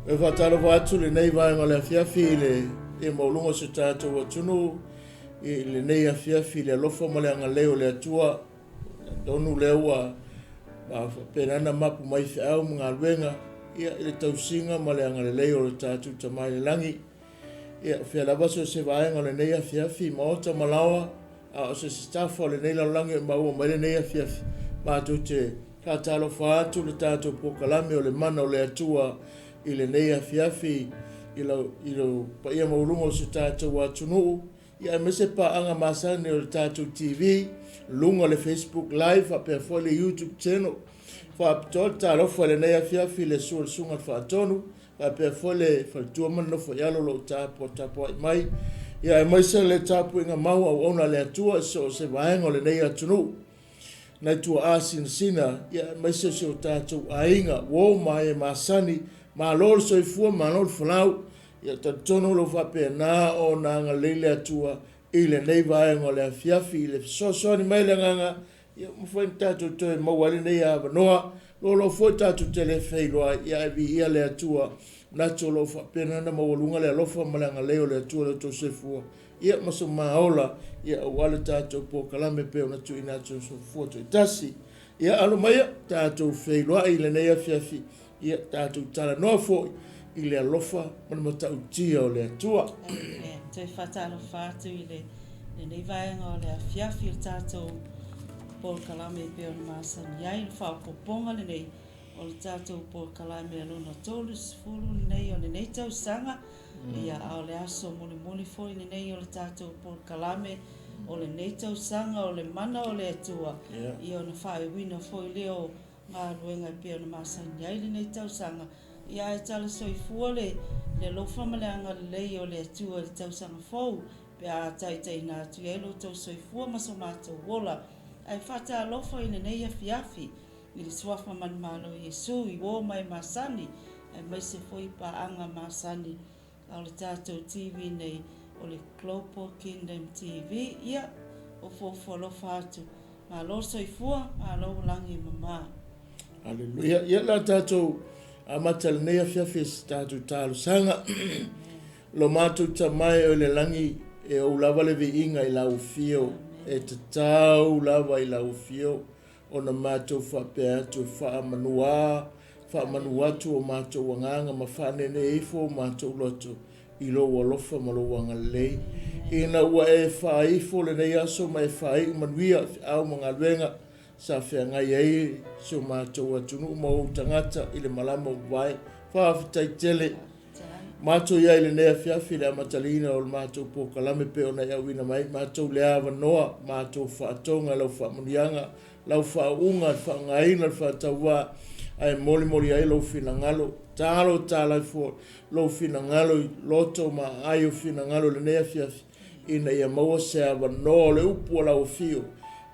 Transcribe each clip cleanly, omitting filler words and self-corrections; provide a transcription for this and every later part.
E faatalofa atu lenei vaega o le afiafi i le paia maualuga o si o tatou atunuu i lenei afiafi i le alofa ma le agalelei o le Atua. Atonu lea ua faapena ona mapu mai feau ma galuega ia i le tausiga ma le agalelei o le tatou Tama i le Lagi. Ia, o fea lava so o se vaega o lenei afiafi, maota ma laoa, a o se sitafa o lenei lalolagi o maua mai lenei afiafi, matou te faatalofa atu le tatou polokalame o le Mana o le Atua i lenei afiafi i lo paia maualuga o si o tatou atunuu, ia aemaise paaga masani o le tatou TV, luga o le Facebook Live faapea foi le YouTube Channel. Faapitoa le talofa i lenei afiafi i le susu o le Susuga i le Faatonu, faapea foi le faletua ma le nofo i alo o lo o tapuatapuai mai, ia aemaise le tapuaiga mau auauna a le Atua i so o se vaega o lenei atunuu, nai tuaa sinasina, ia aemaise si o tatou aiga, uo ma e masani, malo le soifua, malo le folau. Ia talitonu o lo o faapena ona agalelei le Atua i lenei vaega o le afiafi i le fesoasoani mai le agaga Ia ua mafai ona tatou toe maua ai lenei avanoa. Loaloa foi tatou te le feiloai, ia ae viia le Atua. Manatu o lo o faapena ona maualuga le alofa ma le agalelei o le Atua i lo outou soifua, ia ma so ma ola, ia aua le tatou polokalame e pei ona tuuina atu e soifua toatasi. Ia alo maia, tatou feiloai i lenei afiafi, ia tatou talanoa foi i le alofa ma le matautia o le Atua. Amen. Toe faatalofa atu i le lenei vaega o le afiafi o le tatou polokalame e pei ona masani ai, le faaopoopoga lenei o le tatou polokalame a lona 30 lenei o lenei tausaga. Ia, a o le aso mulimuli foi lenei o le tatou polokalame o lenei tausaga o le mana o le Atua, ia ona faaiuina foi lea o galuega e pei ona masani ai lenei tausaga, ia ae tala soifua le le alofa ma le agalelei o le Atua i le tausaga fou pe a taitaiina atu i ai lo outou soifua ma so matou ola. Ae faatalofa i lenei afiafi i le Suafa Manumalo o Iesu i uo ma e masani, aemaise foi paaga masani A o le tatou TV nei, o le Global Kingdom TV. Ia, ua fuafua alofa atu. Malo le soifua, malo ua lagi e mama. Aleluia. Ia, la tatou amata lenei afiafi i se tatou talosaga. Lo matou Tama e oe i le lagi, e ou lava le viiga i lau afio, e tatau lava i lau afio ona matou faapea atu e faamanuā, faamanu atu o matou agaga ma faanenē ifo o matou loto i lou alofa ma lou agalelei, ina ua e faaifo lenei aso ma e faaiu manuia feau ma galuega sa feagai ai si o matou atunuu ma ou tagata i le malama ua mavae. Faafetai tele. Matou i ai i lenei afiafi i le amataliina o le matou polokalame pei ona e auina mai matou le avanoa, matou faatoga i lau faamanuiaga, lau faauuga, le faaaogaina o le faatauvā, ae molimoli ai lou finagalo. Talo tala ifo lou finagalo i loto ma aai o finagalo i lenei afiafi, ina ia maua se avanoa o le upu a lau afio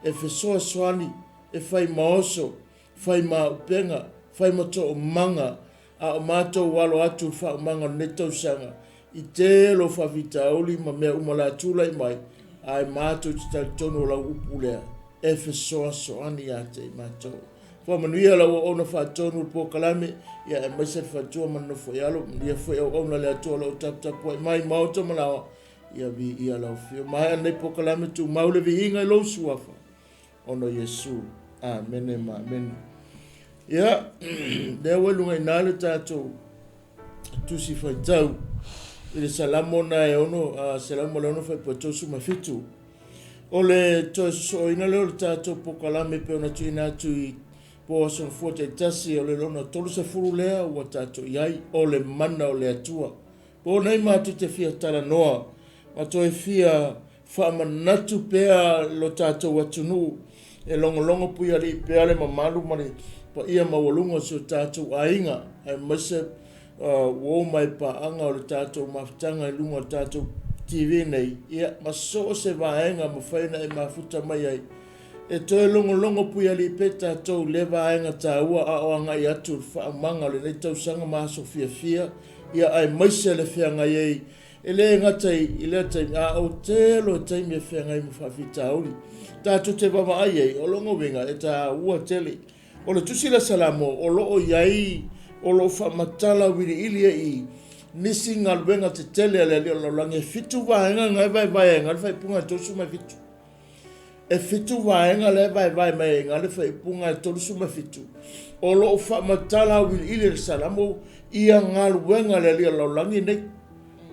e fesoasoani, e fai ma oso, fai ma auupega, fai ma toomaga, A o matou alo atu i le faaumaga o lenei tausaga, i tele o faafitauli ma mea uma o le a tulai mai, ae matou te talitonu o lau upu lea e fesoasoani ia te i matou. Faamanuia lau auauna faatonu i le polokalame, ia aemaise le faletua ma le nofo i alo, manuia foi auauna a le Atua o lo o taputapuai mai i maota ma laoa, ia viia lau afio. Maea lenei polokalame, tumau le viiga i lou suafa. Ona o Iesu. Amene ma amene. Ia, lea ua i luga i ina le tatou tusi faitau i le Salamo na e ono, 106 faipua 37. O le toe sosooina lea o le tatou polokalame pei ona tuuina atu i po aso Gafua taitasi o le lona 30 lea ua tatou i ai, o le mana o le Atua. Po nei matou te fia talanoa ma toe fia Faamanatu pea lo tatou atunuu e logologo puialii pea le mamalu ma le paia maualuga o si o tatou aiga, aemaise uo ma e paaga o le tatou mafutaga i luga o le tatou TV nei, ia, ma so o se vaega mafai ona e mafuta mai ai. E toe logologo puialii pea tatou i lea vaega taua a o agai atu i le faaumaga o lenei tausaga ma aso fiafia, ia, aemaise le feagai ai E le gata i lea taimi, a o tele o taimi e feagai ma faafitauli. Tatou te vaavaai ai, o lona uiga e taua tele. O le tusi lea Salamo, o lo o i ai o lo o faamatala auiliili ai i nisi galuega tetele a le Alii o le lalolagi. E fitu vaega na e vaevae ai i ina le faaipuga e 37. E fitu vaega lea e vaevae mai ai i ina le faaiupuga e 37, o lo o faamatala auiliili e le Salamo ia galuega a le Alii o le lalolagi nei.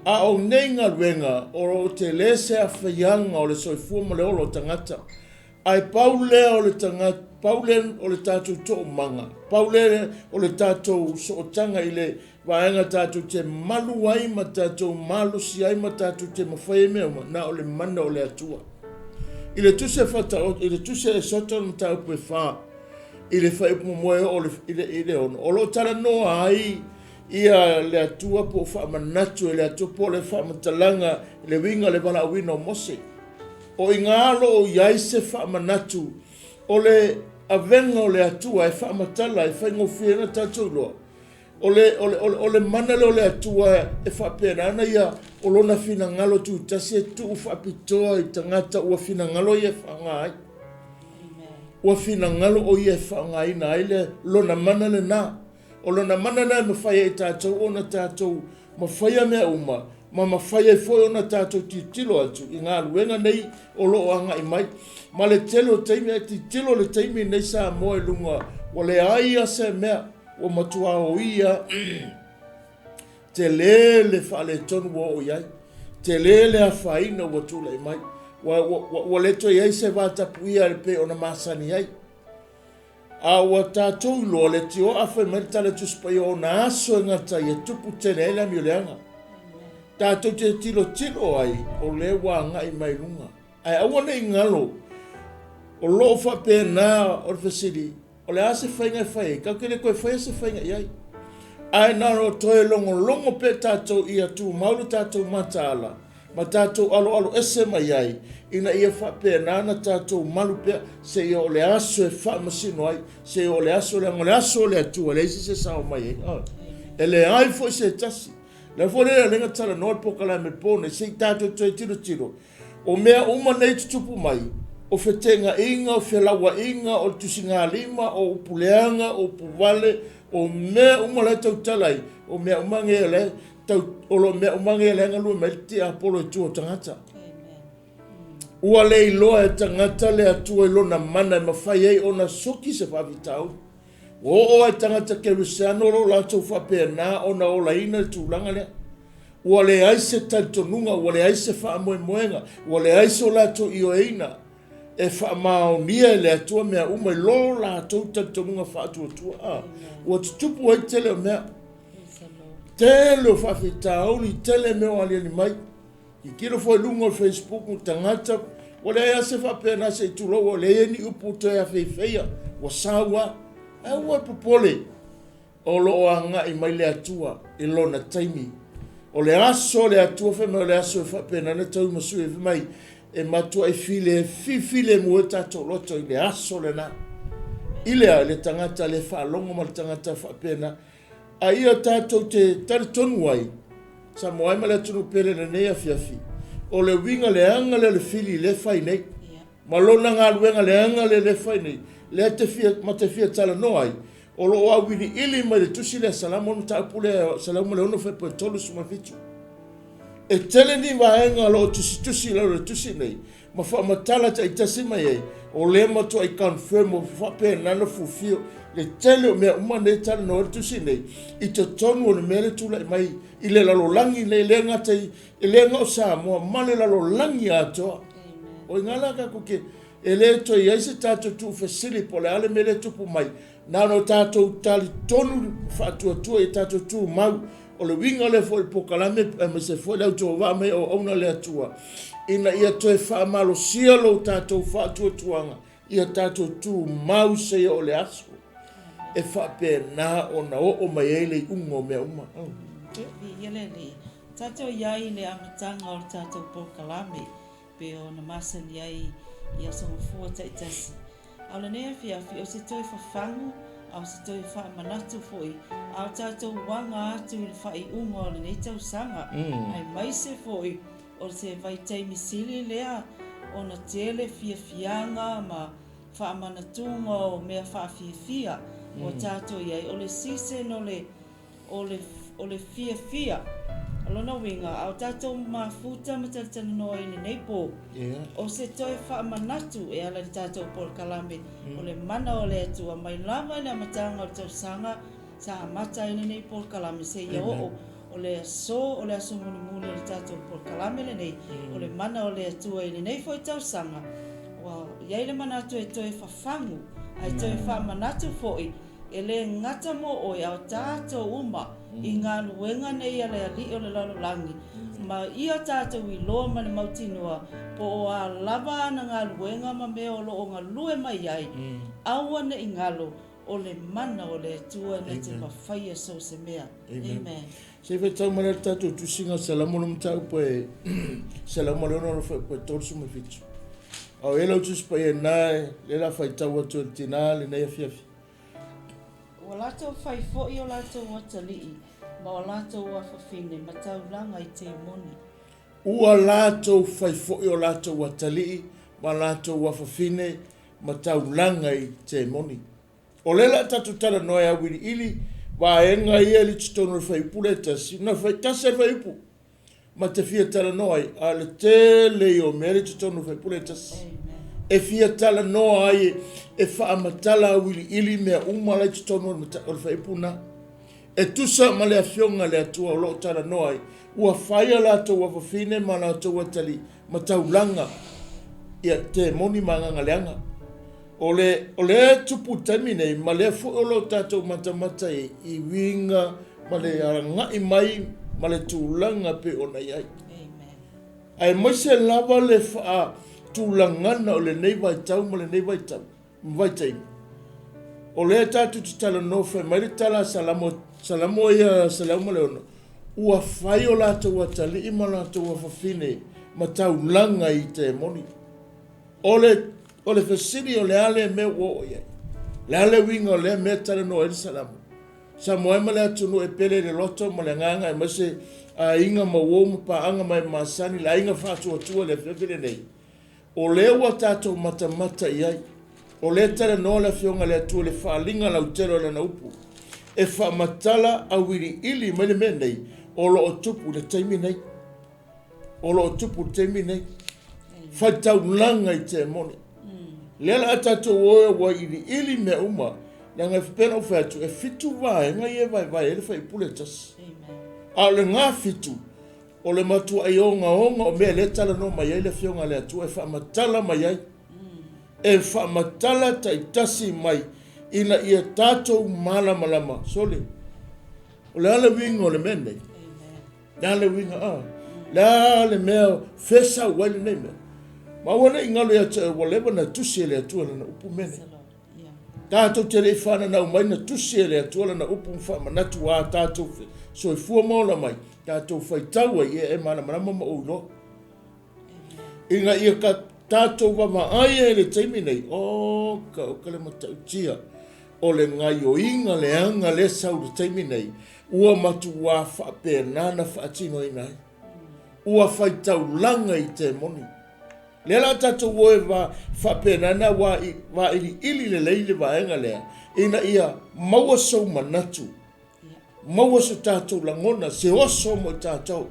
A o nei galuega, o lo o tele se afaiaga o le soifua ma le ola o tagata. Ae pau lea o le tagata, pau lea o le tatou toomaga, pau lea o le tatou sootaga i le vaega tatou te malu ai ma tatou malosi ai ma tatou te mafai ai mea uma, na o le mana o le Atua. I le tusi a Faataoto, i le tusi a Esoto le mataupu e 4, i le fuaiupu muamua e oo i le, i le 6, o lo o talanoa ai ia le Atua po o faamanatu e le Atua po o le faamatalaga i le uiga o le valaauina o Mose. O i ina lo o i ai se faamanatu o le avega o le Atua e faamatala e faigofie ai ona tatou iloa. O le, o le, o le, o le mana lea o le Atua e faapena ona ia, o lona finagalo tutasi e tuu faapitoa i tagata ua finagalo ia e faaaoga ai. Ua finagalo o ia e faaaogaina ai le lona mana lena. O lona mana lena e mafai ai e tatou ona tatou mafaia mea uma, ma mafai ai foi ona tatou tilotilo atu i galuega nei o lo o agai mai. Ma le tele o taimi, a tilotilo i le taimi nei Samoa i luga, ua leai lava se mea, ua matua oia tele le faaletonu ua oo i ai, tele le afaina ua tulai mai, ua, ua, ua, ua le toe i ai se vatapuia e pei ona masani ai. A ua tatou iloa le tioa fai mai le Tala Tusi Paia o ona aso e gata ai e tupu tele ai le amio leaga. Tatou te tilotilo ai o lea ua agai mai luga. Ae aua ne i galo o lo o faapena o le fesili, o le a se faiga e fai ai? Tatou te le toe faia se faiga i ai. Ae na ona toe logologo pea tatou ia tumau le tatou mataala ma tatou aloalo ese mai ai, ina ia faapena ona tatou malu pea seia oo le aso e faamasino ai, seia oo le aso, leaga o le aso o le Atua, e leai se isi e sao mai ai. Ioe. E leai foi se tasi. O le a foi lea lea na talanoa le polokalame i le po nei, se i tatou toe tilotilo, o mea uma nei e tutupu mai, o feteenaiga, o felauaiga, o le tusigalima, o upu leaga, o upu vale, o mea uma la e tautala ai, o mea uma nei o la e Tau, o lo mea uma nei lea e galue mai le tiapolo i tua o tagata. Ua le iloa e tagata le Atua i lona mana e mafai ai ona soki se faafitauli. Ua oo lava i tagata kerisiano o lo o latou faapena ona olaina le tulaga lea. Ua leai se talitonuga, ua leai se faamoemoega, ua leai so latou ioeina e faamaonia e le Atua mea uma i lo latou talitonuga faatuatua. Ua tutupu ai le tele o mea. Tele o faafitauli, tele mea o aliali mai. Tilotilo foi i luga o le Facebook o tagata, ua leai lava se faapena se i tulou, ua leai ni upu toe afeifeia, ua sau lava. Ae aua e popole, o lo o agai mai le Atua i lona taimi. O le aso o le Atua, fai mai o le aso e faapena ona tauimasui ai, fai mai e matuai file, fifilemu ai tatou loto i le aso lena. I le a? I le tagata le faalogo ma le tagata faapena. A ia tatou te talitonu ai, Samoa e ma le atunuu pele i lenei afiafi, o le uiga leaga lea o le fili lea e fai nei, ma lona galuega leaga lea lea e fai nei, lea te fia, ma te fia talanoa ai, o lo o auiliili mai le tusi lea Salamo, le mataupu lea 106 fuaiupu e 37. E tele ni vaega o lo o tusitusi i lalo o le tusi nei, ma faamatala taitasi mai ai, o lea matuai confirm ua faapena ona fulfill le tele o mea uma nei e talanoa ai le tusi nei i totonu o le mea lea e tulai mai i le lalolagi nei, e le gata i, e le na o Samoa ma le lalolagi atoa. O i ina la tatou te, e le toe i ai se tatou tuufesili po o le a le mea lea e tupu mai, Na ona tatou talitonu ma faatuatua ia tatou tumau. O le uiga lea foi o le polokalame aemaise foi le autovaa mai o auauna a le Atua, ina ia toe faamalosia lo tatou faatuatuaga, ia tatou tumau seia oo le aso e faapena ona oo mai ai le iuga o mea uma. Viia le Alii. Tatou i ai i le amataga o le tatou polokalame, pei ona masani ai i aso mafua taitasi. A o lenei afiafi, o se toe fafagu, a o se toe faamanatu foi, a o tatou aga atu i le faaiuga o lenei tausaga, aemaise foi o se vaitaimi sili lea ona tele fiafiaga ma faamanatuga o mea faafiafia. Ua tatou i ai, o le season o le, o le, o le fiafia. O lona uiga, a o tatou mafuta ma talatalanoa i lenei po, o se toe faamanatu e ala i le tatou polokalame o le mana o le Atua mai lava i le amataga o le tausaga sa amata ai lenei polokalame seia oo o le aso o le aso mulimuli o le tatou polokalame lenei o le mana o le Atua i lenei foi tausaga. Ua i ai le manatu e toe fafagu ae toe faamanatu foi e le gata mo oe a o tatou uma i galuega nei a le Alii o le lalolagi ma ia tatou iloa ma le mautinoa po o a lava ana galuega ma mea o lo o galue mai ai, aua ne i galo o le mana o le Atua na te mafaia so o se mea. Amen. Se i faitau mai la le tatou tusiga Salamo le mataupu e 106 37. A o e lau Tusi Paia lena e lea la faitau atu e le tina lenei afiafi. Ua latou fai foi o latou atalii ma o latou afafine ma taulaga i temoni. Ua latou fai foi o latou atalii ma latou afafine ma taulaga i temoni. O lea la tatou talanoa e auiliili vaega ia i totonu o le fuaiupu lea e tasi, na tasi lava le fuaiupu ma te fia talanoa ai, a o le tele ia o mea lea i totonu o le fuaiupu lea e tasi. E fia talanoa ai e faamatala auiliili mea uma la i totonu o le fuaiupu lena. E tusa ma le Afioga a le Atua o lo o talanoa ai, ua fai a latou afafine ma latou atalii ma taulaga ia temoni ma agaga leaga. O le, o lea e tupu i le taimi nei, ma lea foi o lo o tatou matamata i, i uiga ma le agai mai ma le tulaga e pei ona i ai. Aemaise lava le faatulagana o lenei vaitau ma lenei vaitau, ma vaitaimi. O lea tatou te talanoa fai mai le tala a Salamo, Salamo ia 106, ua fai o latou atalii ma latou afafine ma taulaga i temoni. O le, o le fesili o le a lea mea ua oo i ai? Le a le uiga o lea mea e talanoa ai le Salamo? Samoa e ma le atunuu e pele i le loto ma le agaga aemaise aiga ma uo ma paaga ma e masani le aiga faatuatua i le afiafi lenei. O lea ua tatou matamata i ai. O lea e talanoa le Afioga i le Atua i le faaaliga lautele o Lana upu e faamatala auiliili mai le mea nei o lo o tupu i le taimi nei. O lo o tupu i le taimi nei. Faitaulaga i temoni. Lea la a tatou o e ua iliili mea uma, leaga e faapea ona ou fai atu, e fitu vaega ia e vaevae ai le fuaiupu lea e tasi. A o le ga fitu, o le matuai ogaoga o mea lea e talanoa mai ai le Afioga a le Atua e faamatala mai ai. E faamatala taitasi mai ina ia tatou malamalama. Sole, o le a le uiga o le mea nei? Le a le uiga, a? Le a le mea fesau ai lenei mea? Ma aua ne i galo ia te oe, ua leva ona tusi e le Atua Lana upu mea nei. Tatou te le i fananau mai na tusi e le Atua Lana upu ma faamanatu a tatou soifua ma ola mai, tatou faitau ai ia e malamalama ma ou iloa. Ina ia ka tatou vaavaai ai i le taimi nei, oka, oka le matautia o le gaioiga leaga lea sau i le taimi nei, ua matuā faapena na faatinoina ai. Ua faitaulaga i temoni. Lea la tatou o e va faapena na vailiili lelei le vaega lea, ina ia maua sou manatu, maua so tatou lagona, se oso mo i tatou.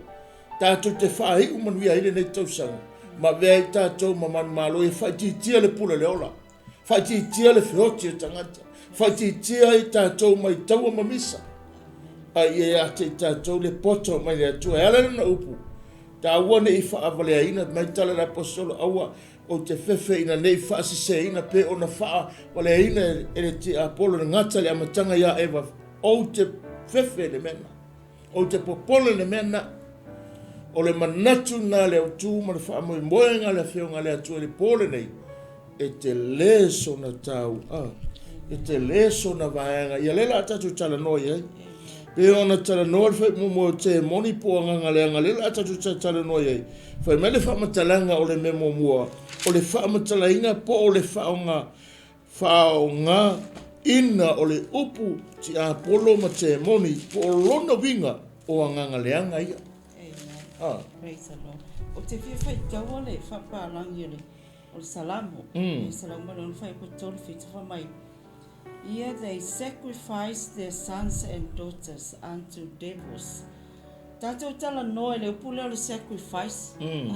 Tatou te faaiu manuia ai lenei tausaga, ma avea ai tatou ma manumalo e faaitiitia le pule o le ola. Faaitiitia le feoti o tagata. Faaitiitia ai tatou mai taua ma misa. A ia ia te i tatou le poto mai le Atua. E ala lana upu, taua ne i faavaleaina mai tala le aposetolo, aua ou te fefe ina ne i faasiseina pe ona faavaleaina e le tiapolo le gata le amataga ia Eva. Ou te fefe le mea na. Ou te popole i le mea lena. O le manatu lena le autu ma le faamoemoega a le Afioga a le Atua i le po lenei, e tele sona taua, e tele sona vaega. Ia lea la a tatou talanoa i ai. Pei ona talanoa le faaimumu o temoni po o agaga leaga, lea la a tatou talanoa i ai. Fai mai le faamatalaga o le mea muamua, o le faamatalaina po o le faaaoga Faaaogaina o le upu tiapolo ma temoni po o lona uiga o agaga leaga ia. Amen. Ah. Praise the Lord. Ou te fia faitaua le faapalangi o le o le Salamo. Le 106 fuaiupu 3 7 fai mai. Yea, they sacrifice their sons and daughters unto devils. Tatou talanoa i le upu lea o le sacrifice. Mm.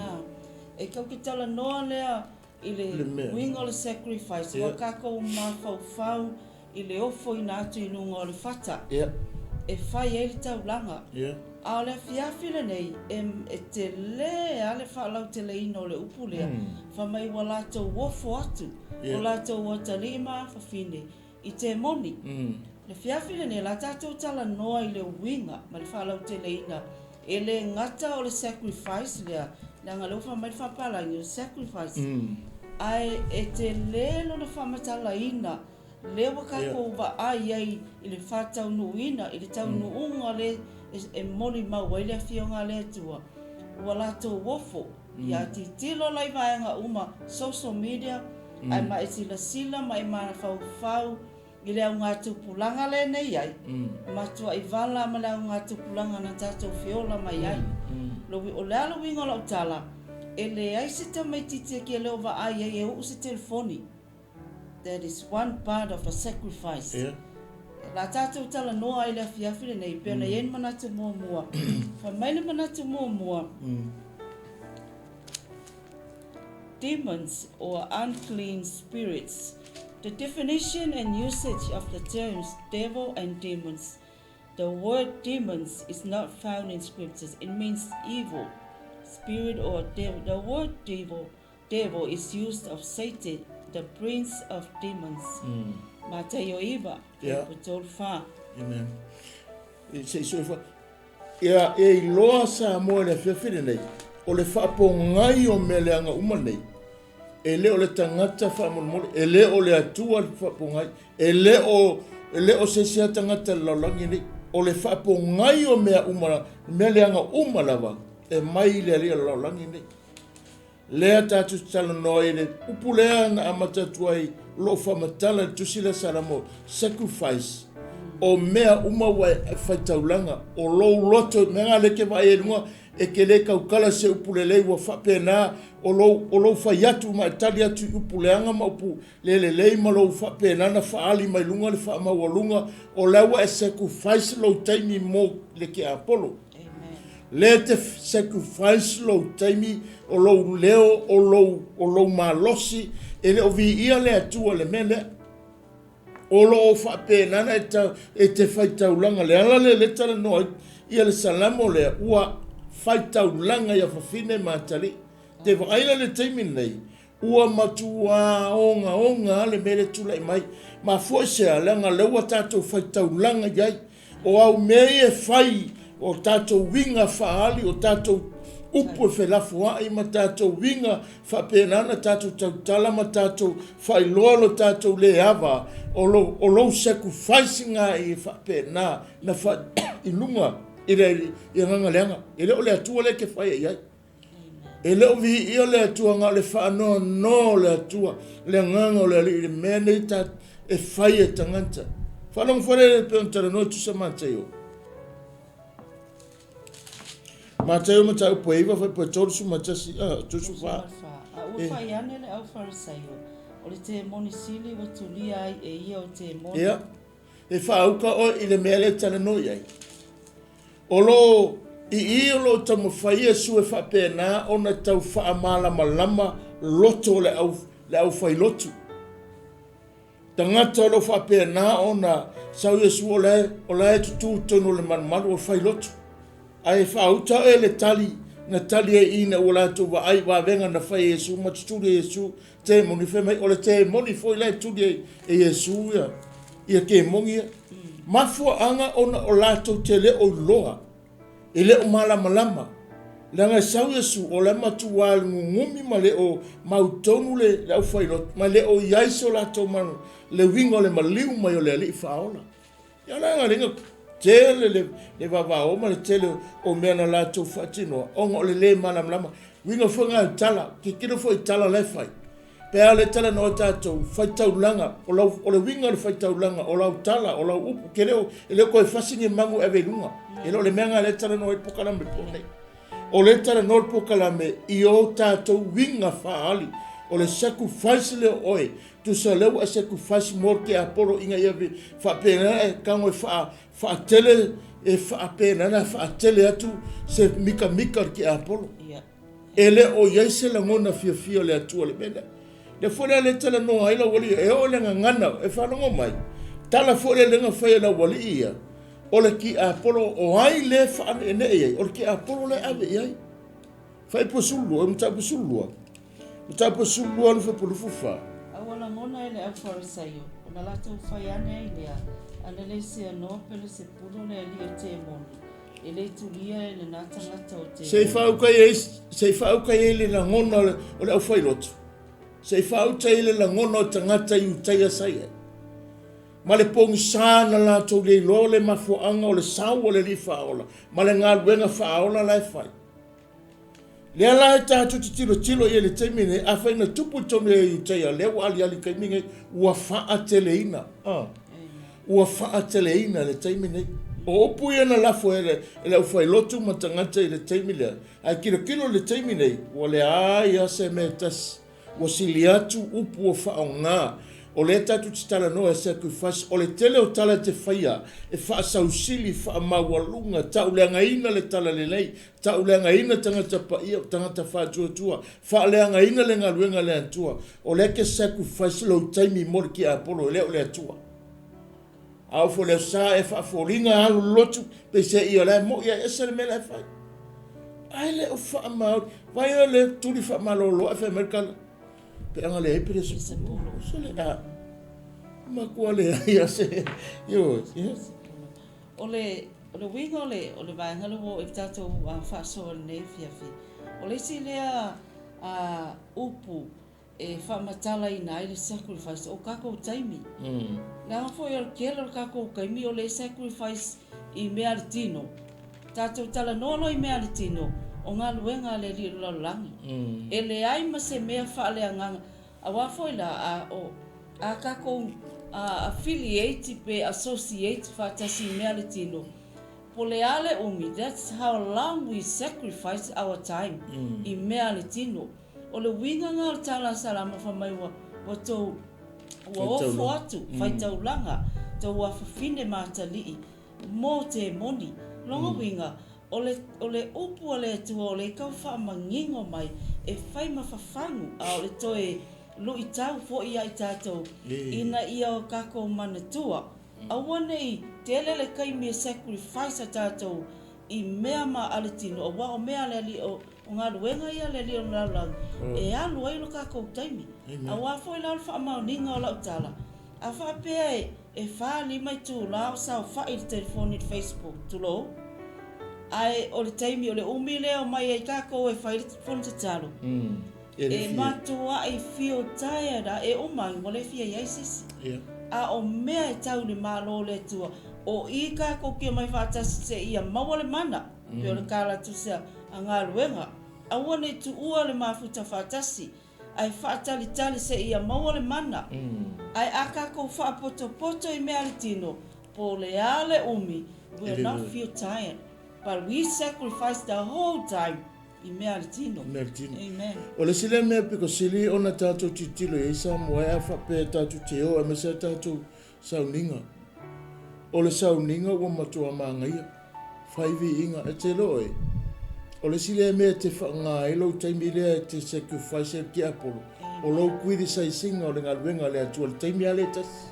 E kau ke talanoa lea i le uiga o le sacrifice, ua takou mafaufau i le ofoina atu i luga o le fata e fai ai le taulaga. A o le afiafi lenei, e tele lava le faalauteleina o le upu lea, fai mai ua latou ofo atu o latou atalii ma afafine i temoni. Le afiafi lenei, o le a tatou talanoa i le uiga ma le faalauteleina, e le gata o le sacrifice lea, leaga o lea ua fai mai le faapalagi o le sacrifice, ae e tele lona faamatalaina lea ua tatou vaai ai i le faataunuuina, i le taunuuga lea e molimau ai le Afioga a le Atua, ua latou ofo. Ia tilotilo la i vaega uma, social media, ae ma e silasila ma e mafaufau i le augatupulaga lea nei ai, matuai vala ma le augatupulaga na tatou feola mai ai. O le a le uiga o lau tala, e leai se tamaitiiti e ke le o vaai ai e uu se telefoni. That is one part of a sacrifice. Yeah. La tatou talanoa ai le afiafi lenei, pei ona i ai le manatu muamua. Fai mai le manatu muamua, demons or unclean spirits. The definition and usage of the terms devil and demons. The word demons is not found in scriptures. It means evil spirit or devil. The word devil Devil is used of Satan, the prince of demons. Mataio 9, 3, 4. Amen. Se i sue Ia, e iloa Samoa i le afiafi lenei, o le faapogai o mea leaga uma nei, e le o le tagata faamolemole, e le o le Atua le faapogai, e le o, e le o se isi lava tagata i le lalolagi nei. O le faapogai o mea uma, mea leaga uma lava, e mai i le alii o le lalolagi nei. Lea tatou te talanoa i le upu lea na amata atu ai o lo o faamatala i le tusi lea Salamo, sacrifice, o mea uma ua e faitaulaga, o lou loto, mea na lea e te vaai ai i luga, e te le tautala se upu lelei ua faapena, o lou, o lou fai atu ma e tali atu i upu leaga ma upu le lelei ma lou faapena na faaali mai luga le faamaualuga, o la ua e sacrifice lou taimi mo le tiapolo. Lea e te sacrifice lou taimi, o lou leo, o lou, o lou malosi, e le o viia le Atua i le mea lea. O lo o faapena na e, ta, e te faitaulaga. Le ala lea le talanoa ai ia le Salamo lea, ua faitaulaga ia fafine ma atalii. Te vaai la le taimi lenei, Ua matuā ogaoga lava le mea lea e tulai mai. Mafua i se a? Leaga o lea ua tatou faitaulaga i ai. O au mea ia e fai, o tatou uiga faaali, o tatou upu e felafoai ma tatou uiga faapena ona tatou tautala ma tatou faailoa lo tatou le ava, o lo, o lou sacrifice ga i faapena na fa i luga i le i agaga leaga. E le o le Atua lea e te fai i ai. E le o viia le Atua na o le faanoanoa o le Atua, le agaga o le Alii i le mea nei ta e fai e tagata. Faalogo foi lea pei ona talanoa i tusa Mataio. Mataio mataupu e 9 fuaipua 31, ah, 34. A ua fai ane le au Farisaio, o le temoni sili ua tulia ai e ia o temoni. Ia, e faauka oe i le mea lea e talanoa i ai. O lo o i i o lo o taumafai Iesu e faapena ona tau faamalamalama loto o le au, le aufailotu. Tagata o lo o faapena ona sau Iesu o la, o la e tutū i totonu o le malumalu o le failotu. Ae faauta oe le tali na tali ai ina ua latou vaai i vavega na fai e Iesu ma tutuli e Iesu temoni, fai mai o le temoni foi la e tuli e, e Iesu ia, ia kemoni ia. Mafuaaga ona o latou te le o iloa, e le o malamalama. Leaga e sau Iesu o la e matuā le gugumi ma le o mautonu le, le aufailotu, ma le o i ai so latou ma le uiga o le maliu mai o le Alii Faaola. Ia la galuega tele le, le vavao ma le tele o mea na latou faatinoa, ona o le lē malamalama. Uiga foi na o tala, tilotilo foi i tala la e fai. Pe a le talanoa tatou, faitaulaga, o lau, o le uiga o le faitaulaga, o lau tala, o lau upu, ke le o, e le o toe fasi ni magu e ave i luga. E le o le mea na lea e talanoa ai le polokalame po nei. O lea e talanoa le polokalame i o tatou uiga faaali. O le sacrifice lea o oe, tusa lea ua e sacrifice mo le tiapolo ina ia faapena e tago e faatele, e faapena ona faatele atu se mikamika o le tiapolo. E le o i ai se lagona fiafia o le Atua i le mea lea. Lea foi la lea e talanoa ai lau alii, e oo i le gagana, e faalogo mai, tala foi lea lea na fai e lau alii ia, o le tiapolo, o ai lea e faaneenee i ai, o le tiapolo lea e ave i ai. Faaipu 12, mataupu 12, mataupu 12 alu faaipu 24. A ua lagona e le au Farisaio, ona latou fai ane ai lea, A na le seanoa Pelesepulu le alii o temoni, e le tulia e lena tagata o temoni. Se i faauka i ai, se i faauka i ai le lagona o le aufailotu. Se i faauta i ai le lagona o tagata Iutaia sa i ai. Ma le pogisa na latou le iloa le mafuaaga o le sau o le Alii Faaola ma le galuega faaola la e fai. Lea la e tatou te tilotilo i ai i le taimi nei, afai na tupu i totonu o Iutaia, lea ua aliali i le taimi nei, ua faateleina. Ua faateleina i le taimi nei. O upu ia na lafo e le aufailotu ma tagata i le taimi lea, ae tilotilo i le taimi nei, ua leai lava se mea e tasi. Ua sili atu upu ua faaaoga. O lea tatou te talanoa e sacrifice, o le tele o tala e te faia e faasausili, faamaualuga, tauleagaina le talalelei, tauleagaina tagata paia, tagata faatuatua, faaleagaina le galuega a le Atua. O lea e te sacrifice lou taimi mo le tiapolo, e le o le Atua. A oo foi i le aso sa e faafoliga alu le lotu, peiseai o la e moi ae ese le mea la e fai. Ae le o faamaoni. Vai o le tuli faamalolo ae fai mai le tala, pe aga leai Pelesepulu. Sole a matua leai a se, ioe, ia. O le, o le uiga o le, o le vaega lea ua oo i le tatou faasoa i lenei afiafi, o le isi lea upu e faamatalaina ai le sacrifice o kakou taimi. Leaga foi o le tele o le kakou taimi o le sacrifice i mea a le tino. Tatou talanoa loa i mea a le tino, o galuega a le Alii o le lalolagi. E leai ma se mea faaleagaga, aua foi la a o a kakou affiliate pe associate faatasi i mea a le tino, po le a le umi, that's how long we sacrifice our time i mea a le tino. O le uiga na o le tala a Salamo fai mai ua ua tou ua ofo atu faitaulaga tou afafine ma atalii mo temoni. Lona uiga o le o le upu a le Atua o le tau faamanino mai e fai ma fafagu a o le toe luitau foi ia i tatou ina ia o tatou manatua aua nei tele le taimi e sacrifice a tatou i mea ma a le tino aua o mea a le Alii o O galuega ia a le Alii o le lalolagi e alu ai lo tatou taimi. Aua foi la o le faamaoniga o lau tala, a faapea e fa lima itula o saofai i le telefoni i le Facebook, tulou, ae o le taimi o le umi lea e omai ai tatou e fai le fono tatalo, e matuai feel tired a e uma ai ua le fia i ai se isi. A o mea e tau i le Malo o le Atua, o i tatou te omai faatasi seia maua le mana. Pei o le kalatusa a galuega. Aua ne i tuua le mafuta faatasi, ae faatalitali seia maua le mana. Ae a tatou faapotopoto i mea a le tino, po o le a le umi, we are not feel tired, but we sacrifice the whole time i mea a le tino. Amen. O le isi lea mea pito sili ona tatou tilotilo i ai Samoa e a faapea tatou te o aemaise a tatou Sauniga. O le sauniga ua matua manaia. Whai viiga, e te loa e. O le isi lea mea e te whaanga ai lou taimi lea e te sacrifice ai le tiapolo, o lou kuirisaisiga o le galuega a le Atua i le taimi lava lea e tasi.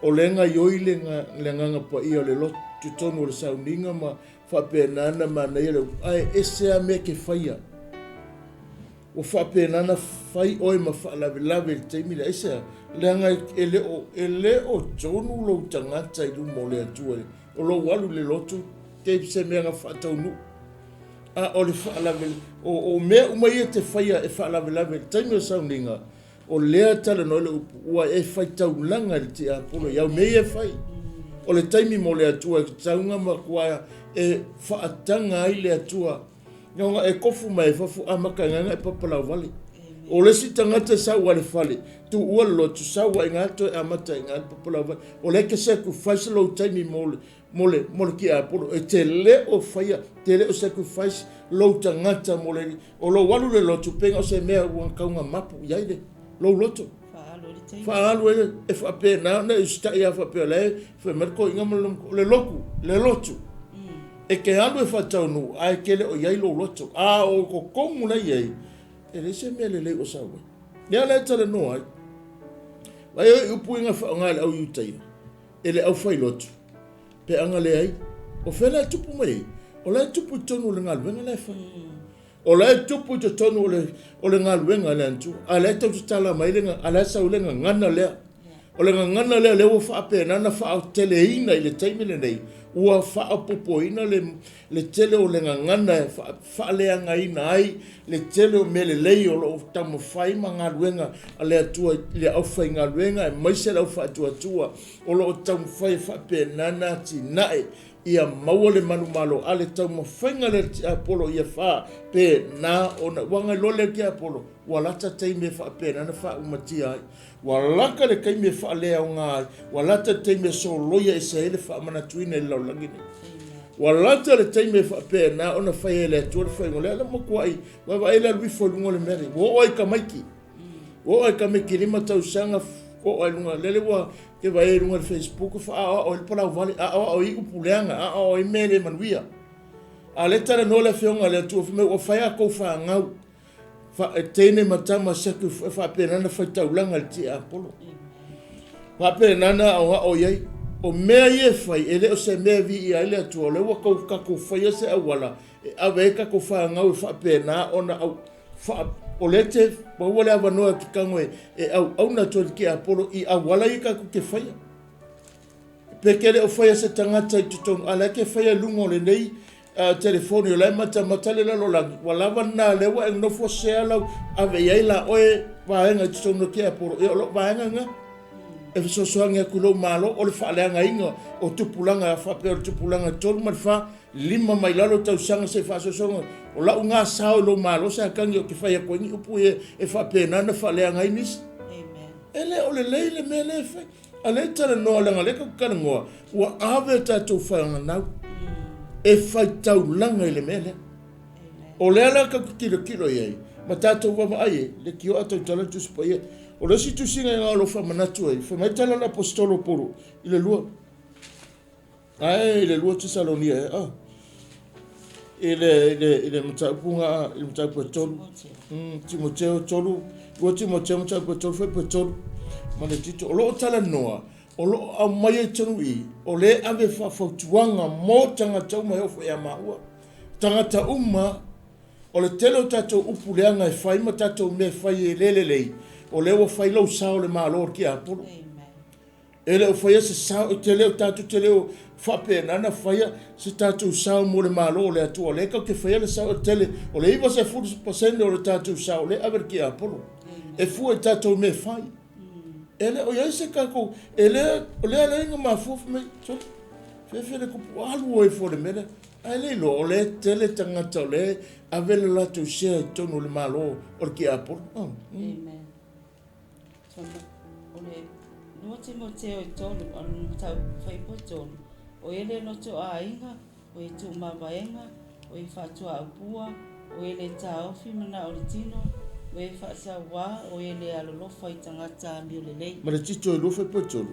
O lea e gaioi le, le agaga paia o le lotu totonu o le sauniga ma faapena ona manaia le upu, ae ese lava mea e te faia. Ua faapena ona fai oe ma faalavelave i le taimi lea. Aisea? Leaga e le o, e le o tonu lou tagata i luma o le Atua, o lou alu i le lotu te se mea na faataunuu. A o le faalave, o, o mea uma ia e te faia e faalavelave i le taimi o sauniga, o lea e talanoa ai le upu, ua e faitaulaga i le tiapolo i au mea ia e fai. O le taimi mo le Atua e tatau ona matua e faataga ai le Atua. Ona e kofu mai fafo amata ai ona e papalauvale. O le isi tagata e sau a le fale, tuua le lotu, sau ai i toe amata i le papalauvale. O lea e te sacrifice lou taimi mo le, mo le, mo le tiapolo. E te le o faia, te le o sacrifice lou tagata mo le, o lou alu le lotu, pega o se mea ua kauga mapu i ai le, lou loto. Faaalu ai le, e faapena ona e usitai lava faapea o la e fai mai le toeaina ma le le lotu, le lotu. E te alu e faataunuu ae te le o i ai lou loto. A o totonu la i ai, e leai se mea lelei o sau ai. Lea la e talanoa ai. Vaai o i upu ia na faaaoga e le au Iutaia, e le aufailotu, pe aga leai. O fea la e tupu mai ai? O la e tupu i totonu o le galuega la e fai. O la e tupu i totonu o le, o le galuega a le Atua, a la e tau tatala mai le, a la e sau le gagana lea. O le gagana lea lea ua faapena ona faaoteleina i le taimi lenei, ua faaopoopoina le, le tele o le gagana e faaleagaina ai le tele o mea lelei o lo o taumafai ma galuega a le Atua i le aufaigaluega aemaise le aufaatuatua o lo o taumafai e faapena ona atinae ia maua le manumalo a le taumafaiga lea le tiapolo ia faapena ona ua gailoa lea le tiapolo ua lata taimi e faapena ona faaumatia ai ua lata le taimi e faaleaoga ai ua lata le taimi e soloia ese ai le faamanatuina i le lalolagi nei ua lata le taimi e faapena ona fai ai e le Atua le faiga o lea le matuai vaavaai le alu ifo i luga o le mea lea ua oo ai i tamaiti ua oo ai i tamaiti 5 tausaga oo ai i luga lele ua ke vaai ai i luga o le Facebook faaaoao ai le palauvale aoao ai upu leaga aoao ai mea le manuia a le talanoa le afioga a le Atua fai mai ua fai a tou fanau e teine ma tama e faapena ona faitaulaga i le tiapolo faapena ona aoao i ai o mea ia e fai e le o se mea e viia ai le Atua o lea ua tou tatou faia se auala e ave ai tatou fanau e faapena ona au o lea te maua le avanoa e te tago e auauna atu ai le tiapolo i auala ia tatou te faia. Pe te le o faia se tagata i totonu, a o la e te faia i luga o lenei telefoni o la e matamata le lalolagi, ua lava lena lea ua e nofo sea lau ave i ai la oe vaega i totonu o le tiapolo, ia o lou vaega lena. E fesoasoani atu i lou Malo o le faaleagaina o tupulaga faapea o le tupulaga 3 ma le 4, 5 mai lalo tausaga se i faasoasoaga. O lau gā sao i lou Malo Satani ou te fai atu ai ni upu ia e faapena ona faaleaga ai nisi. E le o lelei le mea lea e fai. A lea e talanoa leaga o lea tatou te talanoa ua ave a tatou fanau e faitaulaga i le mea lea. O lea la tatou te tilotilo i ai ma tatou vaavaai e le tioa tautala le Tusi Paia. O le isi tusiga i o lo o faamanatu ai, fai mai tala le Aposetolo o Paulo i le lua, ae i le 2 Tesalonia e, ah, i le, i le, i le mataupu nga, i le mataupu e 3, Timoteo 3, 2 Timoteo mataupu e 3, fuaiupu e 3, ma le Tito. O lo o talanoa, o lo o aumai ai tonu i, o lea e ave faafautuaga mo tagata uma e oo foi ia maua. Tagata uma, o le tele o tatou upu leaga e fai ma tatou mea e fai e le lelei, o lea ua fai lou sao i le Malo o le tiapolo. E le o faia se sao, e te le o tatou te le o faapena ona faia se tatou sao mo le Malo o le Atua. O lea tatou te faia le sao e tele, o le 90% o le tatou sao o lea e ave i le tiapolo. E fua i tatou mea e fai. E le o i ai se tatou, e le, o lea leai na mafua fai mai, sole, fefe le tupu alu ai fua i le mea lea. Ae le iloa, o lea e tele tagata o lea e ave le latou share i totonu o le Malo o le tiapolo. Amen. O le 2 Timoteo e 3, o le mataupu fuaiupu e 3, o e le loto aiga, o e tuumavaega, o e faatuaupua, o e le taofi manao o le tino, o e faasauā, o e le alolofa i tagata amio lelei. Ma le Tito e 2 fuaiupu e 3.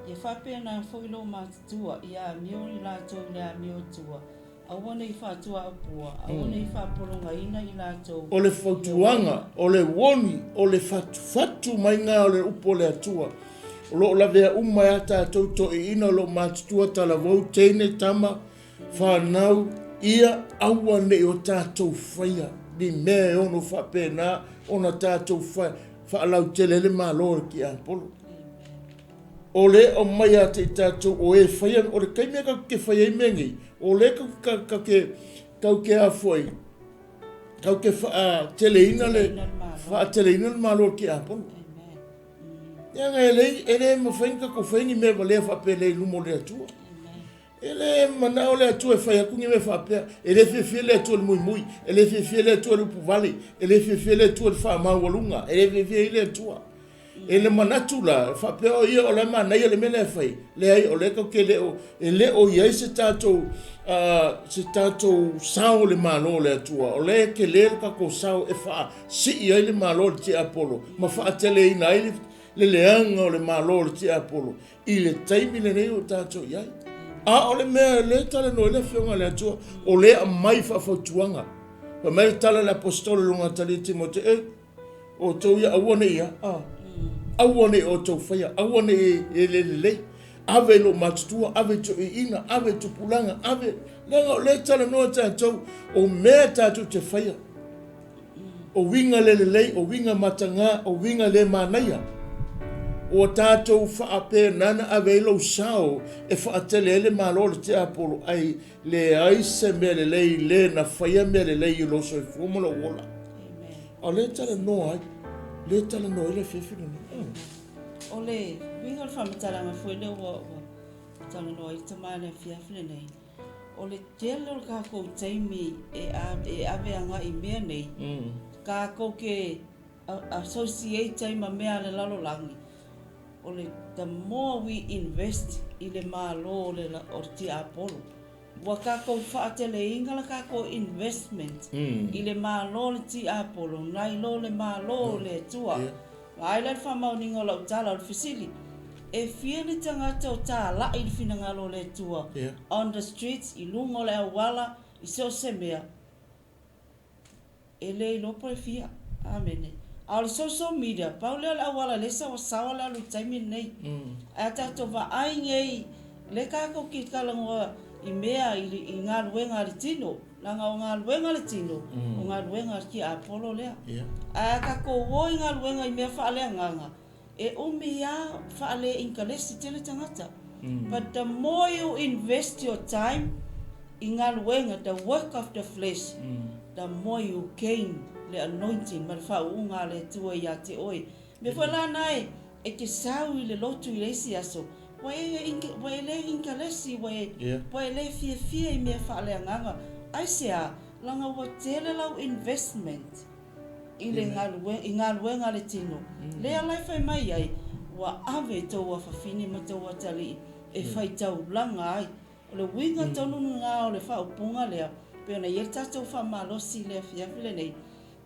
Ia faapena foi lou matutua, ia amio i latou i le amio atua, aua ne i faatuaupua, aua ne i faapologaina i latou O le fautuaga, o le uoni, o le fatufatu maiga o le upu o le Atua, o lo o lavea uma ai a tatou toeaiina o lo o matutua talavou, teine, tama, fanau, ia aua ne i o tatou faia ni mea e ono faapena ona tatou faalautele ai le Malo o le tiapolo. O lea e aumai ia te i tatou o e faia, o le taimi e tatou te faia ai mea nei, o lea tatou te, tatou te a foi, tatou te faateleina le, faateleina le Malo o le tiapolo. Leaga e le, e le mafai ona tatou faia ni mea valea faapelei i luma o le Atua. E le manao le Atua e fai atu ni mea faapea. E le fiafia le Atua i le muimui. E le fiafia le Atua i le upuvale. E le fiafia le Atua i le faamaualuga. E le fiafia ai le Atua. E le manatu la, faapea o ia o la e manaia le mea lea e fai. Leai, o lea tatou te le o, e le o i ai se tatou, se tatou sao i le Malo o le Atua. O lea e tele le tatou sao e faasii ai le Malo o le Tiapolo ma faateleina ai le leaga o le Malo o le Tiapolo i le taimi lenei ua tatou i ai. A o le mea lea e talanoa ai le Afioga a le Atua, o lea e aumai faafautuaga. Fai mai le tala a le Aposetolo i lona atalii Timote, E, outou ia aua ne i a, aua ne i outou faia, aua ne i e le lelei. Ave i lou matutua, ave i toeaiina, ave i tupulaga, ave, leaga o lea e talanoa tatou, o mea tatou te faia. O uiga le lelei, o uiga matagā, o uiga le manaia. Ua tatou faapena na ave ai lou sao e faatele ai le Malo o le tiapolo, ai leai se mea lelei le na faia mea lelei i lou soifua ma lou ola. A o lea e talanoa ai, lea e talanoa ai le afiafi lenei. O le uiga o le faamatalaga foi lea ua talanoa ai le tama i le afiafi lenei, O le tele o le tatou taimi e ave agai i mea nei, tatou te associate ai ma mea a le lalolagi, o le the more we invest i le Malo o le tiapolo, ua tatou faateleina le tatou investment i le Malo o le tiapolo nai lo le Malo o le Atua. Vaai la i le faamaoniga o lau tala, o le fesili, E fia ni tagata o tālaʻi i le finagalo o le Atua on the streets, i luga o le auala, i so o se mea? E le iloa po e fia. Amene. A o le social media, pau lea o le auala lea e saoasaoa le alu i le taimi lenei. Ae a tatou vaai nei, lea tatou te talanoa i mea i galuega a le tino. Leaga o galuega a le tino, o galuega a le tiapolo lea. Ae a tatou o i galuega i mea faaleagaga, e umi lava faale-inkalesi tele tagata. But the more you invest your time i galuega, the work of the flesh, the more you gain le anointing ma le faauuga a le Atua ia te oe. Mea foi la na e te sau i le lotu i le isi aso, ua e, ua e le inkalesi, ua e, ua e le fiafia i mea faaleagaga. Aisea? Leaga ua tele lau investment i le galue, i galuega a le tino. Lea la e fai mai ai, ua ave tou afafine ma tou atalii e faitaulaga ai. O le uiga tonu lena o le faaupuga lea, pei ona i ai le tatou faamalosi i le afiafi lenei,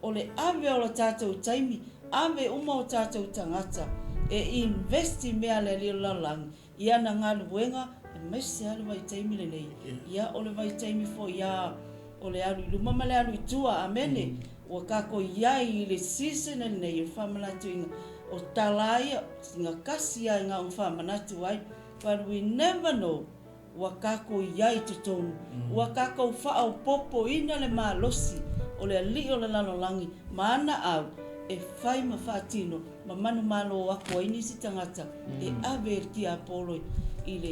O le ave o lo tatou taimi, ave uma o tatou tagata e invest i mea a le Alii o le lalolagi, i ana galuega, aemaise lava le vaitaimi lenei. Ia, o le vaitaimi foi a o le alu i luma ma le alu i tua. Amene. Ua tatou i ai i le season lenei o le faamanatuina o tala ia, sina kasi lava i na ona faamanatu ai, but we never know. Ua tatou i ai i totonu, ua tatou faaopoopoina le malosi o le Alii o le lalolagi ma ana au e fai ma faatino ma manumalo aku ai nisi tagata e ave e le tiapolo i le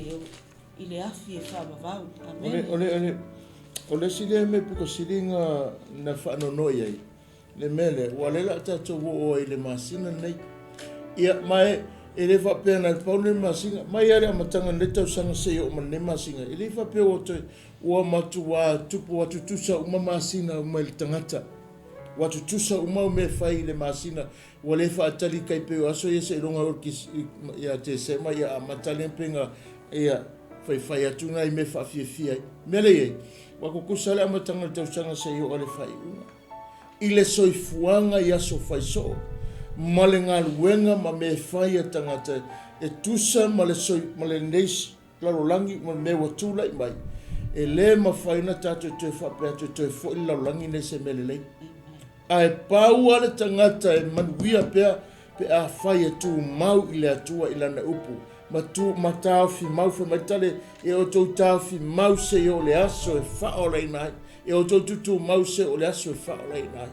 i le afi e faavavau. Amene. O le, o le, o le isi lea mea pito sili na, na faanoanoa i ai, Le mea lea, ua lea la tatou oo ai i le masina lenei. Ia, ma e, e le faapea na o le pau lenei masina. Mai lava i le amataga o lenei tausaga seia oo ma lenei masina, e le faapea ua toe, ua matuā tupu, ua tutusa uma masina uma i le tagata. Ua tutusa uma au mea e fai i le masina. Ua le faatali tai pei o aso ia seiloga o le ia Tesema ia amata lea pei ia faifai atu nai mea e faafiafia ai. O le mea lea e i ai, ua tutusa le amataga o le tausaga seia oo i le faaiuga. i le soifuaga i aso faisoo, ma le galuega ma mea e fai a tagata e tusa ma le ma lenei lalolagi ma le mea ua tulai mai, e le mafai ona tatou toe faapea atu e toe foi le lalolagi lenei i se mea lelei. Ae pau lava le tagata e manuia pea pe afai e tumau i le Atua i Lana upu, ma tu, ma taofi mau, fai mai tale, e outou taofi mau seia o le aso e faaolaina ai. E outou tutumau se o le aso e faaolaina ai.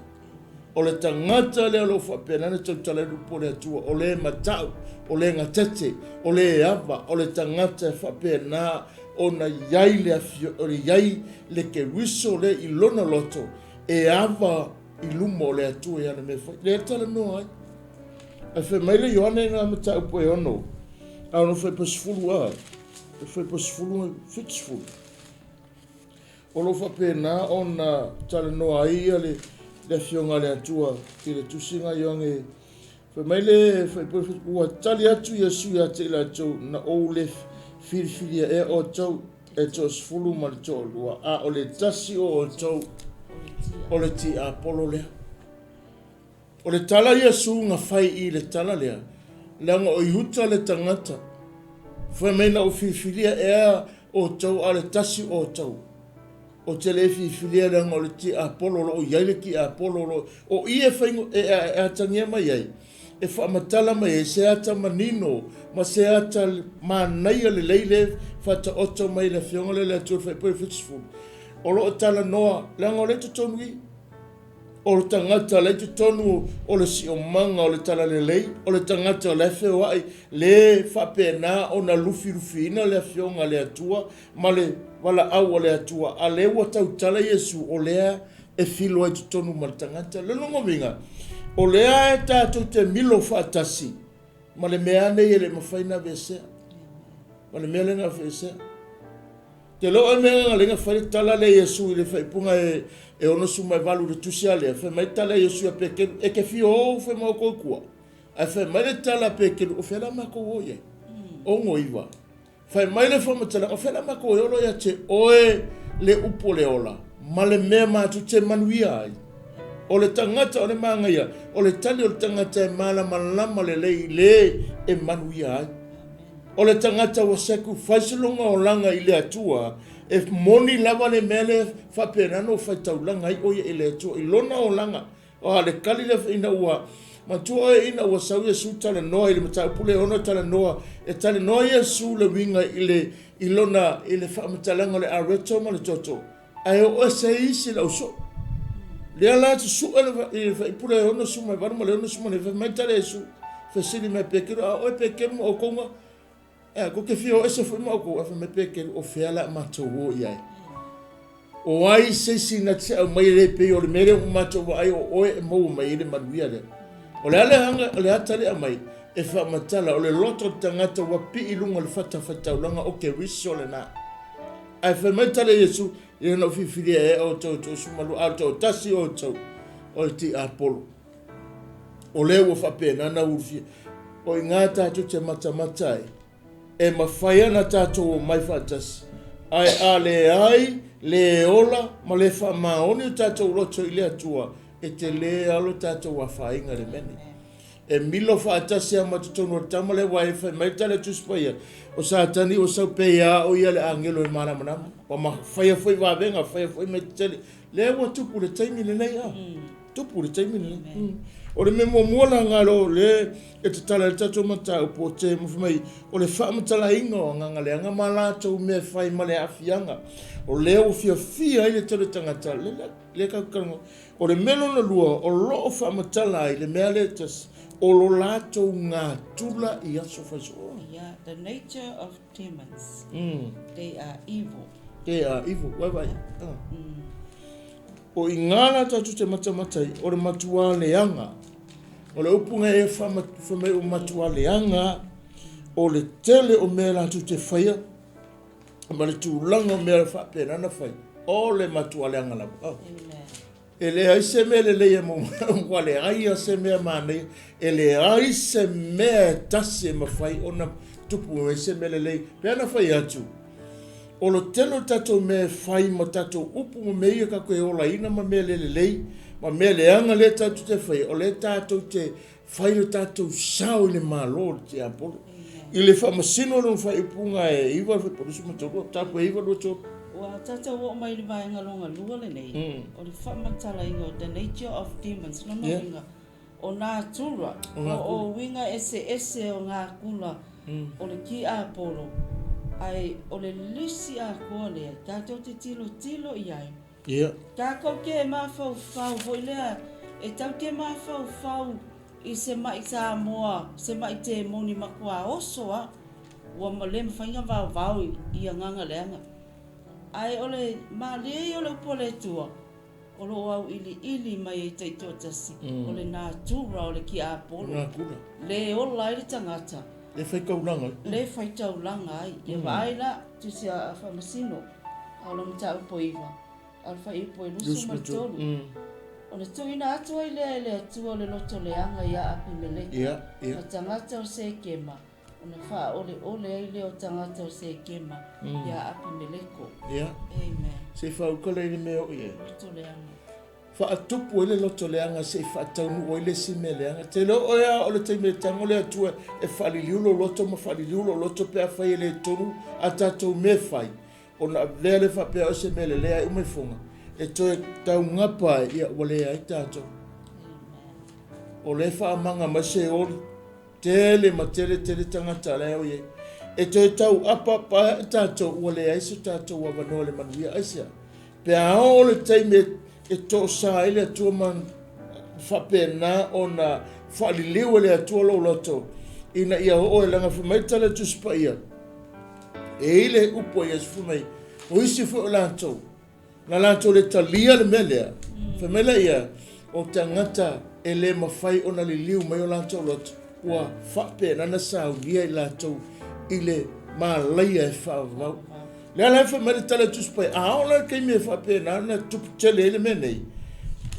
O le tagata lea o lo o faapena ona tautala i le upu a le Atua, o le matau, o le gatete, o le ava, o le tagata e faapena ona i ai le afio, o le i ai le Keriso lea i lona loto e ava i luma o le Atua i ana mea fai. Lea e talanoa ai. Ae fai mai le Ioane i ngā mataupu e ono, a ono fai pa sefulu a. Fuaiupu 10 ma 70, o lo o faapena ona talanoa ai ia le Afioga a le Atua i le tusiga a Ioane. Fai mai le Fuaiupu, ua tali atu Iesu ia te i latou, na ou le filifilia ea outou e toasefulu ma le toalua, a o le tasi o outou o le tiapolo lea. O le tala Iesu na fai i le tala lea, leaga o Iuta le tagata. Fai mai na ou filifilia ea outou, a o le tasi o outou. Ou te le filifilia leaga o le tiapolo, o lo o i ai le tiapolo, o lo o i e fai e atagia mai ai, e faamatala mai ai se ata manino ma se ata manaia lelei le faataoto mai le Afioga lea le Atua Fuaiupu 70. O lo o talanoa, leaga o lea e totonu i o le tagata la i totonu o le siomaga o le talalelei, o le tagata o la e feoai, le faapena ona lufilufiina le Afioga a le Atua ma le valaau a le Atua, a lea ua tautala Iesu o lea e filo ai totonu ma le tagata. Le lona uiga, o lea e tatou te milo faatasi ma le mea nei e le mafai ona aveesea. Ma le mea lea na aveesea. Te leo e mea nga lenga fai le tala le Iesu i le faaipuga e 68 le tusi a lea, fai mai tala Iesu ia Peteru, e te fia o fai mai o kou tua. Ae fai mai le tala a Peteru, o fea la matou o i ai? 69. Fai mai le faamatalaga, o fea la matou e olo ia te oe le upu o le ola, ma le mea matou te manuia ai. O le tagata o le magaia, o le tali o le tagata e malamalama lelei i le e manuia ai. O le tagata ua sacrifice lona olaga i le Atua, e moni lava le mea lea faapena ona faitaulaga ai o ia i le Atua i lona olaga. O le kali lea ina ua matua oe ina ua sau Iesu talanoa i le mataupu le ono talanoa, e talanoa Iesu le uiga i le i lona i le faamatalaga o le areto ma le toto. Ae o ese isi lau soo. Lea la te sue i le fuaiupu le 68 ma le 69, fai mai tala Iesu, fesili mai Peteru, a oe Peteru ma outou na, e, kou te fia o ese foi ma outou, ae fai mai Peteru, o fea la matou o i ai. O ai se isi na te aumai e le pei o le mea lea ua matou vaai o oe e maua mai ai le manuia lea. O le a le hanga, o le ata le aumai, e faamatala, o le loto o le tagata ua pii i luga o le fatafaitaulaga o Keriso lena. Ae fai mai tala Iesu, e le na ou filifilia ea outou e toasumalu, a o le toatasi o outou, o le tiapolo. O lea ua faapena na ulufia. O i ngā tātou te matamata ai, e mafai ana tātou omai faatasi, ae a leai le ola ma le faamaoni o tātou loto i le Atua, e te lē alo tātou afaina i le mea nei. E milo faatasi a ma totonu o le tama lea, aua e fai mai le tala a Tusi Paia, o Satani ua sau pei a o ia le agelo e malamalama, ua faia foi vavega, faia foi mea tetele. Lea ua tupu le taimi lenei a. Tupu le taimi lenei. O le mea muamua la galo le e tatala i le tatou mataupu o te fai mai, o le faamatalaina o agaga leaga ma latou mea e fai ma le aafiaga. O lea ua fiafia ai le tele o tagata, lea tatou te talanoa. O le mea lona lua o lo o faamatala ai le mea lea e tasi, o lo latou gatula i aso faisooa. Yeah, the nature of demons. They are evil. They are evil. Wai wai. O i ngā la tātou te matamata ai, o le matua leaga. O le upu ngai e wha mai o matua leaga, o le tele o mea latou te whaia, ma le tulaga o mea faapena na fai, o le matua leaga lava. Oh. Amen. E leai se mea lelei e ua leai a se mea manaia, e leai se mea e tasi e mafai ona tupu mai se mea lelei. Pe ana fai atu, o le tele o tatou mea e fai ma tatou upu ma mea ia tatou e olaina ma mea le lelei, ma mea leaga lea tatou te faia, o lea tatou te fai le tatou sao i le Malo o le tiapolo. I le faamasino o lona faaiupuga e 9 23, tapu e 9 23. Ua tatou oo mai i le vaega lona lua lenei, o le faamatalaina o the nature of demons, lona uiga, o natura, po o uiga eseese o gakula o le tiapolo, ae o le lisi atoa lea tatou te tilotilo i ai. Tatou te mafaufau foi lea, e tau te mafaufau i se ma'i Samoa, se ma'i temoni matua oso a, ua le mafai ona vaovao i agaga leaga. Ae o le malie ia o le upu a le Atua, o lo o auiliili mai ai taitoatasi, o le natura o le tiapolo, le ola ai le tagata. Le faitaulaga ai. Le faitaulaga ai. Ia vaai la, Tusi a Faamasino, a o le mataupu e 9, a o le fuaiupu e 23. Ona tuuina atu ai lea e le Atua o le loto leaga iā Apimeleka ma tagata o Sekema, ona faaoleole ai lea o tagata o Sekema iā Apimeleko. Amen. Se i faauka lea i le mea e oo i ai. Loto leaga. Faatupu ai le loto leaga se i faataunuu ai le isi mea leaga. Te iloa oe a o le taimi e tago le Atua e faaliliu lou loto ma faaliliu lou loto pe afai e le tonu a tatou mea e fai, ona avea lea faapea o se mea lelei ae uma ifoga e toe taugapa ai, ia ua leai tatou. O lea e faamaga mai se oli. Tele ma tele tele tagata la e o i ai. E toe tau apaapa ai ae tatou ua leai so tatou avanoa i le manuia. Aisea? Pe a oo le taimi e toosa ai le Atua ma faapena ona faaliliu e le Atua lou loto ina ia oo e leaga fai mai le tala a le Tusi Paia, e i ai le upu a Iesu fai mai, o isi foi o latou, Na latou le talia le mea lea, fai mai laia, o tagata e le mafai ona liliu mai o latou loto, ua faapena ona saunia i latou i le malaia e faavavau. Lea la e fai mai le tala a Tusi Paia, a oo la le taimi e faapena ona tupu tele ai le mea nei,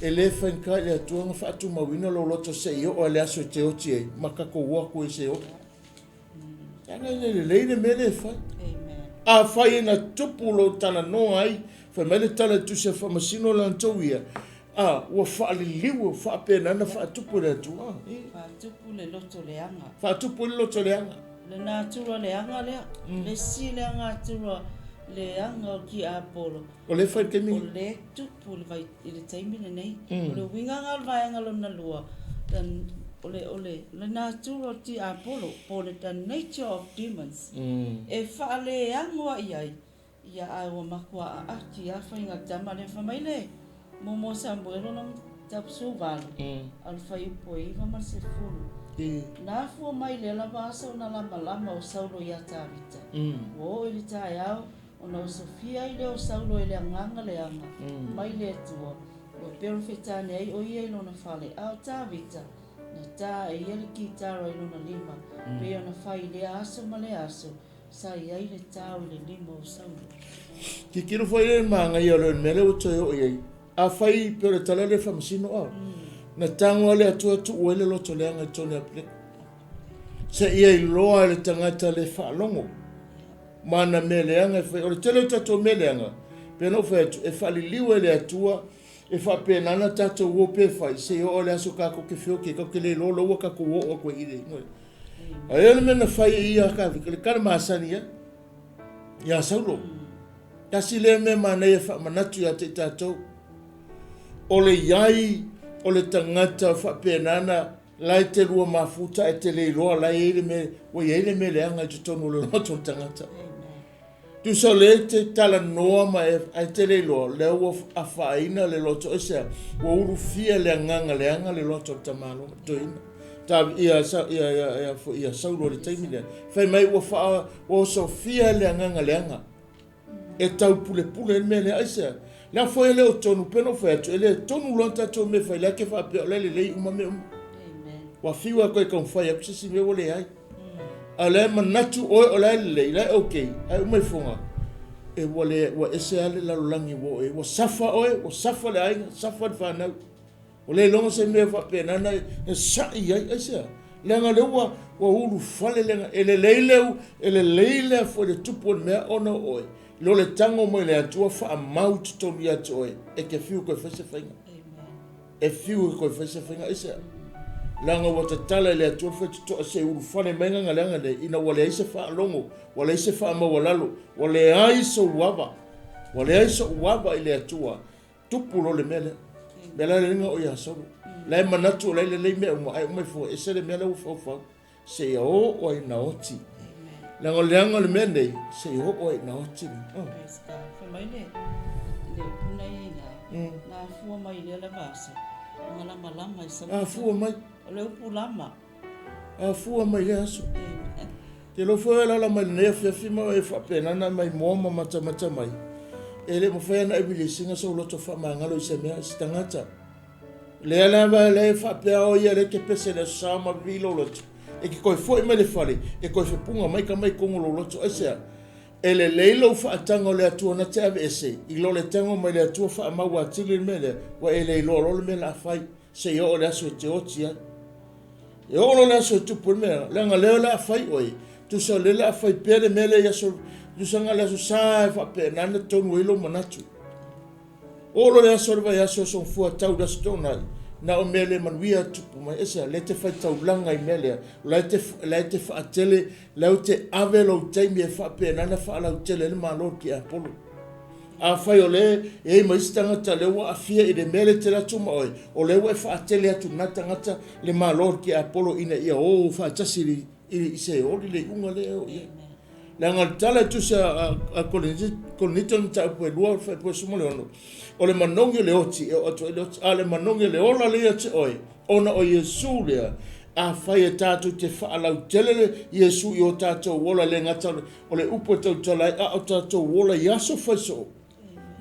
e le faigata i le Atua ona faatumauina lou loto se i oo lava i le aso e te oti ai ma tatou o atu ai i se oti. Leaga e le lelei le mea lea e fai. Afai e na tupu lou talanoa ai, fai mai le tala i le Tusi a Faamasino latou ia, a, ua faaliliu, ua faapena ona faatupu e le Atua. Faatupu le loto leaga. Faatupu le loto leaga. Le natura leaga lea. Le isi lea natura leaga o tiapolo. O lea e fai i le taimi. O lea e tupu i le taimi lenei. O le uiga lena o le vaega lona lua, o le, o le, le natura o le tiapolo, po o le the nature of demons, e faaleago ai ai, ia ae ua matua aati lava faiga tama lea. Fai mai le muamua Samuelu lona tausuvalu, a o le fuaiupu e 9 ma le 10. Na afua mai lea lava aso ona lamalama o Saulo iā Tavita. Ua oo i le taeao, Ona osofia ai lea o Saulo e le agaga leaga mai le Atua, ua perofetane ai ʻo ia i lona fale, a o Tavita, na tā e ia le kitara i lona lima, pei ona fai i lea aso ma lea aso, sa i ai le tao i le lima o Saulo. Tilotilo foi le manaia o le mea lea ua toe oo i ai. Afai pei o le tala lea e faamasino a, na tago lava le Atua e tuu ai le loto leaga i totonu ia Apileku. Seia iloa e le tagata le faalogo. Ma ana mea leaga e fai. O le tele o tatou mea leaga, pei ona ou fai atu, e faaliliu e le Atua, e faapena ona tatou o pea e fai, seia oo i le aso tatou te feoti ai, tatou te le iloa la ua tatou oo atu ai i le igoa. Ae o le mea na fai e ia Kavika, le tala masani ia, ia Saulo. Tasi lea mea manaia e faamanatu ia te i tatou, o le iai o le tagata faapena ona La e te lua mafuta ae te le iloa la e i ai le mea, ua i ai le mea leaga i totonu o le loto o le tagata. Tusa o lea e te talanoa ma e, ae te le iloa, lea ua afaina le loto, aisea? Ua ulufia le agaga leaga le loto o le tamaloa, toeaina. Ta, ia, sa, ia, ia, ia, foi, ia Saulo i le taimi lea. Fai mai ua faa, ua osofia le agaga leaga. E taupulepule ai le mea lea. Aisea? Le a foi e le o tonu, pei ona ou fai atu, e le tonu loa tatou mea e fai, la e te faapea o la e lelei uma mea uma. Ua fiu lava koe e taumafai atu se isi mea ua leai. A o la e manatu oe o la e lelei, la e okay, ae uma ifoga, e ua le, ua ese lava le lalolagi ua oo i ai. Ua safa oe, ua safa le aiga, safa le fanau. Ua le iloga se mea faapena na sa'i ai. Aisea? Leaga o lea ua, ua ulufale le, e lelei le, e lelei le foi le tupu o le mea ona o oe, i lo le tago mai le Atua faamau i totonu ia te oe, e te fiu e toe fai se faiga. E fiu e toe fai se faiga. Aisea? Leaga ua tatala e le Atua le faitotoa se i ulufale mai gaga leaga nei, ina ua leai se faalogo, ua leai se faamaualalo, ua leai sou ava, ua leai sou ava i le Atua. Tupu loa le mea lea. Mea la le o ia Saulo. La e manatu o la e lelei mea uma, ae uma ifo ese le mea lea ua faufau. Seia oo ai ina oti. Leaga o le leaga o le mea nei, seia oo ai ina oti. Oh. Praise God. Fai mai le, le upu na ia ina, na afua mai lea lava aso, ona lamalama i Saulo. Afua mai. O le upu lama. Afua mai lea aso. Te iloa foi e alaala mai lenei afiafi ma e faapena ona e maimoa ma matamata mai, e le mafai ona e release ina sou loto faamagalo i se mea, i se tagata. Lea lava lea e faapea o ia lea e te pese i le Aso Sa ma vivii lou loto. E te toe fo'i mai le fale, e toe fepuga mai tama i totonu o lou loto. Aisea? E lelei lou faataga o le Atua na te aveese, i lo le tago mai le Atua faamau atili le mea lea, ua e le iloa loa le mea o le a fai, seia oo i le aso e te oti ai. E oo loa le aso e tupu ai le mea, leaga lea o le a fai oe, tusa o lea o le a fai pea le mea lea i aso, tusa na o le aso sa e faapena ona tonu ai lou manatu. Oo loa le aso o le vaiaso, aso Gafua tau i le aso Toonai, na o mea le manuia e tupu mai. Aisea? Lea e te faitaulaga i mea lea, o la e te, la e te faatele, la e te ave lou taimi e faapena ona faalautele ai le Malo o le tiapolo. Afai o lea e i ai ma isi tagata lea ua aafia i le mea lea e tele atu ma oe, o lea ua e faatele atu i lena tagata le Malo o le tiapolo ina ia o faatasi i le, i se oli le iuga lea e oo i ai. Leaga o le tala e tusa a Korinito le mataupu e 2 fuaiupu 16, o le manogi o le oti e oo atu ai le oti, a o le manogi o le ola lea ia te oe, ona o Iesu lea, afai e tatou te faalautele le Iesu i o tatou ola, e le gata o le upu e tautala ai, a o tatou ola i aso faisoo,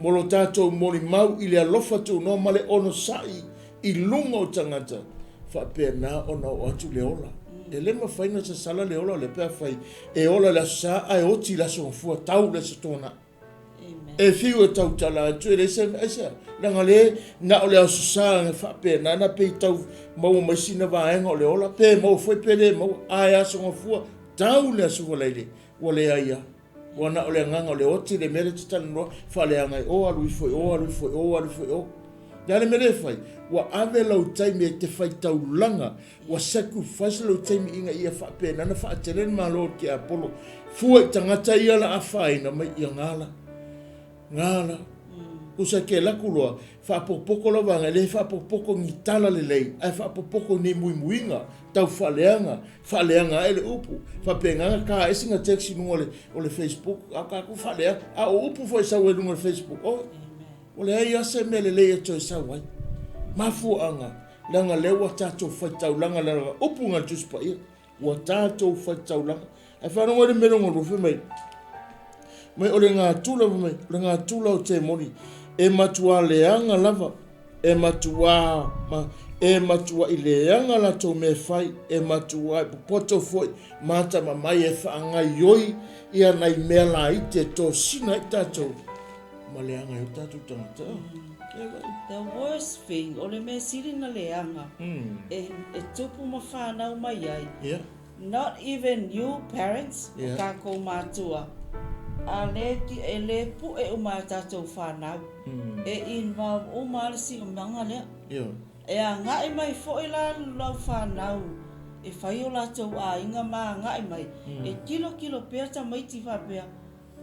mo lo tatou molimau i le alofa tunoa ma le onosai i luga o tagata, faapena ona oo atu le ola. E le mafai ona sasala le ola lea pe afai e ola i le Aso Sa ae oti i le Aso Gafua tau le Aso Toonai. E fiu e tautala atu e leai se mea, aisea? Leaga le na o le Aso Sa e faapena ona pei tau maua mai sina vaega o le ola, pe maua foi pe le maua, ae Aso Gafua tau le Aso Faraile ua leai lava. Ua na o le agaga o le oti le mea lea e te talanoa, faaleaga i o, alu ifo i o, alu ifo i o, alu ifo i o. O le a le mea lea e fai? Ua ave lou taimi e te faitaulaga, ua sacrifice lou taimi ina ia faapena ona faatele le Malo o le tiapolo. Fua i tagata ia la afaina mai, ia gala. Gala. Tusa e ke laku loa, faapopopo lava aga, e le faapopopo ni tala lelei, ae faapopopo ni muimuiga tau faaleaga, faaleaga ae le upu, faapena na ta ai sina text i luga o le, o le Facebook, a o tatou faaleaga, a o upu foi e sau ai i luga o le Facebook, oi, ua leai lava se mea lelei e toe sau ai. Mafuaaga, leaga lea ua tatou faitaulaga, leaga upu na le Tusi Paia, ua tatou faitaulaga. Ae faalogo ai le mea lona lua, fai mai, mai o le natura, fai mai, o le natura o temoni, e matua leaga lava, e matua, ma, e matuaʻi leaga latou mea e fai, e matuaʻi popoto foi, ma atamamai e faagaioi ia nai mea laiti e tosina ai tatou, ma leaga ai o tatou tagata. The worst thing, o le mea sili na leaga, e, e tupu ma whanau mai ai, Yeah. Not even you parents, o tatou matua, a le e le puʻe uma e tatou fanau, e involve uma lava le siomaga lea. E agai mai foi la lau fanau e fai o latou aiga ma agai mai, e tilotilo pea tamaiti faapea,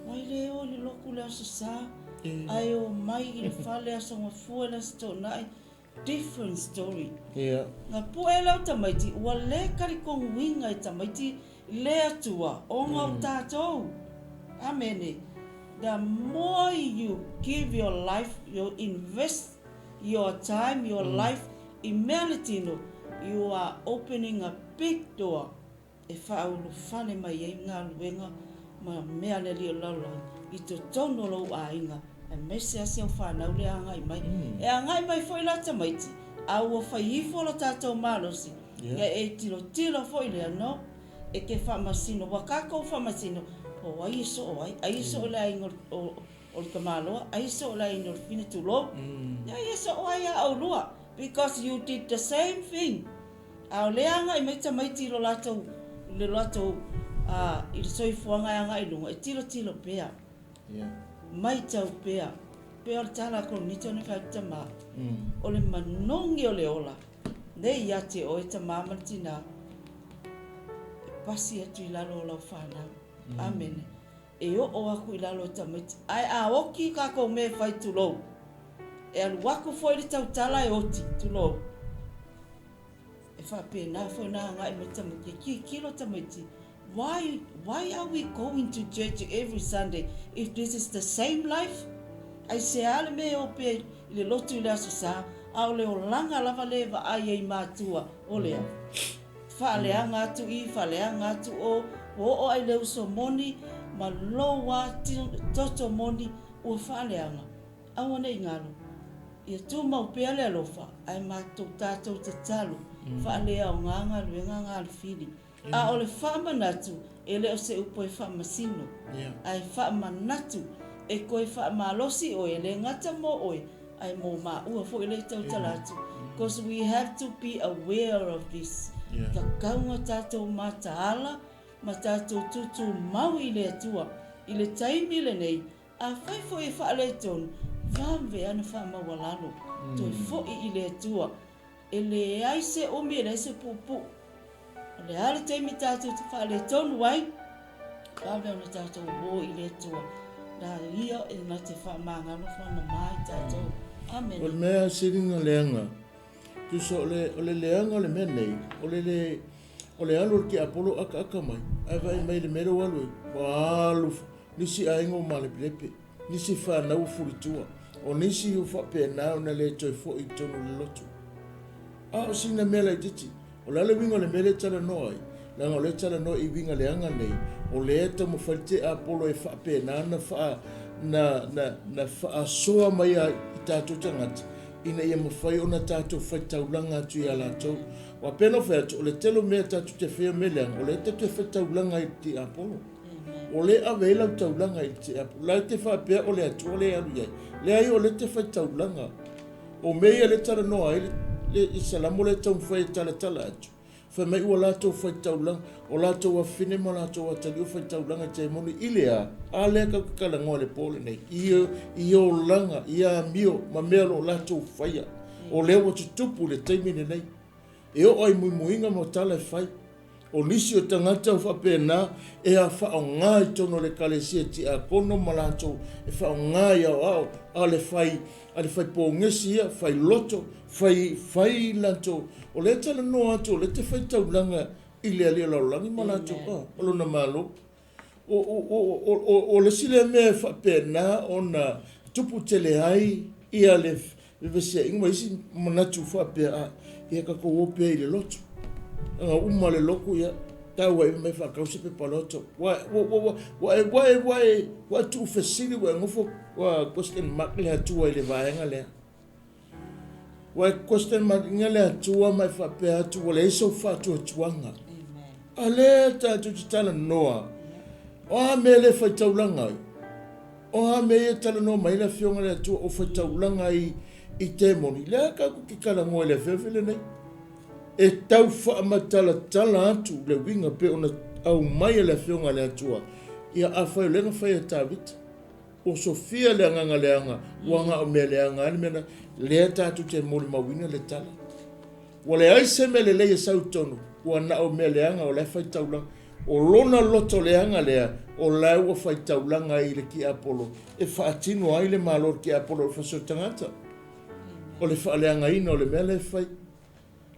Mai le o i le lotu le Aso Sa, ae omai i le fale Aso Gafua i le Aso Toonai, Different story. Ia. Na puʻe lau tamaiti ua le talitonuina e tamaiti le Atua ona o tatou. Amene. The more you give your life, you invest your time, your life i mea le tino, you are opening a big door. e faaulufale mai ai galuega ma mea a le Alii o le lalolagi i totonu o lou aiga, aemaise lava si au fanau lea e agai mai. E agai mai foi la tamaiti, a ua fai ifo lo tatou malosi, ia e tilotilo foi lea, no, e te faamasino, ua tatou faamasino, o ai e soo ai, ai e soo i le aiga o le tamaloa, ai e soo i le aiga o le fine, tulou, ia ai e soo ai a oulua, because you did the same thing. A o lea agai mai tamaiti i lo latou, i le latou, a, i le soifuaga e agai i luga, e tilotilo pea. Yeah. Maitau pea. Pea o le tala a Korinito na fai atu tamā, o le manogi o le ola, nei ia te oe tamā ma le tinā, e pasi atu i lalo o lau fanau. Amene. E oo aku i lalo e tamaiti. Ae a oki kakou mea e fai tulou, e alu aku foi le tautala e oti, tulou. E faapena foi ona agai mai tamaiti, e tilotilo tamaiti, why, why are we going to church every Sunday if this is the same life? Aisea le mea e o pea i le lotu i le Aso Sa, a o le olaga lava lea e vaai ai matua o lea. Faaleaga atu i, faaleaga atu o, ua oo ai le uso moni ma lou lava toto moni ua faaleaga. Aua ne i galo, ia tumau pea le alofa, ae matou tatou tatalo, faaleaoga galuega a Galefili. A o le faamanatu, e le o se upu e faamasino, ae faamanatu e toe faamalosi oe, e le gata mo oe, ae mo maua foi lea e tautala atu. Because we have to be aware of this. Tatau ona tatou mataala ma tatou tutumau i le Atua i le taimi lenei, afai foi e faaletonu, vave lava ona faamaualalo, toe foi i le Atua. E leai se umi, e leai se puupuu. O le a le taimi tatou te faaletonu ai, vave ona tatou o i le Atua, na Ia e na te faamagalo faamama i tatou. Amene. O le mea sili ona leaga, tusa o le, o le leaga o le mea nei, o le le, o le alu o le tiapolo akaaka mai, ae vaai mai i le mea lea ua alu ai, ua alu nisi aiga ua malepelepe, nisi fanau ua fulitua, o nisi ua faapena ona le toe foi i totonu o le lotu. A o sina mea laitiiti, o le a le uiga o le mea lea e talanoa ai? Leaga o lea e talanoa i uiga leaga nei, o lea e taumafai le tiapolo e faapena ona faa, na, na, na faasoa mai ai i tatou tagata, ina ia mafai ona tatou faitaulaga atu ia latou. Aua pei ona ou fai atu, o le tele o mea tatou te faia o mea leaga, o lea tatou te faitaulaga ai i le tiapolo. O lea e ave ai lau taulaga i le tiapolo. La e te faapea o le Atua lea e alu i ai. Leai, o lea e te faitaulaga. O mea ia lea e talanoa ai le, le Salamo lea e taumafai e talatala atu, fai mai ua latou faitaulaga, o latou afafine ma latou atalii ua faitaulaga i temoni i le a? A lea tatou te talanoa i le po lenei, i, i olaga, i amio ma mea o lo o latou faia. O lea ua tutupu i le taimi lenei. E oo ai muimuiga ma tala e fai. O nisi o tagata o faapena e a faaaoga i totonu o le Ekalesia tiakono ma latou e faaaoga i aoao a le fai a le fai pogesi ia, fai loto, fai fai latou. O lea e talanoa atu o lea e te fai taulaga i le Alii o lalolagi ma latou a o lona Malo. O, o, o, o, o le isi lea mea e faapena ona tupu tele ai ia le vevesiaiga ma isi manatu faapea, a, ia tatou o pea i le lotu. Aga uma le lotu, ia, tau ai mai faatau se pepa loto. Ua, ua, ua, ua, ua e, ua e, ua e, ua e tuufesili, ua e nofo, ua question mark le Atua i le vaega lea. Ua e question mark ina le Atua ma e faapea atu ua leai sou faatuatuaga. A lea tatou te talanoa, o a mea le faitaulaga ai? O a mea ia talanoa mai ai le Afioga i le Atua o faitaulaga ai i temoni? Lea tatou te talanoa i le afiafi lenei. E tau faamatalatala atu le uiga pei ona aumai e le Afioga i le Atua. Ia afai o lea na fai e Tavita. Ua sofia le agaga leaga, ua na o mea leaga lava le mea na, lea tatou te molimauina le tala. Ua leai se mea lelei e sau i totonu, ua na o mea leaga o la e faitaulaga. O lona loto leaga lea, o la ua faitaulaga ai i le tiapolo e faatino ai le malo o le tiapolo o le fasioti tagata. O le faaleagaina o le mea lea e fai.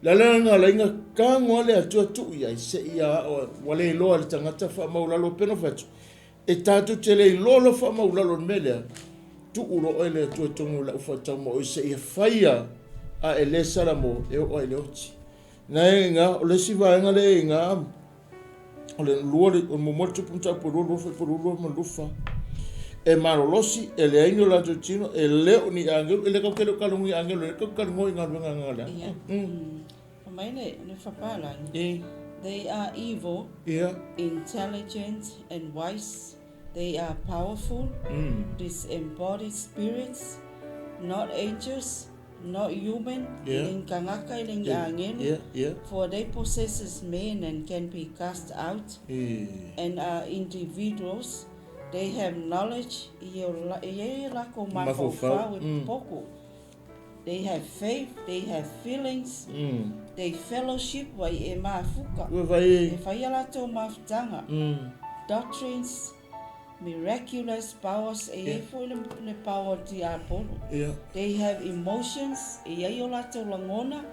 Le ala lena ala ai na tago lava le Atua tuu i ai, seia ao, ua le iloa e le tagata faamaualalo pei ona fai atu, e tatou te le iloa loa faamaualalo i le mea lea, tuu loa oe le Atua i totonu o lau faataumao seia faia a e le Salamo e oo ai i le oti. Na e i ina, o le isi vaega lea e i ina, o le lua, o le muamua le tupu mataupu e 22, fuaiupu 22 ma le 24. E malolosi, e leai ni o latou tino, e le o ni agelu, e le tatou te le o talanoa i agelu, e le tatou talanoa i galuega a gagaleaga. Ia. Fai mai le fapalagi, They are evil, intelligent and wise, they are powerful, disembodied spirits, not angels, not human, e le ni tagata e le ni agelu, for they possesses men and can be cast out, and are individuals, they have knowledge, e i ai o lakou mafaufau e popo. They have faith, they have feelings, they fellowship, wai e mafuka, e fai a latou mafutaga, doctrines, miraculous powers, e i ai foi le power o le tiapolo. They have emotions, e i ai o latou lagona,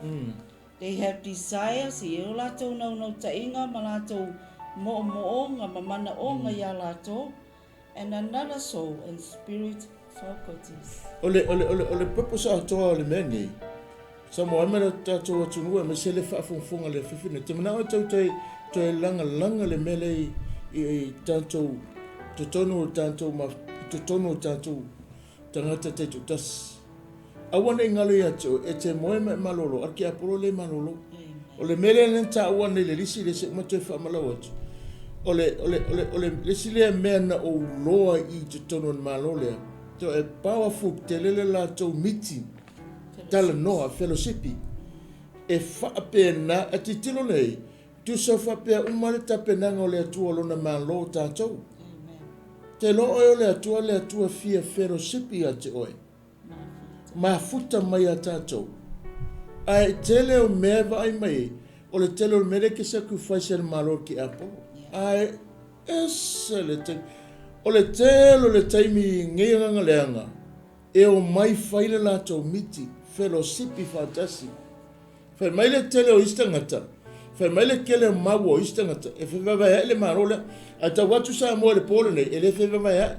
they have desires, e i ai o latou naunautaiga ma latou moomooga ma manaoga ia latou, And another soul and spirit faculties. O le, o le, o le, o le purpose atoa o le mea nei, Samoa ai ma le tatou atunuu aemaise le faafogafoga i le afiafi nei, te manao e tau toe, toe lagalaga le mea lea i, i, i tatou, totonu o tatou, ma, totonu o tatou tagata taitoatasi. Aua ne i galo ia te oe, e te moe ma e malolo, a le tiapolo le malolo. O le mea lea na taua nei le lisi lea se uma toe faamalau atu. O le, o le, o le, o le, le isi lea mea na ou loa i totonu o le Malo lea, to e powerful tele le latou meeting, talanoa, fellowshipi. E faapena, a tilotilo nei, tusa faapea uma le tapenaga o le Atua o lona Malo o tatou. Te iloa oe o le Atua, le Atua fia fellowship ia te oe. Mafuta mai ia tatou. Ae tele o mea e vaai mai ai, o le tele o le mea lea ke sacrifice e le Malo i ke Apolo. Ae ese le taimi. O le tele o le taimi i nei agaga leaga, e omai fai le latou miti, fellowship faatasi. Fai mai le tele o isi tagata, fai mai le tele o mau o isi tagata, e fevaevaea'i le Malo lea. Ae tau atu Samoa i le po lenei, e le fevaevaea'i.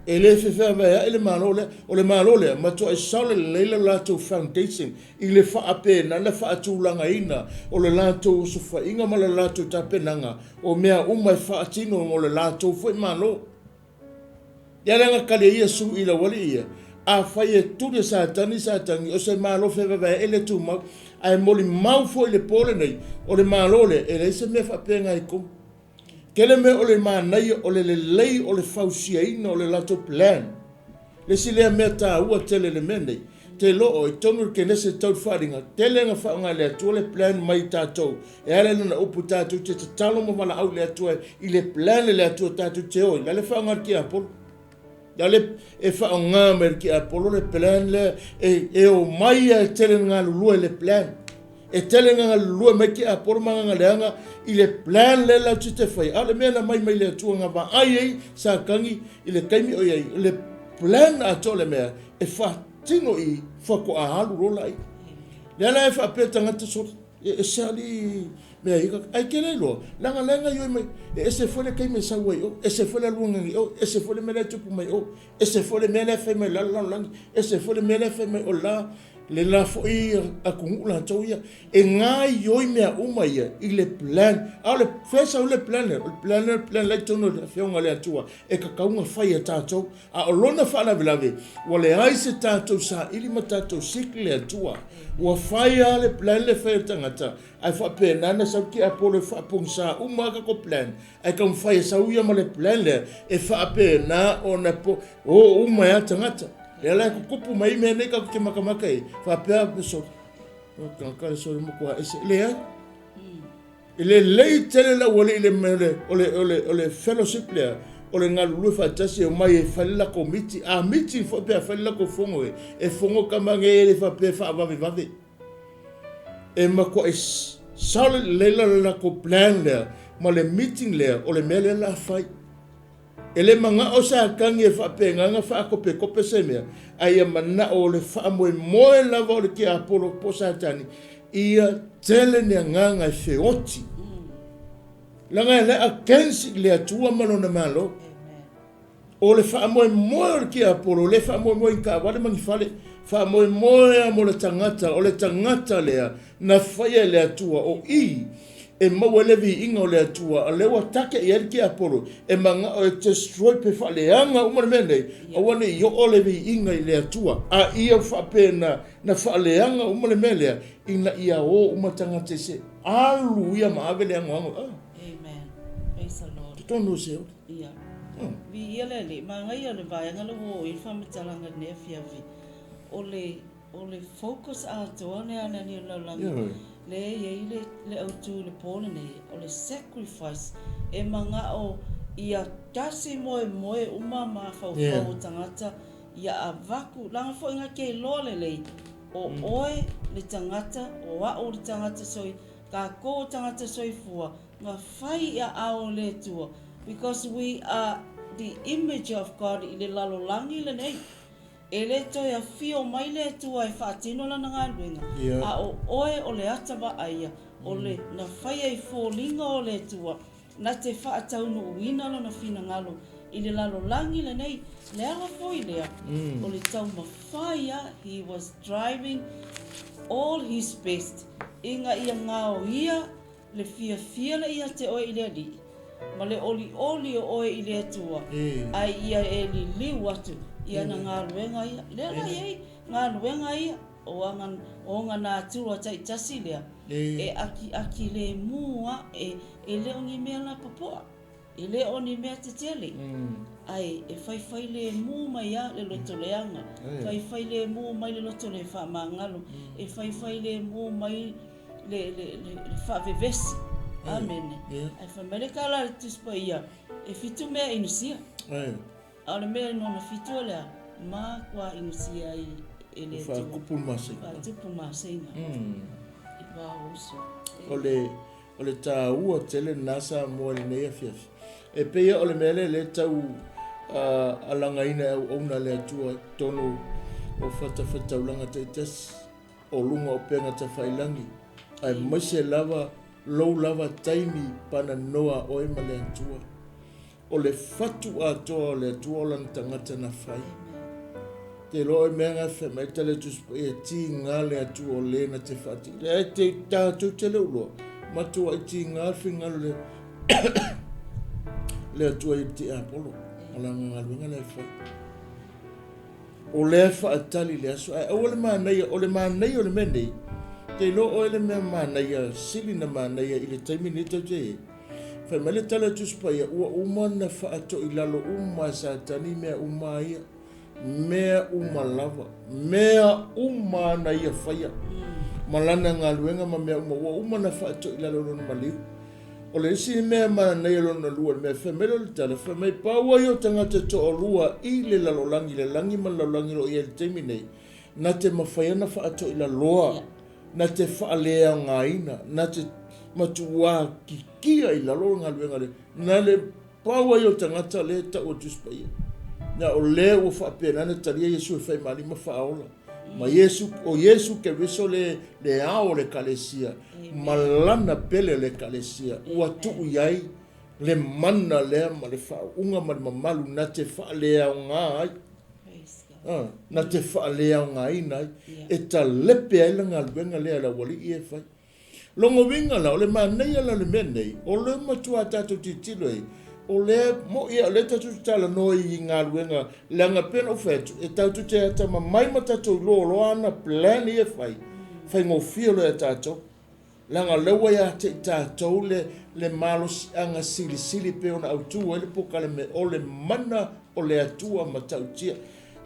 E le fevaevaea'i le Malo lea. O le Malo lea, matuai solid lelei le latou foundation i le faapena na faatulagaina o le latou osofaiga ma le latou tapenaga o mea uma e faatino mo le latou foi Malo. Ia leaga kali e Iesu i laualii ia, Afai e tuli e Satani Satani, o se malo fevaevaeae le tumau, ae molimau foi le po lenei, o le malo lea, e leai se mea faapena i totonu. Tele mea o le manaia, o le lelei o le fausiaina o le latou plan. Le isi lea mea taua tele i le mea nei, te iloa i totonu o le Kenese tau le faaaliga, tele na faaaoga e le Atua le plan mai i tatou, e ala i lana upu tatou te tatalo ma valaau i le Atua i le plan e le Atua tatou te o ai, la le faaaoga e le tiapolo. La le e faaaoga mai e le tiapolo le plan lea e omai e tele na galulue i le plan. E tele na galulue mai tiapolo ma gagaleaga i le plan lea latou te fai, a o le mea na mai mai le Atua na vaai ai Satani i le taimi o i ai, le plan atoa le mea e faatino i faatoa alu loa laia. Lea la e faapea tagata soli, e ese alii mea ia, ae tele iloa, leaga la e gaoioi mai, e ese foi le taimi e sau ai o, ese foi le aluga i o, ese foi le mea la e tupu mai o, ese foi le mea la e fai mai la le lalolagi, ese foi le mea la e fai mai o la le la foi atunuu latou ia. E gaoioi mea uma ia i le plan. A o le fea sau le plan lea? O le plan lea, o le plan la i totonu o le Afioga a le Atua e tatau ona fai e tatou. A o lona faalavelave, ua leai se tatou saili ma tatou seek le Atua. Ua fai lava le plan le fai e le tagata, ae faapena ona sau tiapolo e faapogisa uma lava tatou plan, ae taumafai e sau ia ma le plan lea e faapena ona po o uma ai lava tagata. Lea la e tutupu mai ai mea nei tatou te matamata i ai, faapea, sole, o tagata le sole matua ese. Leai. E lelei tele le aualii i le mea o le, o le, o le fellowship lea, o le galulue faatasi e omai e fai le latou miti. A miti foi pe a fai le latou fono e, e fono tama nei e le faapea e faavavevave. E matuai solid lelei la le latou plan lea ma le meeting lea o le mea lea o le a fai. E le manao Satani e faapena ona faatopetope se mea, a ia manao o le faamoemoe lava o le tiapolo po o Satani, ia tele ni agaga e feoti. Leaga e le against i le Atua ma Lona Malo. O le faamoemoe o le tiapolo, le faamoemoe i ni taavale ma ni fale, faamoemoe lava mo le tagata, o le tagata lea na faia e le Atua, o i e maua ai le viiga o le Atua, a lea ua take i ai le tiapolo, e manao e destroy pe faaleaga uma le mea nei, aua ne i oo le viiga i le Atua, a ia faapena na faaleaga uma le mea lea, ina ia o uma tagata i se alu ia ma ave le anoano. Ah. Amen. Praise the Lord. Totonu o se oli. Ia. Viia le Alii. Manaia le vaega lea ua oo i ai le faamatalaga i lenei afiafi. O le O le focus atoa lea a le Alii o le Lalolagi, lea e i ai le, le autu i le po lenei, o le sacrifice e manao ia tasi moemoe uma mafaufau o tagata ia avatu, leaga foi na te iloa lelei, o oe le tagata, o a'u le tagata soi, tatou o tagata soifua, na fai i aao o le Atua, because we are the image of God i le lalolagi lenei. E le toe afio mai le Atua e faatino lana galuega, a o oe o le ata vaaia, o le na faia i foliga o le Atua, na te faataunuuina lona finagalo i le lalolagi lenei. Le ala foi lea o le taumafai a, he was driving all his best ina ia gaoia Le fiafia le ia te oe i le Alii, ma le olioli o oe i le Atua, a ia e liliu atu i ana galuega ia. Lea la e i ai galuega ia. O aga, o oganatura taitasi lea, e akiaki lemu aʻe, e le o ni mea lapopoa, e le o ni mea tetele, ae e faifai lemu mai lava le loto leaga, faifai lemu mai le loto le faamagalo, e faifai lemu mai le, le, le, le faavevesi. Amene. Ae fai mai le tala a le Tusi Paia, e fitu mea inusia. A o le mea lona fitu o le a? Matua inusia ai e le Atua. Faatupu le maseiga. Faatupu maseiga. I va o uso. O le, o le taua tele lena Samoa i lenei afiafi. E pei o le mea lea lea tau uh, alagaina e auauna a le Atua i totonu o fatafaitaulaga taitasi o luga o upega tafailagi, aemaise lava lou lava taimi pananoa oe ma le Atua. O le fatu atoa o le Atua o lana tagata na fai. Te iloa oe mea nga fai mai tale Tusi Paia tiga le Atua o le na te faati. Leai te tatou te le uloa. Matuai tiga le finagalo le le Atua i le tiapolo. O lana galuega lea e fai. O lea e faatali le aso. Ae aua le manaia, o le manaia o le mea nei, te iloa oe le mea manaia, sili na manaia i le taimi nei tatou te i ai. Fai mai le tala a Tusi Paia, ua uma ona faatoilalo uma e Satani mea uma a ia, mea uma lava, mea uma na ia faia, ma lana galuega ma mea uma, ua uma ona faatoilalo e lona maliu. O le isi mea manaia lona lua, le mea fai mai lea o le tala, fai mai, pau ai o tagata e toalua i le lalolagi, le lagi ma le lalolagi o lo o i ai i le taimi nei, na te mafai ona faatoilaloa na te faaleaogaina, na te matuā kikia i lalo le galuega lea, na le pau ai o le tagata lea e tau o Tusi Paia. Na o lea ua faapena ona talia Iesu e fai ma Alii ma Faaola. Ma Iesu, o Iesu Keriso le, le ao o le Ekalesia, ma lana pele o le Ekalesia, ua tuu i ai le mana lea ma le faauuga ma le mamalu na te faaleaoga ai. Na te faaleaogaina ai, e talepe ai le galuega lea a le aualii e fai. Lona uiga la, o le manaia la o le mea nei, o lea matua tatou tilotilo ai, o lea mo'i o lea tatou te talanoa i galuega, leaga e pei ona ou fai atu, e tatou te atamamai ma tatou iloa loa ana plan ia e fai, faigofie loa ia tatou. Leaga o lea ua ia te i tatou le, le malosiaga silisili e pei ona autu ai le polokalame o le mana o le Atua matautia.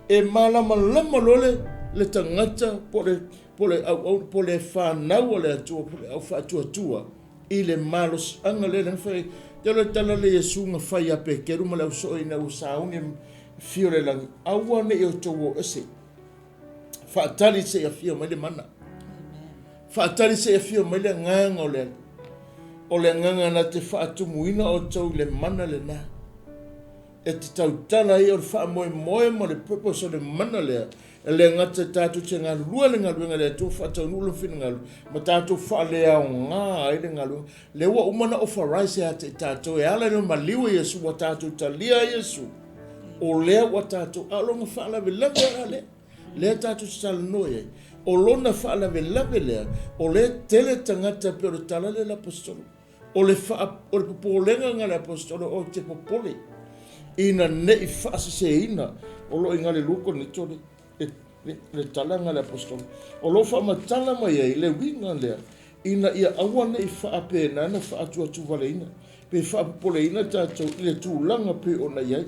E malamalama loa le, le tagata po o le, po o le auauna, po o le fanau a le Atua, po o le au faatuatua i le malosiaga lea na fai. Te le tala le Iesu na fai ia Peteru ma le au soo ina ua sauni fio le lagi, aua ne i outou o ese. Faatali se i afio mai le mana. Faatali se i afio mai le agaga o le Alii. O le agaga na te faatumuina outou i le mana lena. E te tautala ai o le faamoemoe ma le purpose o le mana lea, e le gata e tatou te galulue le galuega a le Atua, faataunuu lona finagalo, ma tatou faaleaoga ai le galuega. Lea ua uma ona authorize ia te i tatou e ala i le maliu e Iesu ua tatou talia ai Iesu. O lea ua tatou, a o lona faalavelave la lea, lea tatou te talanoa i ai. O lona faalavelave lea, o lea e tele tagata pei o le tala lea a le Aposetolo. O le faa, o le popolega lena a le Aposetolo ou te popole ina ne i faaseseina o lo o i Galilua Korinito le, le, le tala lena a le Aposetolo. O lo o faamatala mai ai le uiga lea ina ia aua ne i faapena na faatuatuvaleina pe faapopoleina tatou i le tulaga pei ona i ai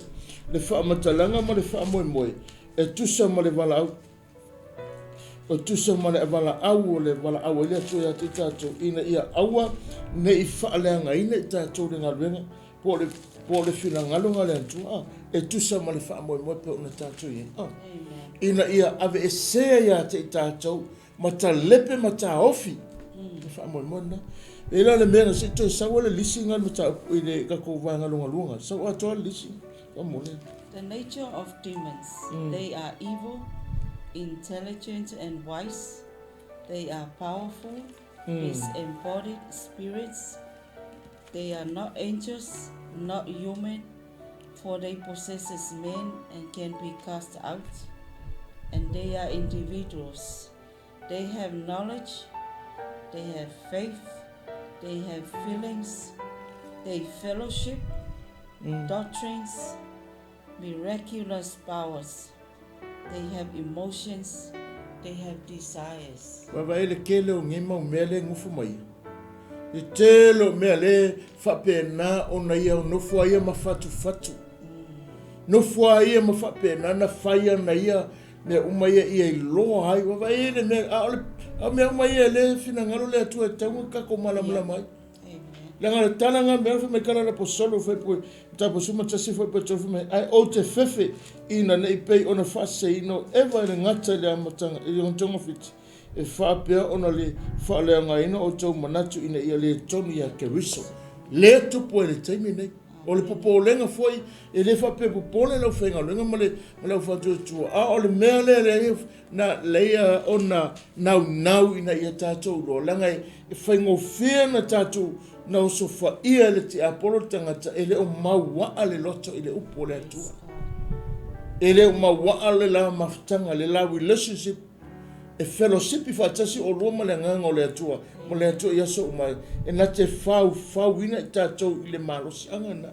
le faamatalaga ma le faamoemoe e tusa ma le valaau e tusa ma le valaau o le valaau ai le Atua ia te tatou ina ia aua ne i faaleagaina i tatou le galuega po o le po o le finagalo na le Atua e tusa ma le faamoemoe pei ona tatou i ai ina ia aveesea ia te i tatou ma talepe ma taofi le faamoemoe lena. E la le mea na se i toe sau ai le lisi lena i le mataupu i le tatou vaega lugaluga, sau atoa le lisi faamolemole. The nature of demons, they are evil, intelligent and wise, they are powerful, disembodied spirits, they are not angels, not human, for they possesses men and can be cast out, and they are individuals. They have knowledge, they have faith, they have feelings, they fellowship, doctrines, miraculous powers. They have emotions They have desires. Vaavaai le tele o nei mau mea lea e nofo mai ia. Le tele o mea lea e faapena ona ia nofo ai ia ma fatufatu. Nofo ai ia ma faapena na fai ana ia mea uma ia ia iloa ai. Vaavaai le mea, a o le, a o mea uma ia lea e finagalo le Atua e tatau ona tatou malamalama ai. Leaga o le tala lena mea fai mai tala le aposolo fai pue mataupu 11 fai pue 3 fai mai ae ou te fefe ina ne i pei ona faaseseina o Eva e le gata i le amataga i le togafiti e faapea ona le faaleaogaina o outou manatu ina ia le tonu ia Keriso. Lea tupu ai le taimi nei. O le popolega foi, e le faapea popole le aufaigaluega ma le ma le aufaatuatua, a o le mea lea lea na leia ona naunau ina ia tatou iloa, leaga e faigofie ona tatou na osofaia e le tiapolo le tagata e le o mauaa le loto i le upu o le Atua. E le o mauaa le la mafutaga, le la relationship e felosipi faatasi oulua ma le Agaga o le Atua, ma le Atua i aso uma, e na te faufauina i tatou i le malosiaga lena.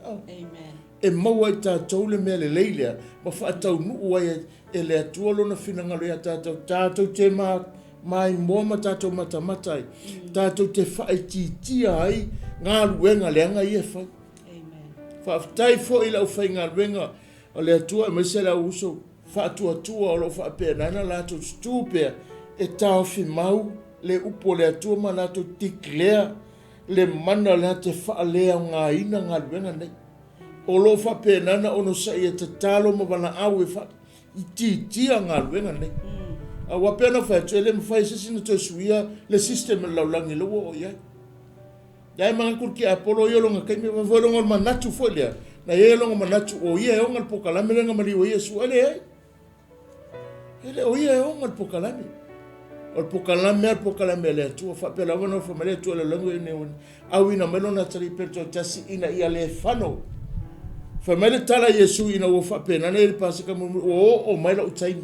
E maua ai tatou le mea lelei lea ma faataunuu ai e le Atua lona finagalo ia tatou, tatou te maimoa ma tatou matamata ai, tatou te faaitiitia ai galuega leaga ia e fai. Faafetai foi i le aufaigaluega a le Atua aemaise le au uso faatuatua o lo o faapena ona latou tutu pea e taofi mau le upu o le Atua ma latou declare le mana o le a te faaleaogaina galuega nei. O lo o faapena ona onosai e tatalo ma valaau e faaitiitia galuega nei. Aua pei ona fai atu, e le mafai e se isi ona toe suia le system o le lalolagi lea ua oo i ai. Lea e manatu le tiapolo ia o lona taimi, foi lona manatu foi lea, na i ai lona manatu o ia e ona le polokalame lea na maliu ai Iesu, ae leai. E le o ia e ona le polokalame. O le polokalame a le polokalame a le Atua, faapea lava ona fai mai le Atua i le lalolagi nei, auina mai lona atalii pele toatasi ina ia le fano. Fai mai le tala a Iesu ina ua faapena nei le Paseka mulimuli, ua oo mai lou taimi.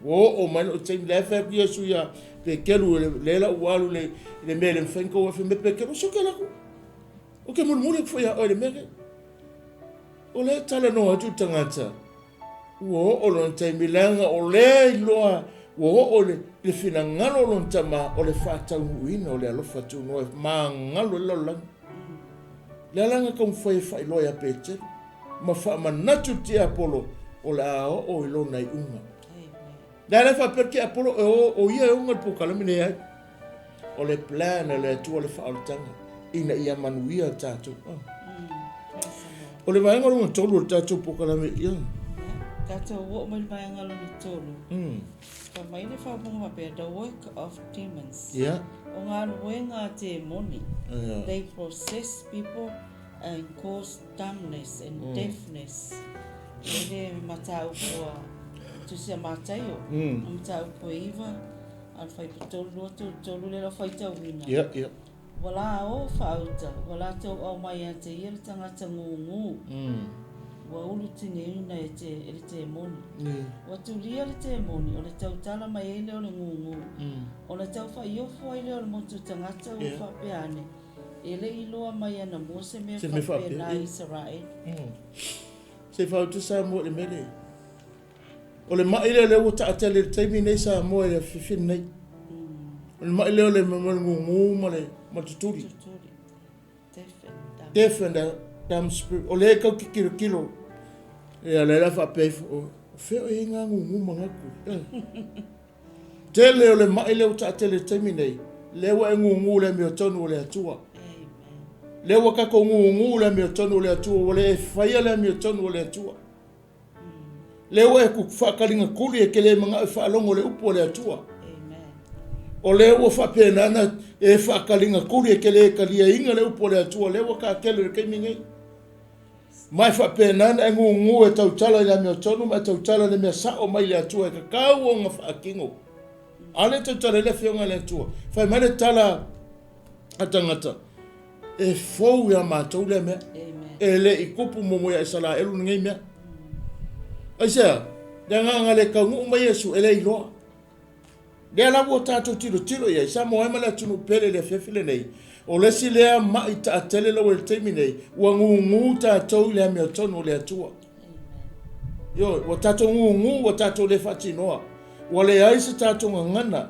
Ua oo mai lou taimi. Lea fai atu Iesu ia Petelu, lea la ua alu i le mea e le mafai ona tou afe mai. Petelu, se ou te alu atu. Ou te mulimuli atu foi ia oe i le mea lea. O lea e talanoa atu le tagata, ua oo lona taimi, leaga o lea e iloa ua oo i le finagalo o lona tama o le faataunuuina o le alofa tunoa e magalo ai le lalolagi. O le ala na taumafai e faailoa ia Petelu ma faamanatu i le tiapolo o le a oo i lona iuga. Le ala e faapea le tiapolo o ia e ona le polokalame, leai. O le plan a le Atua le faaolataga ina ia manuia tatou. O le vaega lona tolu o le tatou polokalame, ia. Tatou oo mai le vaega lona tolu. Fai mai le faaupuga faapea, the work of demons. Yeah. O galuega a temoni. Yeah. They possess people and cause dumbness and deafness. E le mataupu a Tusi a Mataio, a mataupu e 9, a le fuaiupu 3, 2, 3, 3, lea la faitauina. Yeah, yeah. Ua la o faauta, ua latou aumai ia te ia le tagata gūgū, ua ulu tineina e te, e le temoni. Ua tulia le temoni, o le tautala mai ai lea o le gūgū, ona tau faaiofo ai lea o le motu tagata ua faapea ane, e le i iloa mai anamua se mea faapena i Isaraelu. Se i faauta Samoa i le mea lea. O le mai lea lea ua taatele i le taimi nei Samoa i le afiafi lenei. O le mai lea o le gūgū ma le tutuli. Deaf and dumb spirit. O lea e tau tilotilo. Ia lea la faapea ifo, o fea o i ai ngā gūgū ma ngā tutuli. Tele o le mai lea ua taatele i le taimi nei, lea ua e gūgū le amiotonu o le Atua. Lea ua tatou gūgū le amiotonu o le Atua, ua le e faia le amiotonu o le Atua. Lea ua e faakaligatuli e te le manao e faalogo le upu a le Atua. O lea ua faapena ona e faakaligatuli e te le taliaina le upu a le Atua, lea ua taatele i le taimi nei. Ma e faapena ona e gūgū e tautala i le amiotonu ma e tautala i le mea sao mai le Atua e tatau ona faatino. A lea e tautala ai le Afioga a le Atua. Fai mai le tala a tagata, e fou ia matou lea mea. E le i tupu muamua ia Isaraelu lenei mea. Aisea? Le agaga le taunuu mai Iesu e le iloa. Lea la ua tatou tilotilo i ai, Samoa e ma le atunuu pele i le afiafi lenei, o le isi lea ma'i taatele la ua i le taimi nei, ua gūgū tatou i le amiotonu o le Atua. Ioe, ua tatou gūgū, ua tatou le faatinoa. Ua leai se tatou gagana.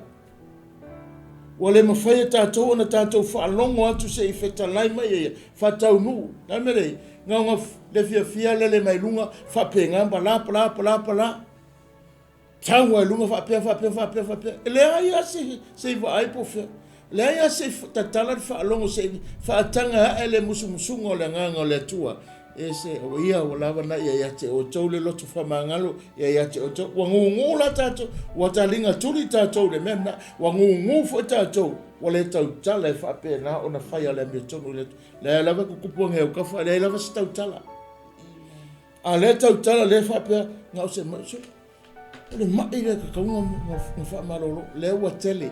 Ua le mafai e tatou ona tatou faalogo atu se i fetalai mai e ia, faataunuu. Le a le mea lea? Na ona le fiafia lele mai luga, faapena ma la, pala, pala, pala. Tau lava i luga faapea, faapea, faapea, faapea. E leai lava se, se i vaai po o fea. Leai lava se i tatala le faalogo se i faataga ae le musumusuga o le Agaga o le Atua. E se, o ia ua lava na ia ia te outou le loto faamagalo ia ia te outou. Ua gugu la tatou, ua taliga tuli tatou i le mea lena. Ua gugu foi tatou, ua le tautala e faapena ona fai a le amiotonu i le Atua. Leai lava tutupu age aukafa, leai lava se tautala. A lea tautala lea faapea, na o se mai, se, o le mai lea tatau ona faamalolo. Lea ua tele,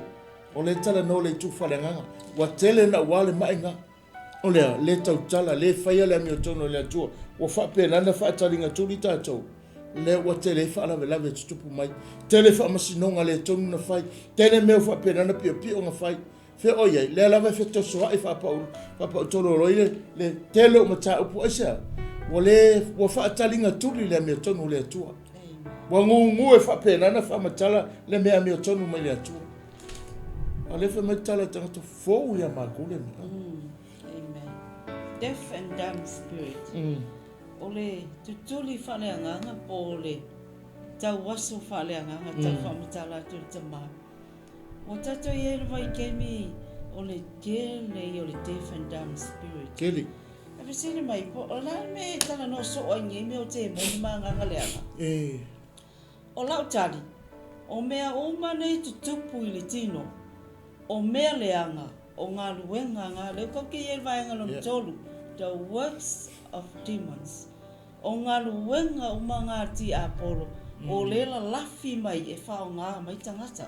o lea talanoa le itu faaleagaga, ua tele naua le mai na. O le a? Le tautala, le faia le amiotonu a le Atua. Ua faapena ona faataliga tuli tatou. Lea ua tele ai faalavelave e tutupu mai. Tele faamasinoga le tonu na fai. Tele mea ua faapena ona piopio na fai. Fea o i ai? Lea lava e fetosoa'i faapautololo ai le, le tele o mataupu. Aisea? Ua le, ua faataliga tuli le amiotonu o le Atua. Ua gugu e faapena ona faamatala le mea amiotonu mai le Atua. A o lea fai mai tala i tagata fou ia matou le mea. Amen. Deaf and dumb spirit. O le tutuli faaleagaga po o le tauaso faaleagaga tau faamatala atu e le tama. Ua tatou i ai i le vaitaimi o le tele ia o le deaf and dumb spirit. Tele. E fesili mai, po o le a le mea e talanoa soo ai nei mea o temoni ma agaga leaga? E. O lau tali, o mea uma nei tutupu i le tino, o mea leaga, o galuega nga, lea ua tatou i ai i le vaega lona tolu, the works of demons, o galuega uma nga a tiapolo, o lea lalafi mai e faoga mai tagata.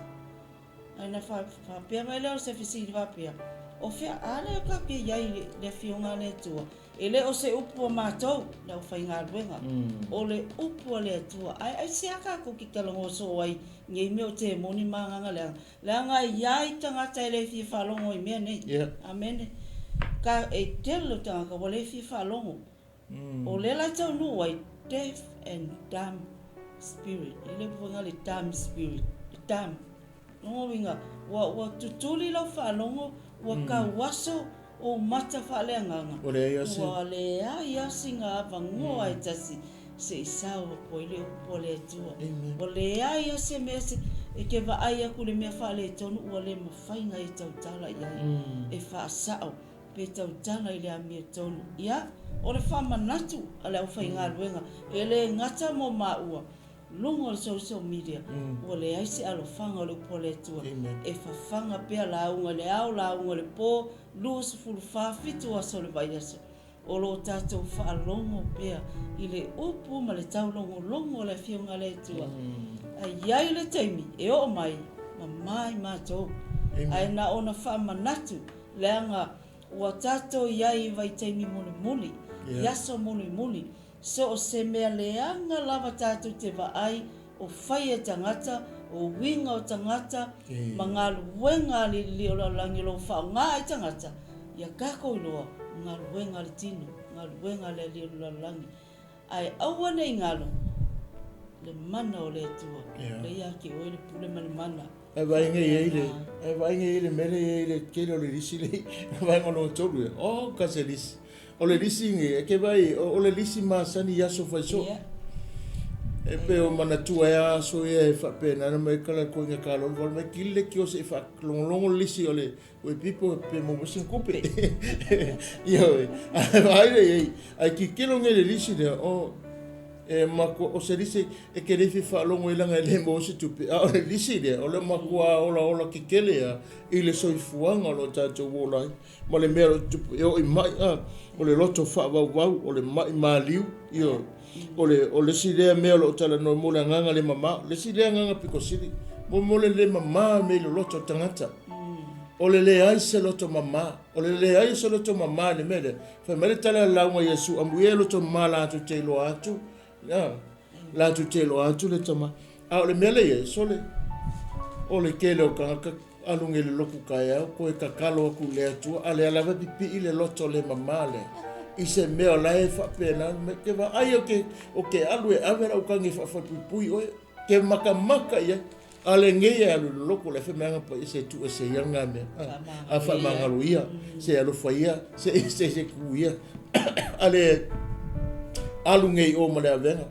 Ae na faapea mai lea o se fesili faapea, o fea a lea tatou te i ai i le Afioga a le Atua? E le o se upu a matou, le aufaigaluega, o le upu a le Atua. Ae aisea tatou te talanoa soo ai i nei mea o temoni ma agaga leaga? Leaga e i ai tagata e le fia faalogo i mea nei. Amene. Ka, e tele o tagata ua le fia faalogo. O lea la e taunuu ai, deaf and dumb spirit. E le upu foi le dumb spirit, le dumb. Lona uiga, ua, ua tutuli lau faalogo, ua tauaso ou mata faaleagaga, Ua leai lava se. Ua leai lava sina avanoa e tasi se i sao atu ai le upu a le Atua. Amen. Ua leai lava se mea se, e te vaai atu i le mea faaletonu ua le mafai ona e tautala i ai, e faasao pe tautala i le amiotonu. Ia, o le faamanatu a le aufaigaluega, e le gata mo maua, luga o le social media, ua leai se alofaga o le upu a le Atua. E fafaga pea lauga i le ao, lauga i le po, 24, fitu aso o le vaiaso. O lo o tatou faalogo pea i le upu ma le taulogologo a le Afioga a le Atua. A i ai le taimi e oo mai, mama i matou. Ae na ona faamanatu, leaga ua tatou i ai i vaitaimi mulimuli, i aso mulimuli, So o se mea leaga lava tatou te vaai o fai e tagata, o uiga o tagata, ma galuega a le o lalolagi o lo o faaaoga ai tagata, ia takou iloa o galuega a le tino, galuega a le alii o le lalolagi. Ae aua ne i galo le mana o le Atua, lea ia te oe le pule ma le mana. Ae vaaiga i ai le, ae vaaiga i ai le mea lea e i ai le tele o le lisi lea i le vaega lona tolu ia. Oh, ka se lisi. O le lisi nei, e ke vaai, o le lisi masani i aso fai soo. E pei o manatua ai a aso ia e faapena na mai kala koe nga kalolo wale mai kili le kio se i whaakalongolongo le lisi o le ue pipo pe mo mo sina kupe. Ia oe. Ae vaai lea i ai, ai kikilo nei le lisi lea, o, e makua, o se lisi e ke le fia faalogo ai leaga e le maua se tupe, a o le lisi lea, o le matua olaola kekele a i le soifuaga o lo o tatou ola ai, ma le mea o lo o tutupu, e oo i mai, a, o le loto faavauvau, o le mai maliu, ioe, o le, o le isi lea mea o lo o talanoa mo le agaga le mama, o le isi lea agaga pito sili, mo, mo le le mama mea i le loto o le tagata. O le leai se loto mama, o le leai o se loto mama i le mea lea, Fai mai le tala a le lauga a Iesu, Amuia e loto mama latou te iloa atu, a, latou te iloa atu le Tama. A o le mea lea i ai, sole, o le tele o tagata alu nei i le lotu taeao, toe tatalo atu i le Atua, a lea lava e pipii le loto le mama lea i se mea o la e faapena mai, ke vaai ou te, ou te alu e ave lau tagi e faafapuipui oe, ke makamaka i ai. A le ngei e alu i le lotu o le fai mai aga paia se tuuese ia lena mea. A faamagalo ia, se alofa ia, se se se ku ia. A le alu ngei o ma le avega.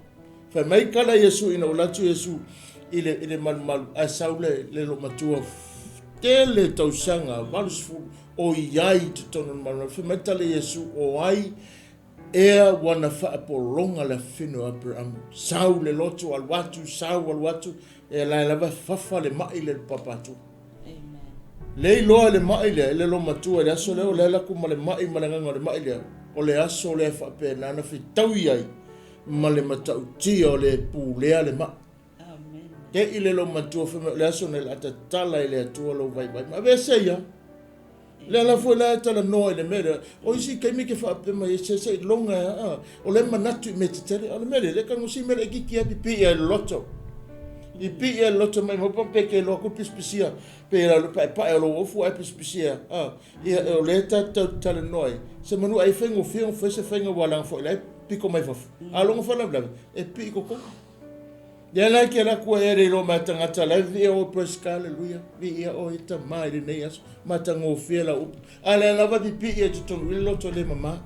Fai mai kala Iesu ina ua alu atu Iesu i le i le malumalu ae sau le le loomatua tele tausaga 80 o i ai i totonu o le malumalu. Fai mai tala Iesu o ai ea ua na faapologa le afafine o Aperamo. Sau le loto alu atu, sau alu atu, e la e lava fafa le mai le papatua. Le iloa le mai lea, e le loomatua i le aso lea, o le ala atu ma le mai ma le agaga o le mai lea, o le aso lea e faapena na fetaui ai ma le matautia o le pulea le mai. Te i le loomatua fai mai o le aso nei o le a tatala e le Atua lou vaivai ma aveese ia. Le ala foi la e talanoa i le mea lea, o isi taimi ke faapea mai se se iloga e a, o le manatu i mea tetele, o le mea lea, le tagosi mea le itiiti a pipii ai i le loto. Pipii ai i le loto mai mau pe ke loa ku pisipisia, pe la le paepae o lou ofu ae pisipisia, a, ia o lea tatou te talanoa ai, se manu ai faigofie ona fai se faiga ua laga foi la e piko mai fafo. A loga faalavelave, e pii i totonu. Lea la e te alu atu ai e le iloa mai tagata la e viia oe praise God hallelujah viia oe e tama i lenei aso matagofie lau upu a lea lava pipii ai totonu i le loto le mama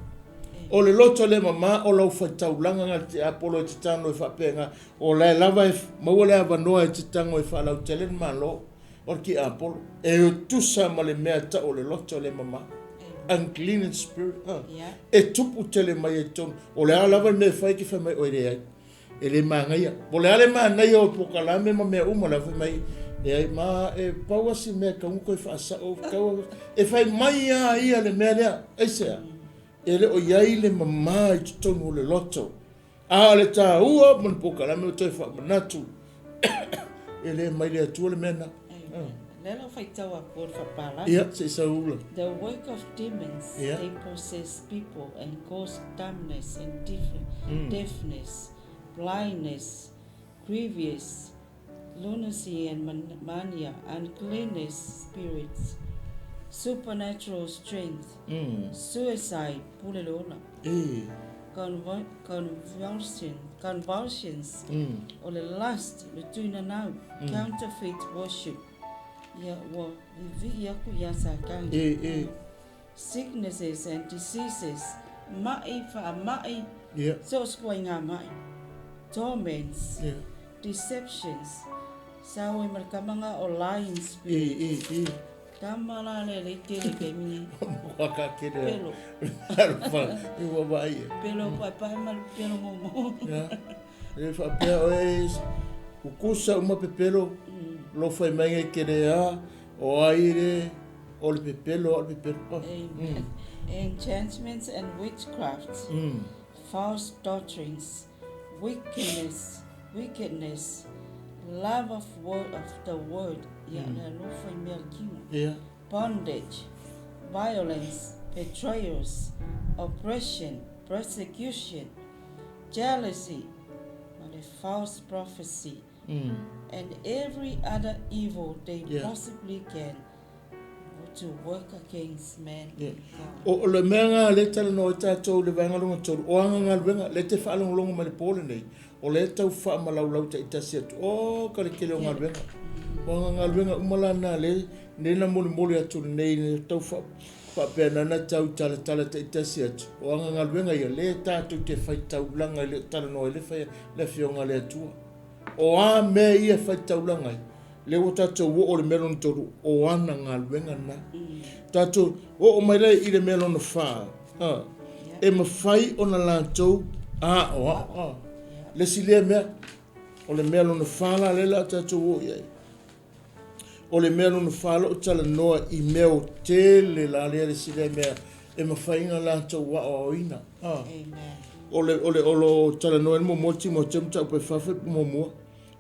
o le loto le mama o lau faitaulaga na le tiapolo e te tago e faapena o la e lava e maua le avanoa e te tago e faalautele le Malo o le tiapolo e tusa ma le mea tau o le loto le mama unclean in spirit e tupu tele mai ai totonu o le a lava le mea e fai e te fai mai oe leai E le manaia. Po o le a le manaia o polokalame ma mea uma la fai mai, leai ma e pau lava si mea e tatau ona toe faasao, tatau e fai mai lava ia le mea lea. Aisea? E le o i ai le mama i totonu o le loto. A o le taua ma le polokalame ua toe faamanatu, e le mai le Atua le mea lena. Lea la ua faitau atu o le faapalagi. Ia, se i sau ula. The work of demons, they possess people and cause dumbness and deafness, blindness, grievous lunacy and mania, uncleanness spirits, supernatural strength, suicide, pule le ola, convulsion, convulsions, o le lust, le tuinanau, counterfeit worship, ia ua vivii aku ia Satani. Sicknesses and diseases, maʻi, faamaʻi, so o se ituaiga maʻi, torments, deceptions, sao ai ma le tama lena o lying spirit. Tama la lea lei tele i taimi nei. Pelo. Pelo paepae ma le pelo gogo. E faapea oe kukusa uma pepelo lo fai mai ngai kele a o ai le o le pepelo o le pepelo. Amen. Enchantments and witchcraft, false doctrines, wickedness, wickedness, love of word of the world, ia le alofa i mea le kino. Bondage, violence, betrayals, oppression, persecution, jealousy, ma le false prophecy, and every other evil they possibly can to work against man and God. O le mea lena lea e talanoa ai tatou i le vaega lona tolu, o ana galuega, lea e te faalogologo mai i le po lenei, o lea e tau faamalaulau taitasi atu, oh ka le tele o galuega. O ana galuega uma la na lea, lea na molimoli atu lenei, lea tau faapena na tau talatala taitasi atu, o ana galuega ia, lea tatou te faitaulaga i le talanoa ai le fai le Afioga a le Atua. O a mea ia e faitaulaga ai, lea ua tatou oo i le mea lona tolu, o ana galuega na. Tatou oo mai lea i le mea lona fa, a, e mafai ona latou aoao. A, le isi lea mea, o le mea lona fa la lea o le a tatou oo i ai. O le mea lona fa o lo o talanoa i mea o tele la lea le isi lea mea e mafai ona latou aoaoina. A, o le, o le, o lo o talanoa ai le muamua Timotea mataupu e fa fuaiupu muamua,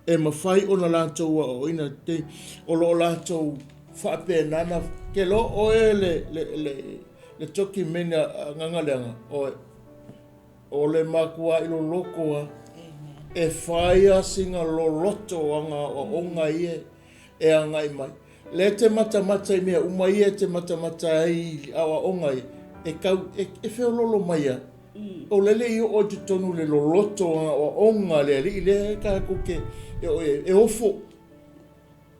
e mafai ona latou aoaoina te, o lo o latou faapena na, ke loa oe le, le, le, le document a Gagaleaga, oe, o le matua loloto a, e fai a sina loloto o ana aoaoga ia e agai mai. Lea e te matamata i mea uma ia e te matamata ai i aoaoga ia, e tau, e, e feololo mai a. O lele i oo i totonu le loloto o aoaoga a le alii lea e tatou te, e, e, e ofo.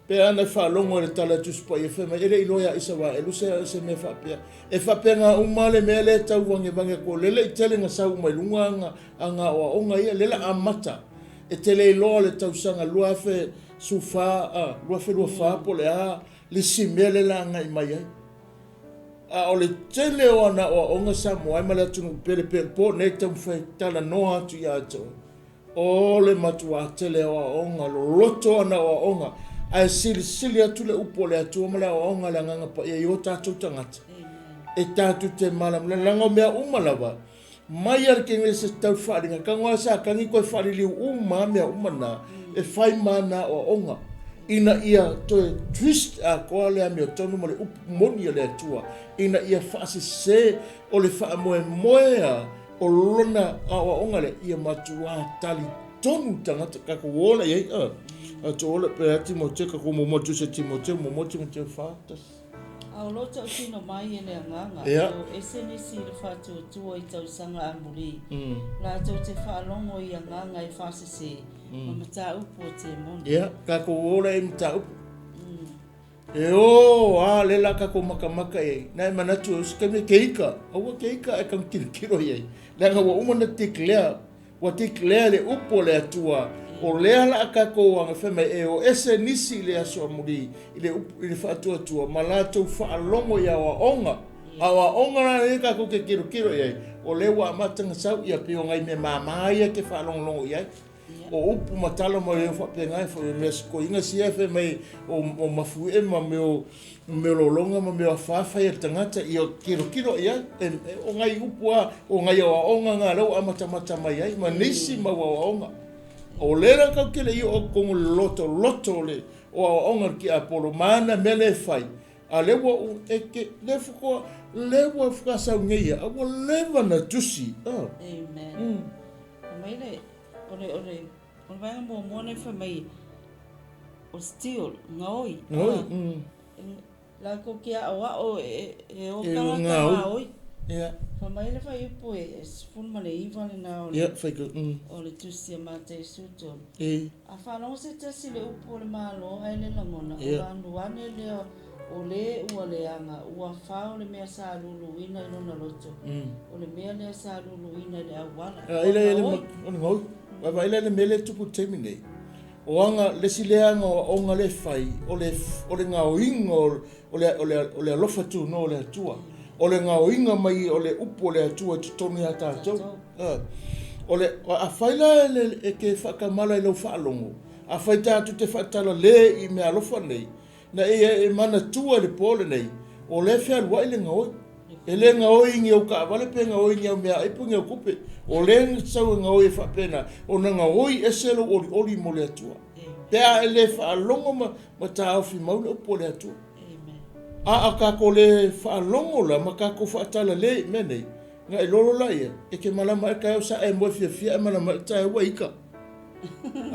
Pe ana e faalogo i le tala a Tusi Paia fai mai, e le i iloa ia Isaraelu se, se mea faapea. E faapena uma le mea lea e tau vagevage atu, o lea le i tele na sau uma i luga aga, aga aoaoga ia, lea la amata. E te le iloa le tausaga 2014, a, 2024 po o le a le isi mea lea la agai mai ai. A o le tele o ana aoaoga Samoa ai ma le atunuu pele pei o le po nei taumafai e talanoa atu ia te oe. O le matuā tele o aoaoga, loloto ana aoaoga, ae silisili atu le upu a le Atua ma le aoaoga a le Agaga Paia i o tatou tagata, e tatou te malamalama, leaga o mea uma lava, mai lava i le Kenese tau faaaliga, tago lava sa tagi toe faaliliu uma lava mea uma na, e fai ma ana aoaoga, ina ia toe twist atoa le amiotonu ma le upu moni a le Atua, ina ia faasese o le faamoemoe a O lona aoaoga lea, ia matuā talitonu tagata tatou ola i ai. A, a to ola pe a Timoteo, tatou muamua tusi a Timoteo, muamua Timoteo 4, tasi. A o lo tautino mai e le Agaga, e o ese nisi i le faatuatua i tausaga amuli, latou te faalogo i agaga e faasese ma mataupu a temoni. Ia, tatou ola i mataupu. E ō, a lea la tatou makamaka i ai, na e manatu e usi taimi e ke ika, aua ke ika e kau tilotilo i ai, leaga ua uma ona declare, ua declare le upu a le Atua, o lea la a tatou aga fai mai e o ese nisi i le aso amuli i le upu i le faatuatua ma latou faalogo i aoaoga, aoaoga la lea tatou te tilotilo i ai, o lea ua amata ona sau ia pei o nai mea mama ia e te faalogologo i ai. O upu ma tala ma mea faapena e fai mea sikoiga sia fai mai o, o mafuie ma mea o mea lologa ma mea afa fai a le tagata ia tilotilo i ai. E, e, o nai upu a, o nai aoaoga na lea ua amatamata mai ai ma nisi mau aoaoga. O lea la tau tele i o totonu o le loto loto o le o aoaoga a le tiapolo ma ana mea lea e fai. A lea ua u, e ke, lea faatoa, lea ua faatoa sau nei ia, a ua leva na tusi. Oh. Amen. Fai mai le, O le, o le, o le vaega muamua lea fai mai, o steal, gaoi. Gaoi, mm. Latou te aoao e, e o tagata gaoi. Ia. Fai mai le fuaiupu e 19 lena o le, Ia, fai ka, o le tusi a Matei 13. E. A faalogo se tasi i le upu o le Malo ae le lagona, ona alu ane lea o le ua leaga, ua fao le mea sa luluina i lona loto, o le mea lea sa luluina i le auala, ua gaoi. O le gaoi. Vaavaai la i le mea lea e tupu i le taimi nei. O aga, le isi lea aga o aoga lea e fai, o le, o le gaoiga o, o le, o le, o le alofa tunoa o le Atua. O le gaoiga mai o le upu o le Atua i totonu ia tatou. O le, afai la e, le, e te faatamala i lau faalogo, afai tatou te faatalale i meaalofa nei, na ia e manatua i le po lenei, o lea e fealuai le gaoi. E le gaoi i ni au taavale pe gaoi i ni au meaai po o ni au tupe. O lea e sau e gaoi e faapena, ona gaoi ese lou olioli mo le Atua. Pe a e le faalogo ma, ma taofi mau le upu a le Atua. A a tatou le faalogo la ma tatou faatalale i mea nei, na e lolo laia, e te malama e taeao sa e moe fiafia e malama e taeao ua ika.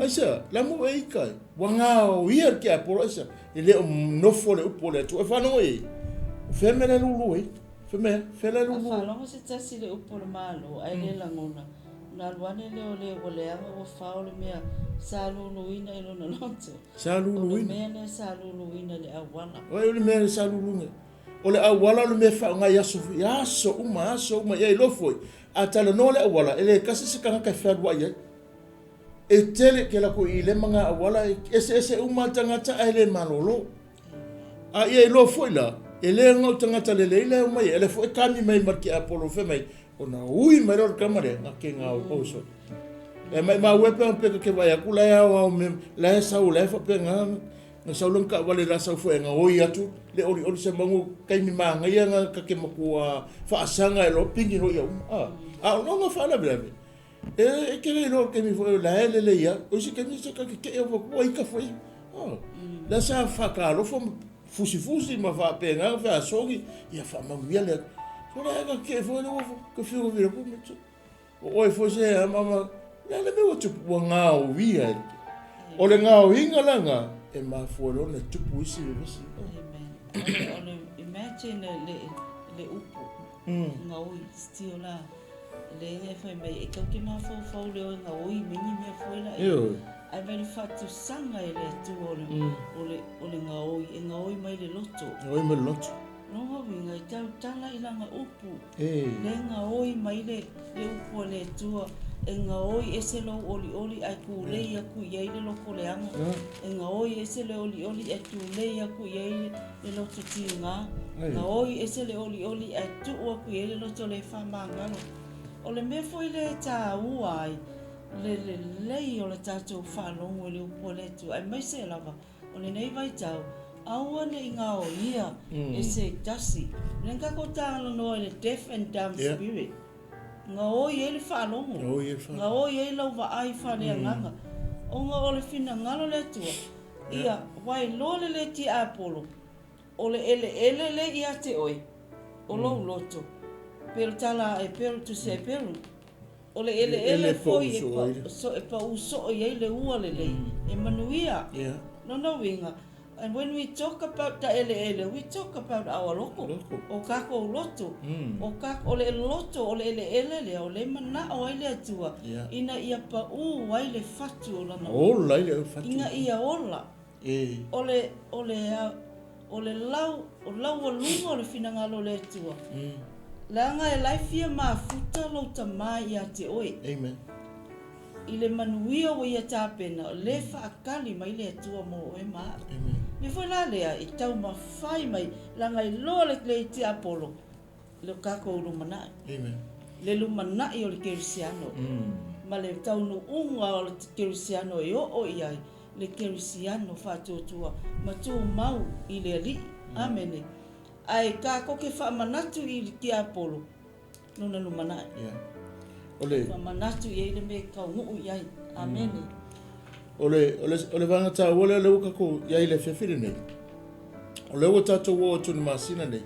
Aisea, la mo e ika ai. Ua gaoia le tiapolo aisea, e le o nofo le upu o le Atua. E faalogo i ai, o fea mea la e lulu ai? Fea mea, fea la e lulu ai? A faalogo se tasi i le upu o le Malo, ae le lagona, ona alu ane lea o le ua leaga ua fao le mea sa luluina i lona loto. Sa luluina. O le mea lea sa luluina i le auala. O le mea lea sa luluina. O le auala o le mea e faaaoga i aso, i aso uma, aso uma, ia iloa foi, a talanoa le auala, e le tasi se tagata e fealuai ai. E tele, ke lako i lema ngā auala, e eseese uma tagata ae le malolo. A ia iloa foi la, e le ngau tagata lelei la e omai ai, e le foi kami mai ma le tiapolo fai mai, ona ui mai loa le tama lea, nga ke ngā o so. E mai ma ue pe pe ke vai aku la e ao ao me, la e sau la e faapena, Na sau lona taavale la sau foi e gaoi atu le olioli se manu taimi manaia na ta te matua faasaga e loa pigi loa ia uma a. A o lona faalavelave e e te le iloa taimi foi la e lelei a o isi taimi se ta te tee ua ua ika foi a. La sa faatalofa ma fusifusi ma faapena na feasogi ia faamanuia le Atua. So la e ta tetee foi le ua ka fiu ka fiu me O oe foi se ama ma le a le mea ua tupu ua gaoia e le O le gaoiga la na e mafua loa ona tupu isi vevesi. Amen. O le imagine le le upu gaoi still la le e fai mai e tau te mafaufau le oe gaoi mai ni mea foi la. Ioe. Ae mai le faatusaga e le Atua o le, o le, o le gaoi, e gaoi mai le loto. Gaoi mai le loto. Lona uiga e tautala i lana upu. E. Le gaoi mai le, le upu a le Atua, e gaoi ese lou olioli ae tulei aku i ai le loto leaga. E gaoi ese le olioli ae tulei aku i ai le loto tiga. Gaoi ese le olioli ae tuu aku i ai le loto le faamagalo. O le mea foi lea e taua ai, le lelei o le tatou faalogo i le upu a le Atua, aemaise lava o lenei vaitau, aua ne i gaoia e se tasi. O lea na tatou talanoa i le deaf and dumb spirit, gaoi ai le faalogo, gaoi ai lau vaai faaleagaga, ona o le finagalo o le Atua, ia wailoa le le tiapolo, o le eleele lea ia te oe, o lou loto, pe o le tala a Eperu, Tusi a Eperu, O le eleele foi e pau soo i ai le ua lelei, e manuia. Lona uiga, and when we talk about the eleele, we talk about our loto, o tatou loto. O le loto, o le eleele lea, o lea e manao ai le Atua ina ia pau ai le fatu o Lana ua, ina ia ola. O le, o le, o le lau, o laualuga o le finagalo o le Atua, leaga e la e fia mafuta lou tama ia te oe. Amen. I le manuia ua ia tapena, o lea e faakali mai le Atua mo oe ma au. Amen. Mea foi la lea, e taumafai mai, leaga e iloa le, le tiapolo, lo tatou lumanai. Amen. Le lumanai o le kerisiano. Ma le taunuuga o le kerisiano e oo i ai, le kerisiano faatuatua ma tumau i le Alii. Amene. Ae tatou te faamanatu i le tiapolo lona lumanai. Yeah. O le faamanatu i ai le mea e taunuu i ai. Amene. O le vaega taua lea, lea ua tatou i ai i le afiafi lenei. O lea ua tatou oo atu i le masina nei.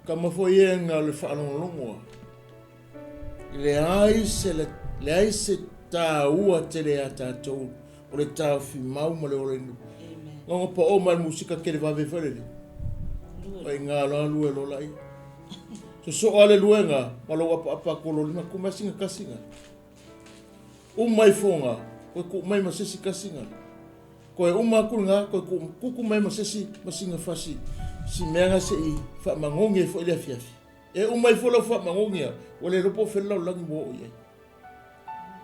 Kama foi e nga le faalogologo a. Leai se, leai se taua tele ia tatou o le taofi mau ma le ola inu. Gongo pa o mai musika kele vave foi lele. Ai ngā loa lue lola i. So so ale lue ngā, ma lo apa apa kolo lima kuma singa kasinga. Umai fonga, koe ku mai ma sesi kasinga. Koe uma aku ngā, koe ku kuku mai ma sesi ma singa fasi. Si mea se i whaamangongi e fo i le afiafi. E uma ifo lau faamagogia, ua le iloa po o fea le lalolagi ua oo i ai.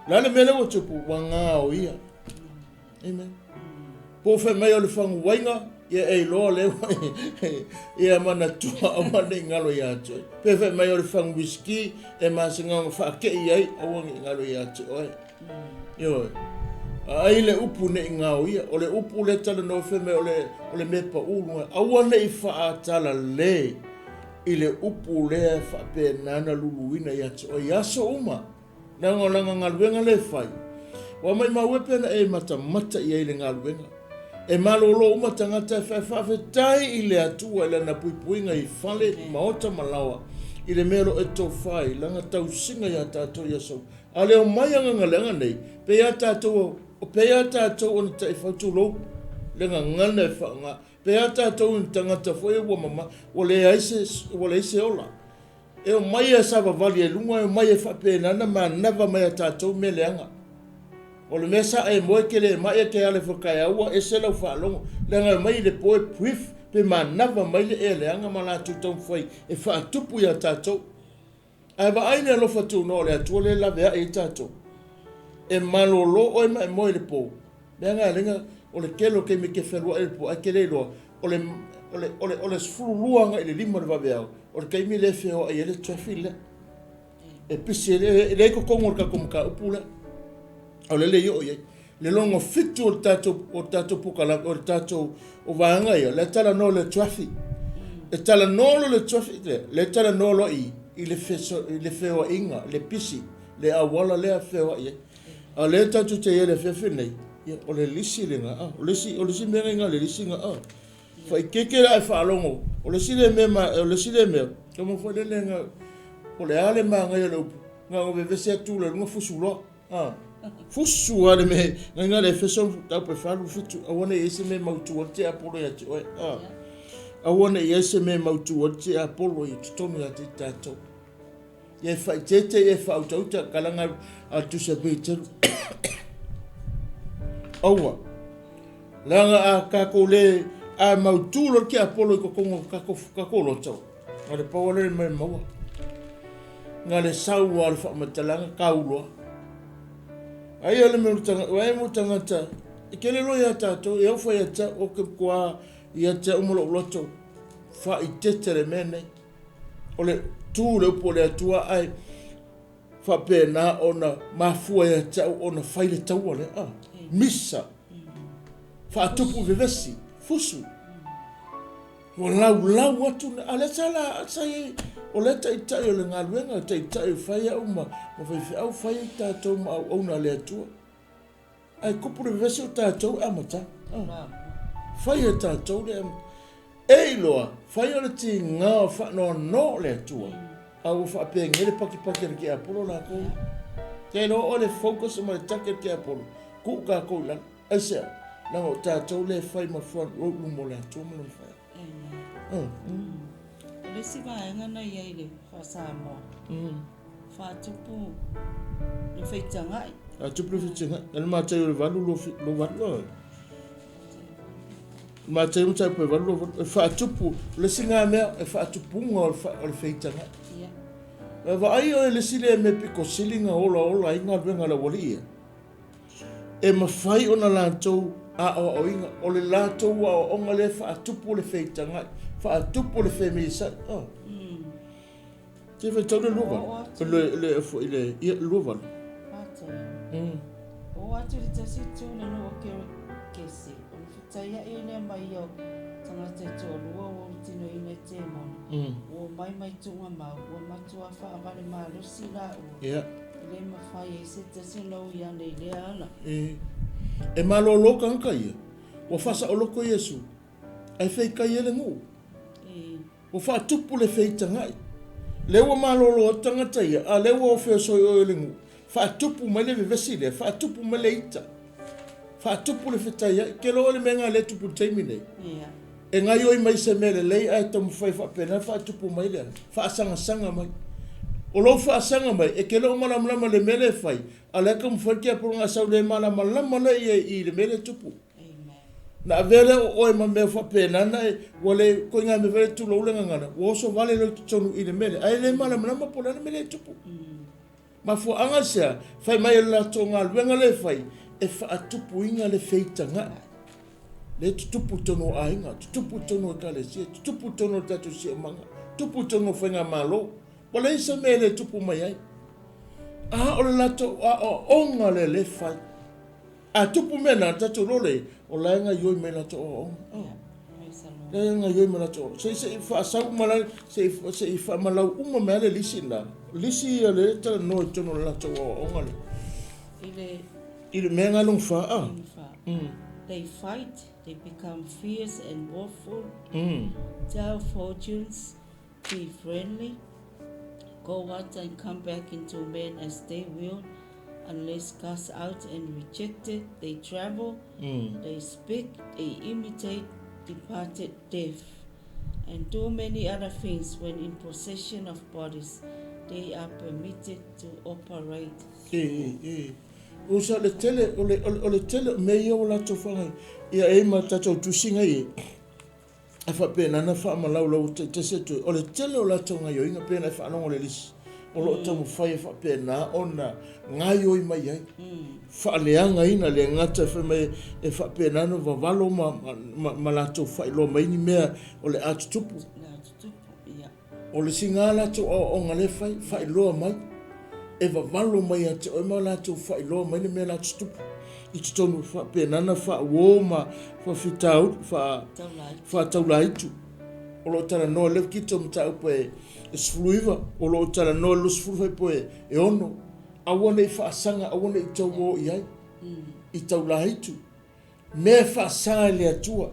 O le a le mea lea ua tupu? Ua gaoia. Amen. Po o fai mai o le faguaiga, ia e iloa lea ua ia manatua aua ne i galo ia te oe. Pe fai mai o le fagu whisky e masega ona faakei ai, aua ne i galo ia te oe. Ioe. Ai le upu ne i gaoia, o le upu lea talanoa fai mai o le mea pau luga, aua ne i faatalale i le upu lea e faapena ona luluina ia te oe i aso uma, leaga o lana galuega lea e fai. Ua maumau e pe na e matamata i ai i le galuega. E malolo uma tagata e fai faafetai i le Atua i lana puipuiga i fale, i maota ma laoa, i le mea o lo o e tofa ai lana tausiga iā tatou i aso uma. A le omai agaga leaga nei, pei lava tatou, pei lava tatou o ni taifau tulou le gagana e faaaoga. Pe a tatou i ni tagata foi ua mama, ua leai se, ua leai se ola. E omai e savavali e luga, e omai e faapena ona manava mai a tatou mea leaga. O le mea sa e moe ke le mai e ke ale whakaea ua ese lau faalogo. Leaga e omai i le po e puif pe manava mai le ea leaga ma latou taumafai e faatupu ia tatou. Ae vaai le alofa tunoa o le Atua lea e laveai ai tatou. E malolo oe ma e moe i le po. Leaga e lenga o le tele o taimi e te fealuai i le po ae te le iloa o le o le o le o le 12 agai i le 5 o le vaveao o le taimi lea e feoai ai le traffic lea. E pisi e leai totonu o le tatou mataupu lea. O lea le i oo i ai. Le lona fitu o le tatou polokalame, o le tatou o vaega ia, lea talanoa le traffic. E talanoa loa le traffic lea, lea talanoa loa i i le feso, i le feoaiga, le pisi, le auala lea feoai ai. A o lea tatou te i ai i le afiafi lenei, ia, o le lisi lena, a, o le isi mea lena le lisi na, a. Faaeteete la e faalogo, o le isi lea mea, ma, o le isi lea mea, tama foi lele na, o le a le manaia o le upu, na ona vevese atu le luga fusu loa. A, fusu lava le mea, na ina le Efeso tau pe 47, aua ne i ai se mea e mautu ai le tiapolo ia te oe. A, aua ne i ai se mea e mautu ai le tiapolo i totonu ia te tatou. Ia e faaeteete, ia e faautauta, kalaga a le Tusi a Peteru. Aua. Leaga a tatou le a mautu loa le tiapolo i totonu o tatou tatou loto, na o le pau lava lea o le mea e maua. Na o le sau lava o le faamatalaga tau loa. Ai le mea o le tagata, ai mo tagata, e tele loa ia tatou, e au fai ia te au, ou te matua ia te au ma lou loto, faaeteete le mea lenei. O le tu le upu a le Atua ae faapena ona mafua ia te au ona fai le taua lea. Ah, misa, faatupu vevesi, fusu. Ua laulau atu, a lea sa la, sa i ai, o lea taitai o le galuega, taitai o fai au ma faifeau, fai tatou ma auauna a le Atua. Ae tupu le vevesi o tatou e amata. Ah. Fai e tatou le E iloa, fai o le tiga o faanoanoa o le Atua, a ua faapenge le pakipaki a le tiapolo latou. Te iloa o le focus ma le take le tiapolo, tuu tatou i lalo. Aisea? Leaga o tatou lea e fai ma front row i luma o le Atua ma lona fai. Amen. O le isi vaega na i ai i le faa-Samoa, faatupu le feitagai. Faatupu le feitagai. O le Mataio o le 8, 28, o Mataio mataupu e 8, 28, e faatupu, o le isi lena mea, e faatupuga o le feitagai. E vaai oe i le isi lea mea pito sili ona olaola ai galuega a le aualii ia. E mafai ona latou aoaoina, o le latou aoaoga lea e faatupu le feitagai, faatupu le femisai. Oh. Te faitau le 28. Le, le, foi le, ia, 28. Oo atu i le tasi itu i le nuu o Kerekese, ona fetaiai ai lea ma ia o tagata e toalua ua ulutinoina e temoni, ua omai mai tuugamau, ua matua faavale malosi laua. E le mafai ai se tasi ona ui ane i lea ala. E malolo tagata ia, ua faasaoloto Iesu, ae feitai ai le nuu. Ua faatupu le feitagai. Lea ua malolo atu tagata ia, a lea ua ofeoso i oe le nuu, faatupu mai le vevesi lea, faatupu mai le ita, faatupu le fetaiai. Ke loa le mea lena lea e tupu i le taimi nei. E gaioi mai se mea lelei ae taumafai faapena faatupu mai lea, faasagasaga mai. O lou faasaga mai, e te le o malamalama i le mea lea e fai, a o lea e taumafai le tiapolo na sau le malamalama lea i ai i le mea lea e tupu. Na avea lea o oe ma mea faapena na e, ua le, koiga mea foi lea tulou le gagana, ua oso vale loa i totonu i le mea lea, ae le malamalama po o le a le mea lea e tupu. Mafuaaga sea, fai mai o le latou galuega lea e fai, e faatupuina le feitagai. Lea e tutupu i totonu o aiga, tutupu i totonu o ekalesia, tutupu i totonu o le tatou siosiomaga, tupu i totonu o faigamalo. Ua leai se mea e le tupu mai ai. A o le latou aoaoga lea lea e fai. A tupu mea na, tatou iloa lea, o la e gaioi mai latou aoaoga. Oh. La e gaioi mai latou aoaoga. Se i faasau uma la, se i faamalau uma mai le lisi na. Lisi ia le talanoa i totonu o le latou aoaoga lea. I le mea lona fa, ah. They fight, they become fierce and woeful, tell fortunes, be friendly, go out and come back into men as they will, unless cast out and rejected. They travel, they speak, they imitate departed death, and do many other things when in possession of bodies they are permitted to operate. E, e, usa le tele, o le, o le tele o mea ia ua latou whangai, ia e ma tatou tusiga ia, e faapena ona faamalaulau taitasi atu ai. O le tele o latou gaioiga pei ona e faalogo i le lisi, o lo o taumafai e faapena ona gaioi mai ai, faaleagaina, le gata fai mai e faapena ona vavalo ma, ma, ma latou faailoa mai ni mea o le a tutupu. O le isi latou aoaoga lea e fai, faailoa mai, e vavalo mai ia te oe ma latou faailoa mai le mea la tutupu i totonu faapena ona faauo ma faafitauli, faataulaitu. O lo o talanoa i le Levitiko mataupu e 19, o lo o talanoa i le 20 fuaiupu e 6, aua ne i faasaga, aua ne i tauo i ai i taulaitu. Mea e faasa e le Atua.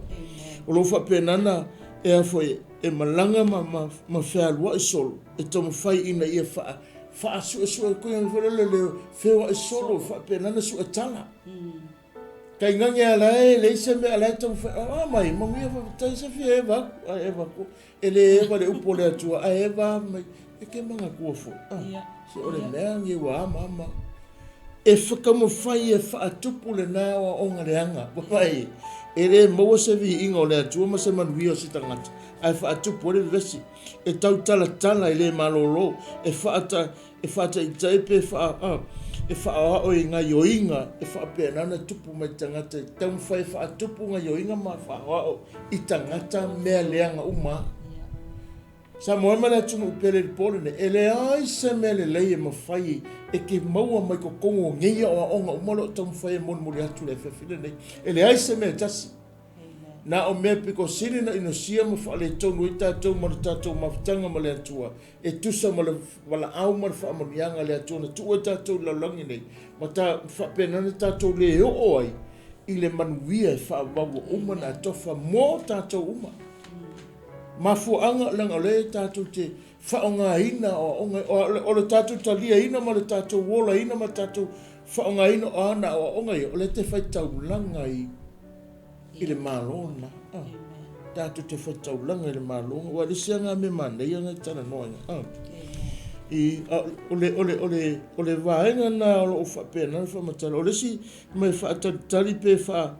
O lo o faapena ona e a foi e malaga ma, ma, ma fealuai solo, e taumafai ina ia faa, faasuesue koe foi lele le feoai solo, faapena ona suetala. Kainage a la e leai se mea a la e taumafai, a mai, manuia faafetai se fia eva aku, a eva aku. E le eva le upu o le Atua, ae eva mai, e ke manatua foi. Ah, se o le mea ni ua ama ama. E whakamawhai e whaatupu le nā aoaoga leaga, whai, e lē maua se viiga o le Atua ma se manuia o se tagata, ae faatupu ai le vevesi, e tautalatala e lē malōlō, e whaata, e whaataitai pe wha, a, e whaaoao i gaioiga e faapena ona tupu mai tagata e taumawhai e faatupu gaioiga ma whaaoao i tagata mea leaga uma. Samoa ma le atunuu pele i le po lenei, e leai se mea lelei e mafai e ke maua mai totonu o nei aoaoga uma o lo o taumafai e molimoli atu i le afiafi lenei. E leai se mea e tasi. Na o mea pito sili ona inosia ma faaletonu ai tatou ma le tatou mafutaga ma le Atua, e tusa ma le valaau ma le faamanuiaga a le Atua na tuu ai tatou i le lalolagi nei, ma ta faapena ona tatou le oo ai i le manuia e faavavau ua uma ona atofa mo tatou uma. Mafuaaga, leaga o lea tatou te faaaogaina aoaoga, o le tatou taliaina ma le tatou olaina ma le tatou faaaogaina o ana aoaoga ia, o lea te faitaulaga i, i le Malo lena. Ah. Tatou te faitaulaga i le Malo, aua e le isi lava mea manaia na e talanoa ai. Ah. I, a, o le, o le, o le, o le vaega lena o lo o faapena le faamatala. O le isi mea e faatalitali pe faa,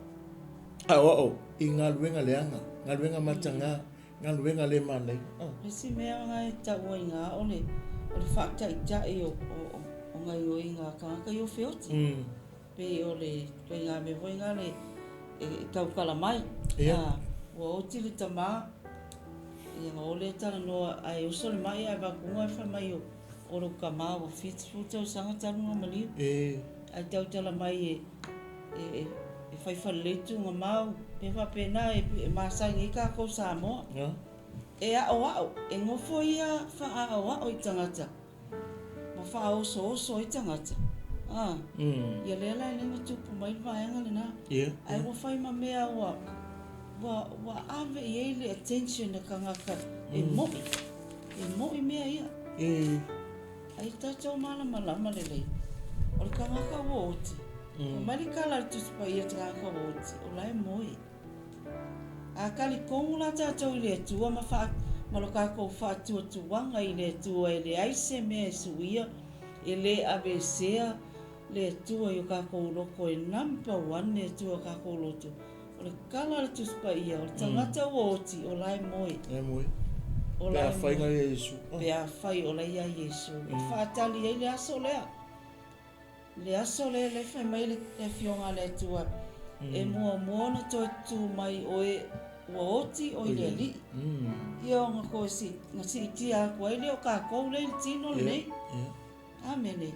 aoao i galuega leaga, galuega mataga, galuega le manaia. O le isi mea na e taua i ina o le o le faataitai o o o gaioiga a tagata i o feoti. Pei o le ituaiga mea foi na le e tautala mai. Ia. Ua oti le tama, ia ona o lea talanoa ae uso le mai ae avatu ae fai mai o o lou tama ua 70 tausaga talu ona maliu. Ae tautala mai e e e fai falelei tuugamau pe faapena e masani ai takou Samoa. E aoao, e nofo ia faaaoao i tagata ma faaosooso ai tagata. A, ia lea la e ala ai ona tupu mai le vaega lena. Ae ua fai ma mea ua ua ua ave i ai le attention a tagata e moʻi, e moʻi mea ia. Ai tatou malamalama lelei, o le tagata ua oti, fai mai le tala a le Tusi Paia o le tagata ua oti, o la e moe. A talitonu la tatou i le Atua ma faa, ma lo tatou faatuatuaga i le Atua e leai se mea e suia, e le aveesea le Atua i o tatou loto e number one le Atua i o tatou loto. O le tala a le Tusi Paia, o le tagata ua oti, o la e moe. E moe. O la e moe. Pe afai na ia Iesu. Pe afai o la ia Iesu. E faatali ai le aso lea. Le aso lea lea fai mai le Afioga a le Atua, e muamua ona toe tu mai oe ua oti oi le Alii. Ia ona toe na siitia atu ai lea o tatou lea i le tino lenei. Amene.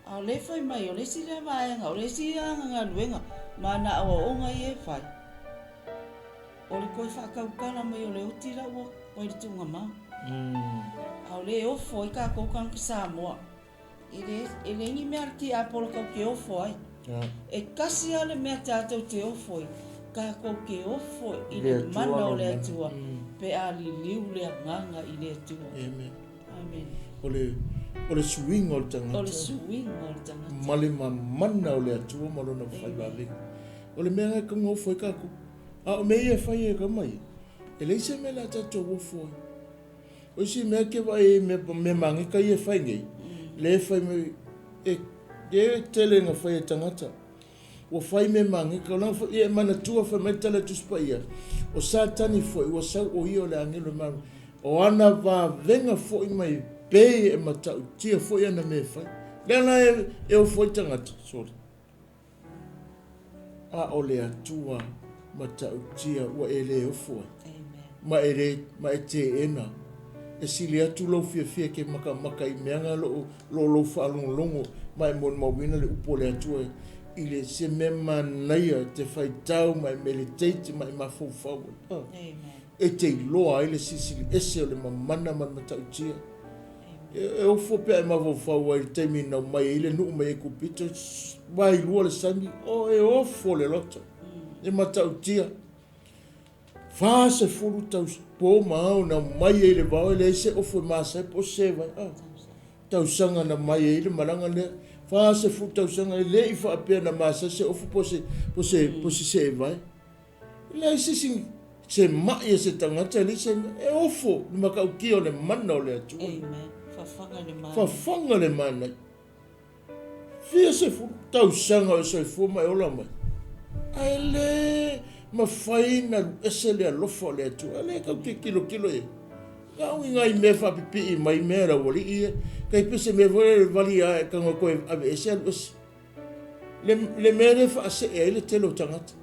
A o lea e fai mai, o le isi lea vaega, o le isi ana galuega ma ana aoaoga ia e fai, o le toe faatautala mai o le oti la ua ua i le tuugamau. A o lea e ofo ai tatou tagata Samoa, e le, e leai ni mea a le tiapolo tatou te ofo ai. E tasi lava le mea tatou te ofo ai, tatou te ofo i le mana o le Atua pe a liliu le agaga i le Atua. Amen. Amen. O le, o le suiga o le tagata. O le suiga o le tagata. Ma le mamana o le Atua ma lona faivavega. O le mea lena e tatau ona ofo ai tatou. A o mea ia e fai e tama ia, e leai se mea o le a tatou ofo ai. O isi mea e te vaai ai i mea, mea magika ia e fai nei, lea e fai mai, e, e tele ina fai e tagata. Ua fai mea magika, o lana foi, ia e manatua fai mai le tala a le Tusi Paia, o Satani foi ua sau o ia o le agelo e malo, o ana vavega foi mai pei e matautia foi ana mea e fai. Lea la e, e ofo ai tagata, sorry. A o le Atua matautia ua e le ofo ai, ma e le, ma e teena. E sili atu lou fiafia ke makamaka i mea na lo, lo lou faalogologo ma e molimauina le upu a le Atua i le se mea manaia te faitau ma e meditate ma e mafaufau ai. Ah. E te iloa ai le silisili ese o le mamana ma le matautia. E, e ofo pe a e mafaufau ai i le taimi na aumai ai le nuu mai Aikupito, vailua le sami, oh, e ofo le loto. E matautia. 40 tau po ma ao na aumai ai le vao, e leai se ofo e masa ai po o se vai. Ah. Tausaga na mai ai le malaga lea. 40 tausaga e le i faapea na masa se ofo po se, po se, po se seevae. E leai se isi se mai a se tagata, e leai se mea. E ofo le matautia o le mana o le Atua. Amen. Fafaga le manaia. Fafaga le manaia. Fia sefulu tausaga o e soifua ma e ola mai, ae le mafai ona alu ese le alofa o le Atua. A lea tatou te tilotilo i ai, na o ni nai mea faapipii mai mea a le aualii ia, tai pei se mea foi lea e vali lava e tago e toe aveese alu ese. Le, le mea lea e faasee ai le tele o tagata.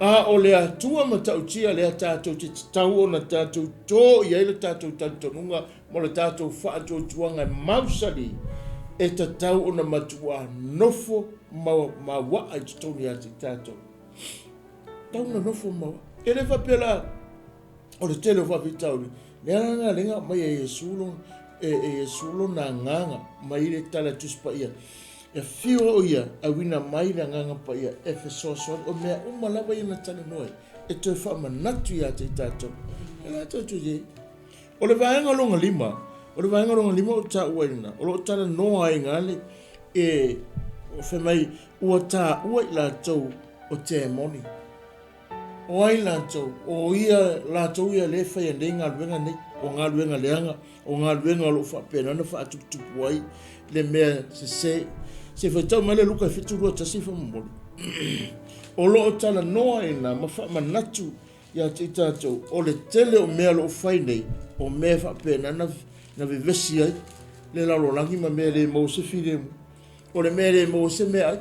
A o le Atua matautia lea tatou te tatau ona tatou to i ai le tatou talitonuga ma le tatou faatuatuaga e mausali, e tatau ona matuā nofo mauaa i totonu ia te tatou. Tatau ona nofo mauaa. E le faapea la o le tele o faafitauli, lea la na lea na aumai e Iesu lona, e, e Iesu lona agaga mai le tala Tusi Paia. E afio o ia auina mai le agaga paia e fesoasoani o mea uma lava ia na talanoa ai e toe faamanatu ia te i tatou. E la tatou i ai. O le vaega lona lima, o le vaega lona lima o taua i lena, o lo o talanoa ai na le, e, o fai mai, ua taua i latou o temoni. O ai latou? O ia latou ia lea e faia nei galuega nei, o galuega leaga, o galuega o lo o faapena ona faatuputupu ai le mea sese. Se faitau mai le Luka 7:21 faamolemole. O lo o talanoa i ina ma faamanatu ia te i tatou, o le tele o mea o lo o fai nei, o mea e faapena ona vevesi ai le lalolagi ma mea e le maua se filemu. O le mea e le maua se meaai,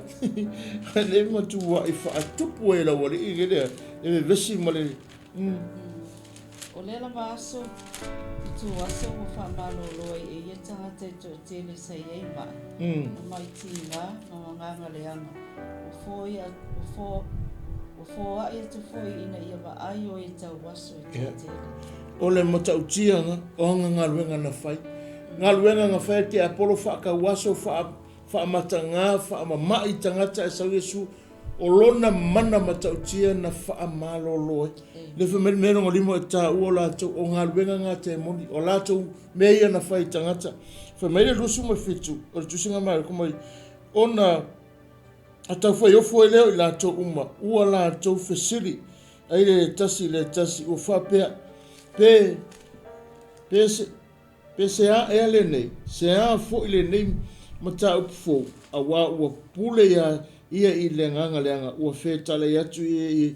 a lea e matuai faatupu ai e le aualii nei le vevesi ma le. O lea lava aso, ituaso ua faamalolo ai e ia tagata e toatele sa i ai ma'i, ma ma'i tiga, ma agaga leaga, ua ua ua foai atu foi ina ia vaai o e tauaso e toatele. O le matautia o ana galuega na fai. Galuega na fai e tiapolo faatauaso, faamataga, faamama'i tagata ae sau Iesu, o lona mana matautia na faamalolo ai. Le fai mai le mea lona lima e taua o latou, o galuega na a temoni, o latou mea ia na fai i tagata. Fai mai le 27 o le Tusiga Mareko mai, ona a taufaiofu ai lea o i latou uma, ua latou fesili ai le tasi i le tasi, ua faapea, pe, pe se, Pe se a ea lenei, se a foi lenei mataupu fou, auā ua pule iā ia i le agaga leaga, ua fetalai atu ia i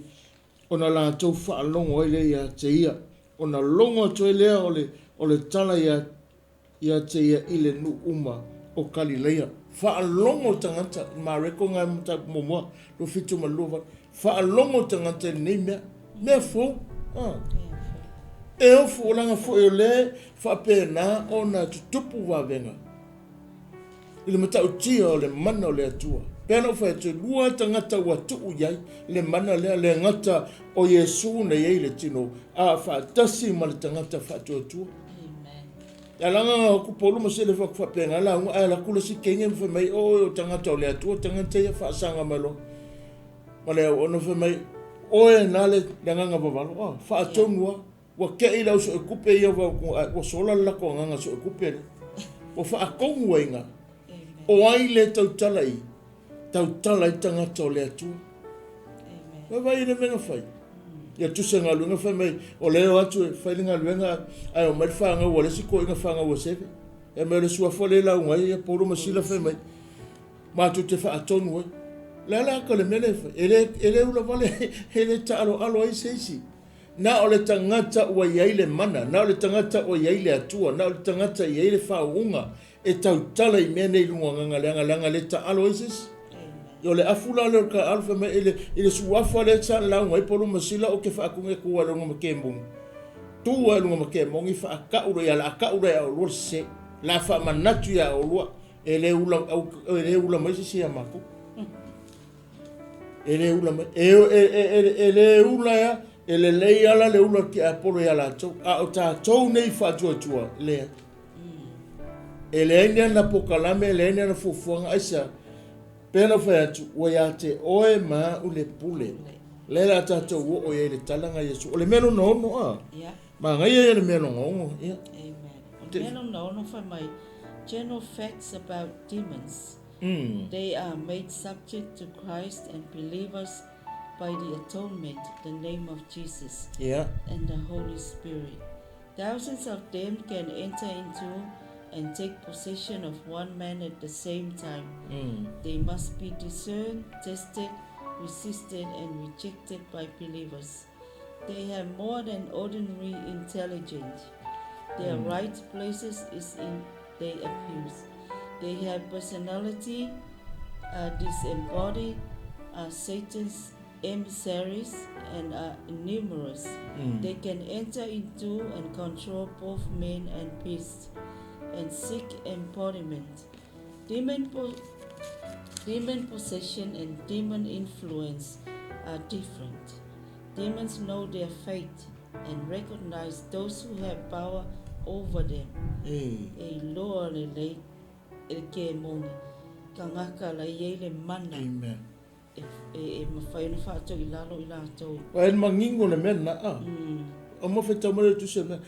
ona latou faalogo ai lea iā te ia, ona logo atu ai lea o le o le tala iā iā te ia i le nuu uma o Kalileia. Faalogo tagata, Mareko nga mataupu muamua, 27 ma le 28, Faalogo tagata i lenei mea, mea fou. A. E ofu olaga foi o lea faapena ona tutupu vavega i le matautia o le mana o le Atua. Pei ona ou fai atu, e lua tagata ua tuu i ai le mana lea, le gata o Iesu na i ai i le tino, a faatasi ma le tagata faatuatua. E laga na aku Paulo ma Sila fai atu faapena lauga, ae alu atu le isi kenge ma fai mai, Oe o tagata o le Atua, tagata ia faasaga mai loa. Ma le auauna fai mai, Oe na le agaga vavalo, a, faatonu a, ua kei le au soekupe ia ua sola le latou agaga soekupe lea. Ua faatonu ai ina. O ai le tautala i, tautala ai tagata o le Atua. Vaavaai i le mea na fai. Ia tusa galuega fai mai, o lea e o atu e fai le galuega, ae omai le fanau a le isi toeaina fanau a Seve. E mai o le suafa lea e lauga ai, ia Paulo ma Sila fai mai, matou te faatonu ai. O le a la ata le mea lea e fai? E le, e le ula vale, e le taaloalo ai se isi. Na o le tagata ua i ai le mana, na o le tagata ua i ai le Atua, na o le tagata e i ai le faauuga e tautala i mea nei i luga o agaga leaga, leaga e le taalo ai se isi. O le afu la lea o le taalo fai mai i le, i le suafa lea sa lauga ai Paulo ma Sila ou te faatonu e tu ai luga ma kemoni. Tu ai luga ma kemoni faatau loa ia la tau loa ia oulua le sese. La faamanatu ia oulua E le ula, e le ula mai se isi ia matou. E le ula mai. E, e, e, e, e le ula ea, e lelei ala le ula ki Apolo ia latou. A o tatou nei faatuatua, leai. E leai ni ana pokalame, e leai ni ana fuafuaga, aisea? Pei ona fai atu, ua ia te oe ma au le pule. Lea la tatou oo i ai i le tala na Iesu. O le mea lona ono, a? Yeah. Manaia ia le mea lona ono, ia. Amen. O le mea lona ono fai mai, general facts about demons. They are made subject to Christ and believers by the atonement, the name of Jesus, yeah. and the Holy Spirit. Thousands of them can enter into and take possession of one man at the same time. They must be discerned, tested, resisted, and rejected by believers. They have more than ordinary intelligence. Their right places is in they abuse. They have personality, are disembodied, are Satan's emissaries, and are numerous. They can enter into and control both men and beasts, and seek embodiment. Demon, demon possession and demon influence are different. Demons know their fate and recognize those who have power over them. E iloa lelei e le kemoni tagata la e i ai le mana. Amen. E mafai ona faatau i lalo i latou. Aua e manino le mea lena, a. O mo fetau mai le tusi o le mea.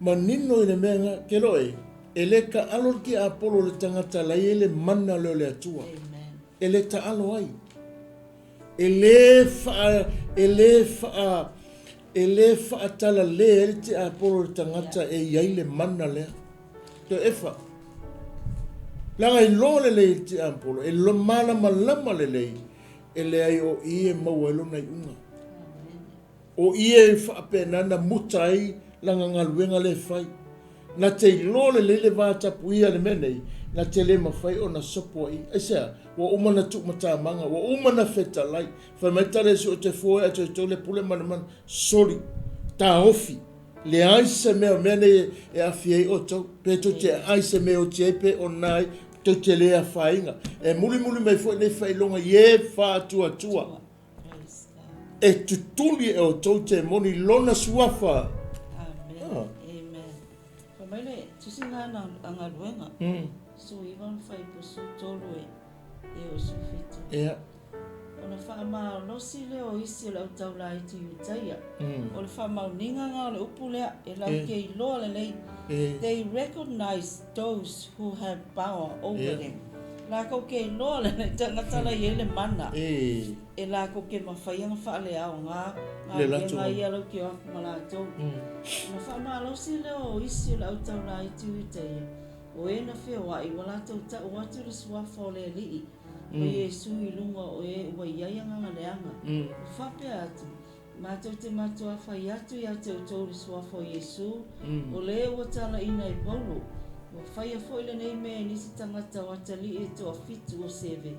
Manino i le mea lena, ke loe, e le taalo le tiapolo i le tagata la e i ai le mana lea o le Atua. Amen. E le taalo ai. E le faa, e le faa, e le faatalale ai le tiapolo i le tagata e i ai le mana lea. Toe efa. Leaga e iloa lelei e le tiapolo, e malamalama lelei, e leai o i e maua ai lona iuga. O i e faapena na muta ai lana galuega lea e fai. Na te iloa lelei le va tapuia i le mea nei, na te le mafai ona sopo ai. Aisea? Ua uma ona tuumatamaga, ua uma ona fetalai. Fai mai tala e soo te fua e atoe tou le pule ma le mana. Soli! Taofi! Leai se mea o mea nei e aafia ai outou, pe tou te aai se mea e oti ai pe o na ai, tou te le afaina. E mulimuli mai foi nei faailoga i e faatuatua. E tutuli e outou temoni lona suafa. Amen. Amen. Fai mai le tusiga a galuega, 19 ma fuaiupu 13 e e o 17. Ia. Ona faamalosi lea o isi o le autaulaiti Iutaia. O le faamaoniga na o le upu lea, e latou te iloa lelei. They recognize those who have power over them. Latou te iloa lelei tagata la e i ai le mana. E latou te mafai ona faaleaoga galuega ia latou te o atu ma latou. Ona faamalosi lea o isi o le autaulaiti Iutaia, o e na feoai ua latou tau atu le suafa o le Alii, o Iesu i luga o e ua i ai agaga leaga. Ua faapea atu, Matou te matuā fai atu iā te outou le suafa o Iesu, o le ua talaina e Paulo. Ua faia foi lenei mea e nisi tagata o atalii e toafitu o Seve,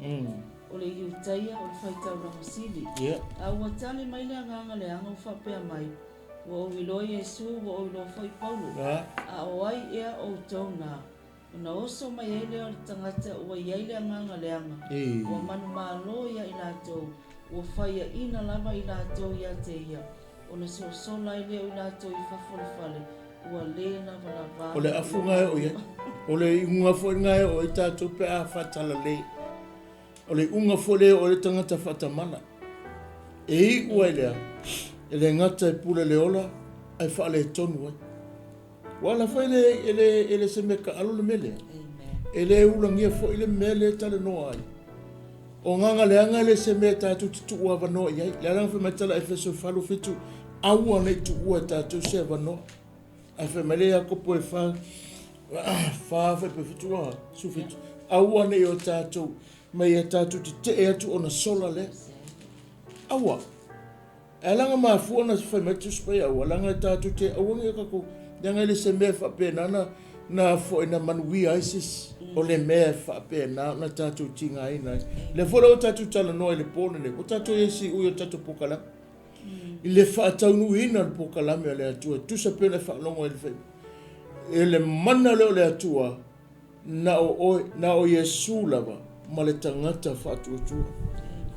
o le Iutaia, o le faitaulaga sili. A ua tali mai le agaga leaga ua faapea mai, Ua ou iloa Iesu, ua ou iloa foi Paulo, a o ai ea outou na? Ona oso mai ai lea o le tagata ua i ai le agaga leaga, ua manumalo ia i latou, ua faiaina lava i latou ia te ia, ona sosola ai lea o i latou i fafo o le fale, ua le lavalava. O le afu lena e oo i ai. O le iuga foi lena e oo ai tatou pe a faatalalei. O le iuga foi lea e oo ai le tagata faatamala. E iu ai lea, e le gata e pule le ola, ae faaletonu ai. Ua ala foi le, e le, e le se mea taalo le mea lea. E le ulagia foi le mea lea e talanoa ai. O gaga leaga e le se mea tatou te tuu avanoa i ai. Le ala na fai mai tala Efeso 4:7, aua ne i tuua e tatou se avanoa. Ae fai mai le Iakopo e 4, 4 fai pe 7 ua, 17, aua ne i o tatou, mai ia tatou tetee atu ona sola lea. Aua. E ala ona mafua ona fai mai Tusi Paia aua, leaga e tatou te aua ne i o tatou, leaga e le se mea e faapena na, na foi na manuia ai se isi. O le mea e faapena ona tatou tigaina ai. O lea foi la ua tatou talanoa i le po lenei, ua tatou i ai i siui o le tatou polokalame. I le faataunuuina o le polokalame a le Atua, e tusa pea ona e faalogo ai i le fai, e le mana lea o le Atua, na o oe, na o Iesu lava ma le tagata faatuatua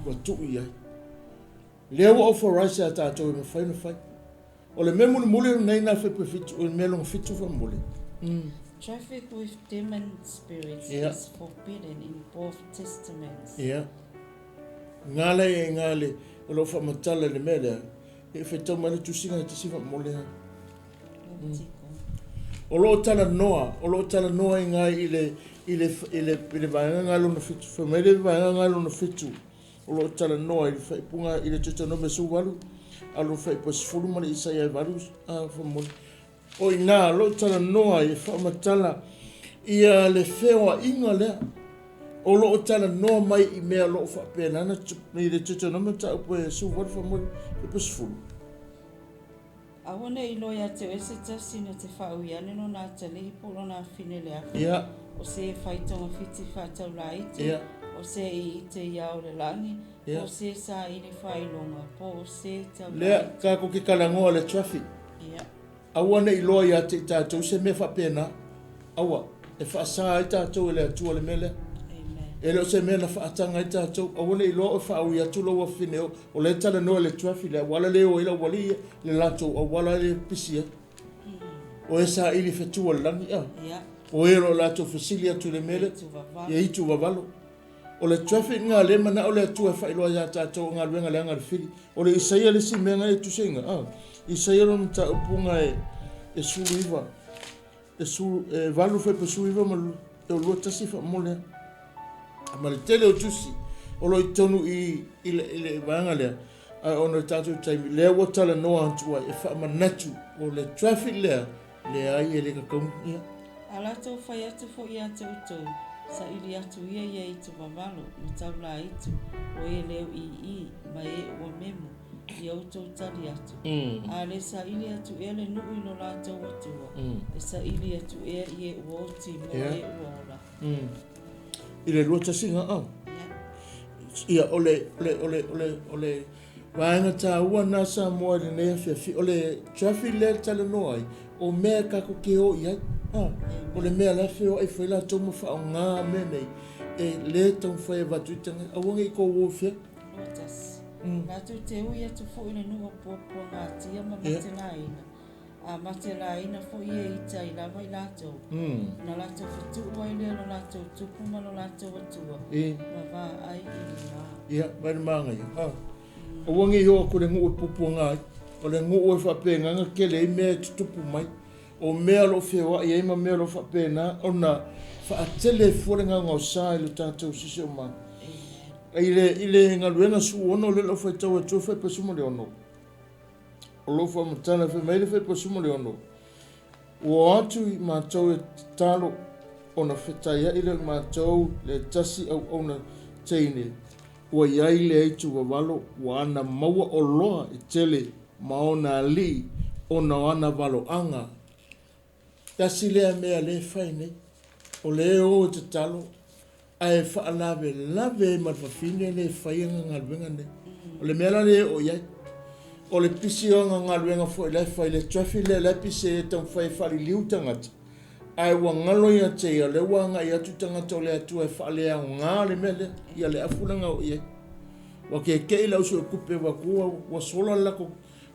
ua tuu i ai. Lea ua authorize ia tatou e mafai ona fai. O le mea mulimuli lenei na fai pe fitu, o le mea lona fitu faamolemole. Traffic with demon spirits is forbidden in both testaments. Ia. Nga le e nga le o lo faamatala i le mea lea, e whetau mai le tusiga e tasi faamolemole ha. O lo o talanoa, o lo o talanoa i nga i le i le i le i le vaega nga lona fitu. Fai mai le vaega nga lona fitu. O lo o talanoa i le faaipuga i le Deuteronome 18, a lo faaipuga 10 ma le Isaia 8, a faamolemole. O i ina, o lo o talanoa i faamatala Ia le feoaiga lea o loo talanoa mai i mea o loo faapena ona tutupu i le Deuteronomy mataupu e 18 faamolemole pe 10. Aua ne i iloa ia te oe se tasi na te faaui ane lona atalii po o lona afine i le afi, o se e fai togafiti faataulaiti, o se i ite i ao o le lagi, po o se saili faailoga, po o se taulaiti. Lea tatou te talanoa i le traffic. Aua ne i iloa ia te i tatou se mea faapena. Aua, e faasa ai tatou e le Atua le mea lea. E le o se mea na faataga ai tatou. Aua ne i iloa oe faaui atu lou afine o, o lea e talanoa i le traffic, le auala lea e o ai le aualii ia, le latou auala lea e pisi ai. O e saili fetu o le lagi, a. O e o lo o latou fesili atu i le mea lea, ia itu vavalo. O le traffic lena lea e manao le Atua e faailoa ia tatou o galuega leaga a le fili. O le Isaia le isi mea na e tusiaina, a. Isaia lona mataupu e 19, e 8 fuaiupu 19 ma e 21 faamomoli a. Ma le tele o tusi o lo o i totonu i i le vaega lea, ae ona o le tatou taimi, lea ua talanoa atu ai e faamanatu o le traffic lea, leai e le tatau ia. A latou fai atu foi ia te outou, saili atu ia ia itu vavalo, ma taulaitu, o e leo ii, ma e ua memo, ia outou tali atu. A le saili atu ea le nuu i lo latou Atua, e saili atu ea i e ua oti mo e ua ola. I le 21 a. Ia, o le, o le, o le, o le, o le vaega taua na Samoa i lenei afiafi, o le traffic lea e talanoa ai, o mea e tatou te o i ai. O le mea la e feoai foi latou ma faaaoga mea nei, e le taumafai e avatu i tagata, aua ne i tou o i fea. 21. Latou te ui atu foi i le nuu o Puapuagatia ma Matelaina, a matelaina foi e ita ai lava i latou, ona latou fetuu ai lea lo latou tupu ma lo latou Atua, ma vaai i luga. Ia, mai le magaia. Aua ne i oo atu i le nuu e puapuaga ai. O le nuu e faapena ona tele ai mea e tutupu mai. O mea o lo o feoai ai ma mea o lo o faapena ona faatele fua le gaogaosa i lo tatou siosiomaga. I le, i le galuega 16 lea o lo o faitau atu ai fuaiupu 16. O lo o faamatala fai mai le fuaiupu 16, Ua o atu i matou e tatalo ona fetaiai lea o matou le tasi auauna teine ua i ai le aitu vavalo ua ana maua oloa e tele ma ona alii ona o ana valoaga. Tasi lea mea lea e fai nei, o lea e o e tatalo ae faalavelave ai ma le fafine lea e fai ana galuega nei. O le mea la lea e oo i ai, o le pisi o ana galuega foi la e fai, le traffic lea la e pisi ai e taumafai e faaliliu tagata, ae ua galo ia te ia, o lea ua agai atu tagata o le Atua e faaleaoga le mea lea, ia le afu lea na oo i ai. Ua keke'i le au suetupe vaeatu ua sola le latou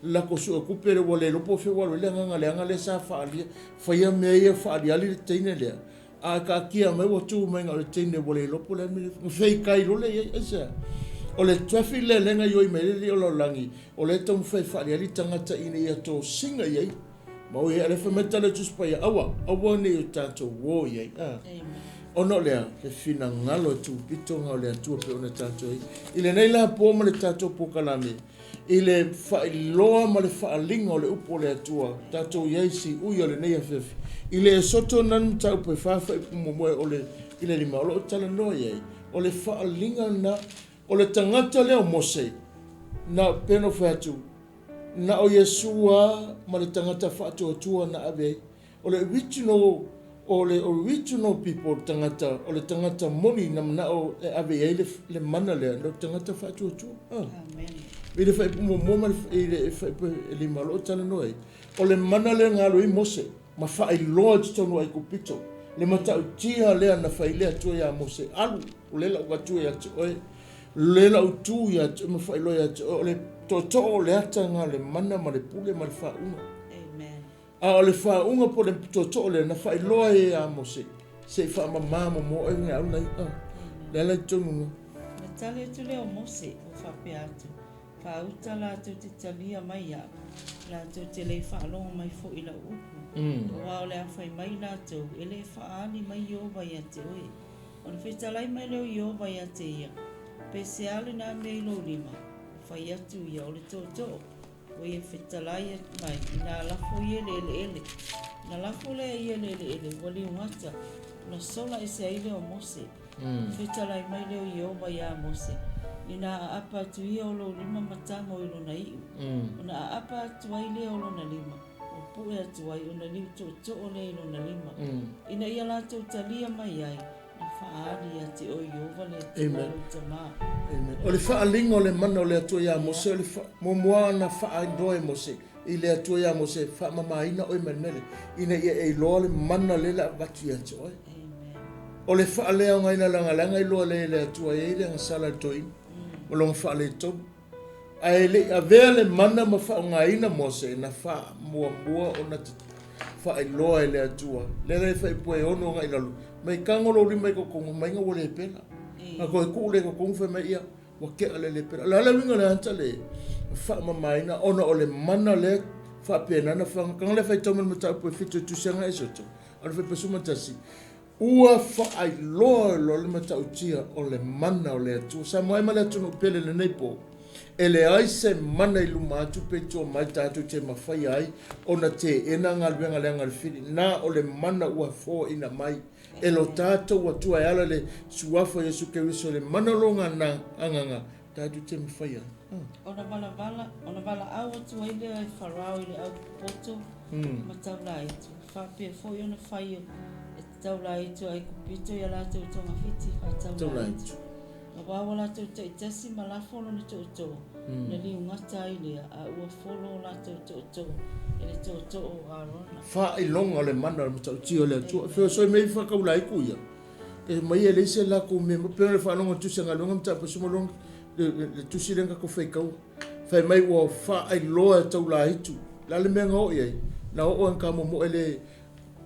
latou suetupe lea ua le iloa po o fea ua alu ai le agaga leaga lea sa faaalia, faia mea ia faaliali le teine lea, a taatia mai ua tu mai na o le teine ua le iloa po o le a le mea na feitai loa lea i ai. Aisea? O le traffic lea lea na ioi mai ai le alii o lalolagi, o lea e taumafai e faaliali tagata ina ia tosina i ai. Ma oi ai, lea fai mai le tala o le Tusi Paia, aua, aua ne i o tatou o i ai. A. Ona o lea, le finagalo e tupito na o le Atua pei ona tatou i ai. I lenei la po ma le tatou polokalame, i le faailoa ma le faaaliga o le upu o le Atua, tatou i ai i siui o lenei afiafi. I le Esoto na mataupu e 4 fuaiupu muamua o le i le 5 o lo o talanoa i ai, o le faaaliga na o le tagata lea o Mose, na pei ona ou fai atu, na o Iesu lava ma le tagata faatuatua na ave ai. O le original, o le original people, tagata, o le tagata moni na manao e ave i ai le, le mana lea, o le tagata faatuatua. Amen. I le fuaiupu muamua ma le, i le fuaiupu e 5 o lo o talanoa ai, o le mana lea na alu ai Mose ma faailoa i totonu o Aikupito le matautia lea na fai le Atua ia Mose, alu, o lea la ou atu ia te oe, le la ou tu ia te oe ma faailoa ia te oe, o le tootoo o le ata na o le mana ma le pule ma le faauga. Amen. A o le faauga po o le tootoo lea na faailoa ai ia Mose, se i faamama momoa oe i au nai a. Le ala i totonu na. Na tali atu lea o Mose, ua faapea atu, Faauta latou te talia mai iaʻu, latou te le faalogo mai foi i lau upu, aua o le a fai mai latou, e le faaali mai Ieova ia te oe. Ona fetalai mai lea o Ieova ia te ia, Pe se a lena mea i lou lima? Ua fai atu ia, O le tootoo. Ua ia fetalai mai, inā lafo ia i le eleele. Na lafo lea ia i le eleele, ua liugata. Ona sola ese ai lea o Mose. Fetalai mai lea o Ieova iā Mose, Inā aapa atu ia o lou lima ma tago i lona iʻu, ona aapa atu ai lea o lona lima, ua puʻe atu ai, ona liu tootoo lea i lona lima, ina ia latou talia mai ai, na faaali ia te oe Ieova le Atua o lou tamā. Amen. O le faaaliga o le mana o le Atua iā Mose, o le muamua ona faailoa e Mose i le Atua iā Mose, faamamaina oe ma le mea lea, ina ia e iloa le mana lea o le a avatu ia te oe. O le faaleaogaina lagalaga iloa lea e le Atua e i ai le agasala i le toeaina ma lona faaletonu. Ae le i avea le mana ma faaaogaina Mose, na faamuamua ona faailoa e le Atua. Lea la e faipua e ono agai i lalo, mai tago lou lima i kokoga, mai ga ua lepela. Na toe tuu lea i kokoga fai mai, ia, ua tea le lepela. O le a le uiga o le ata le faamamaina ona o le mana lea faapena na faga. Taga lea faitau mai le mataupu e 7 o Tusi Aga Esoto, a o le faipa 11. Ua faailoa loa le matautia o le mana o le Atua. Samoa e ma le atunuu pele i lenei po, e leai se mana i luma atu pe i tua mai tatou te mafaia ai ona teena galuega leaga a le fili. Na o le mana ua foaina mai e lo tatou Atua e ala le Suafa o Iesu Keriso, le mana o lo agaga tatou te mafaia ai. Ona valavala, ona valaau atu ai lea e Farao i le au popoto ma taulaaitu, faapea foi ona fai e taulaaitu a Aikupito i a latou togafiti faataulaaitu. Aua ua latou taitasi ma lafo lona tootoo, na liugata ai lea, a ua folo o latou tootoo e le tootoo o Arona. Faailoga o le mana o le matautia o le Atua. Feosoi mai faataulaaitu ia. E mai e leai se latou mea, pei o le faalogo o le tusi a galuega ma tapu ma lona le tusi lea na tatou faitaua. Fai mai ua faailoa e taulaaitu. O le a le mea na oo i ai? Na oo lava ina momoe le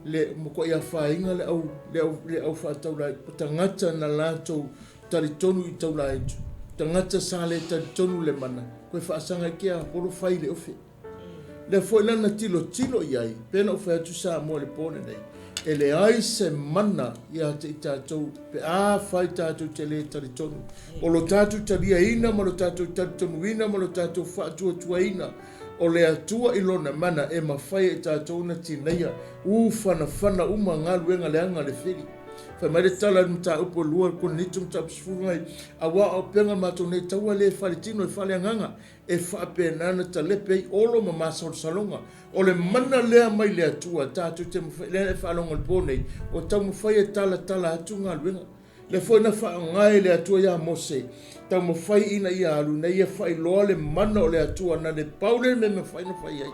le matuai afaina le au le au le au faataulaaitu tagata na latou talitonu i taulaaitu tagata sa le talitonu le mana koe faasaga i ke Apolo fai le ofe. Lea foi la na tilotilo i ai, pei ona ou fai atu Samoa i le po lenei, e leai se mana ia te i tatou pe afai tatou te le talitonu. O lo tatou taliaina ma lo tatou talitonuina ma lo tatou faatuatuaina o le Atua i Lona mana e mafai e tatou ona tineia ufanafana uma galuega leaga a le fili. Fai mai le tala i le mataupu e 2 Korinito mataupu 10 aua o auupega o le matou nei taua e le faletino e faaleagaga e faapena ona talepe ai olo ma masalosaloga. O le mana lea mai le Atua tatou te mafai, lea e faalogo i le po nei, ua taumafai e talatala atu galuega. Lea foi na faaaoga e le Atua ia Mose, taumafai ina ia alu, ina ia faailoa le mana o le Atua, na le pau lea mea e mafai ona fai ai.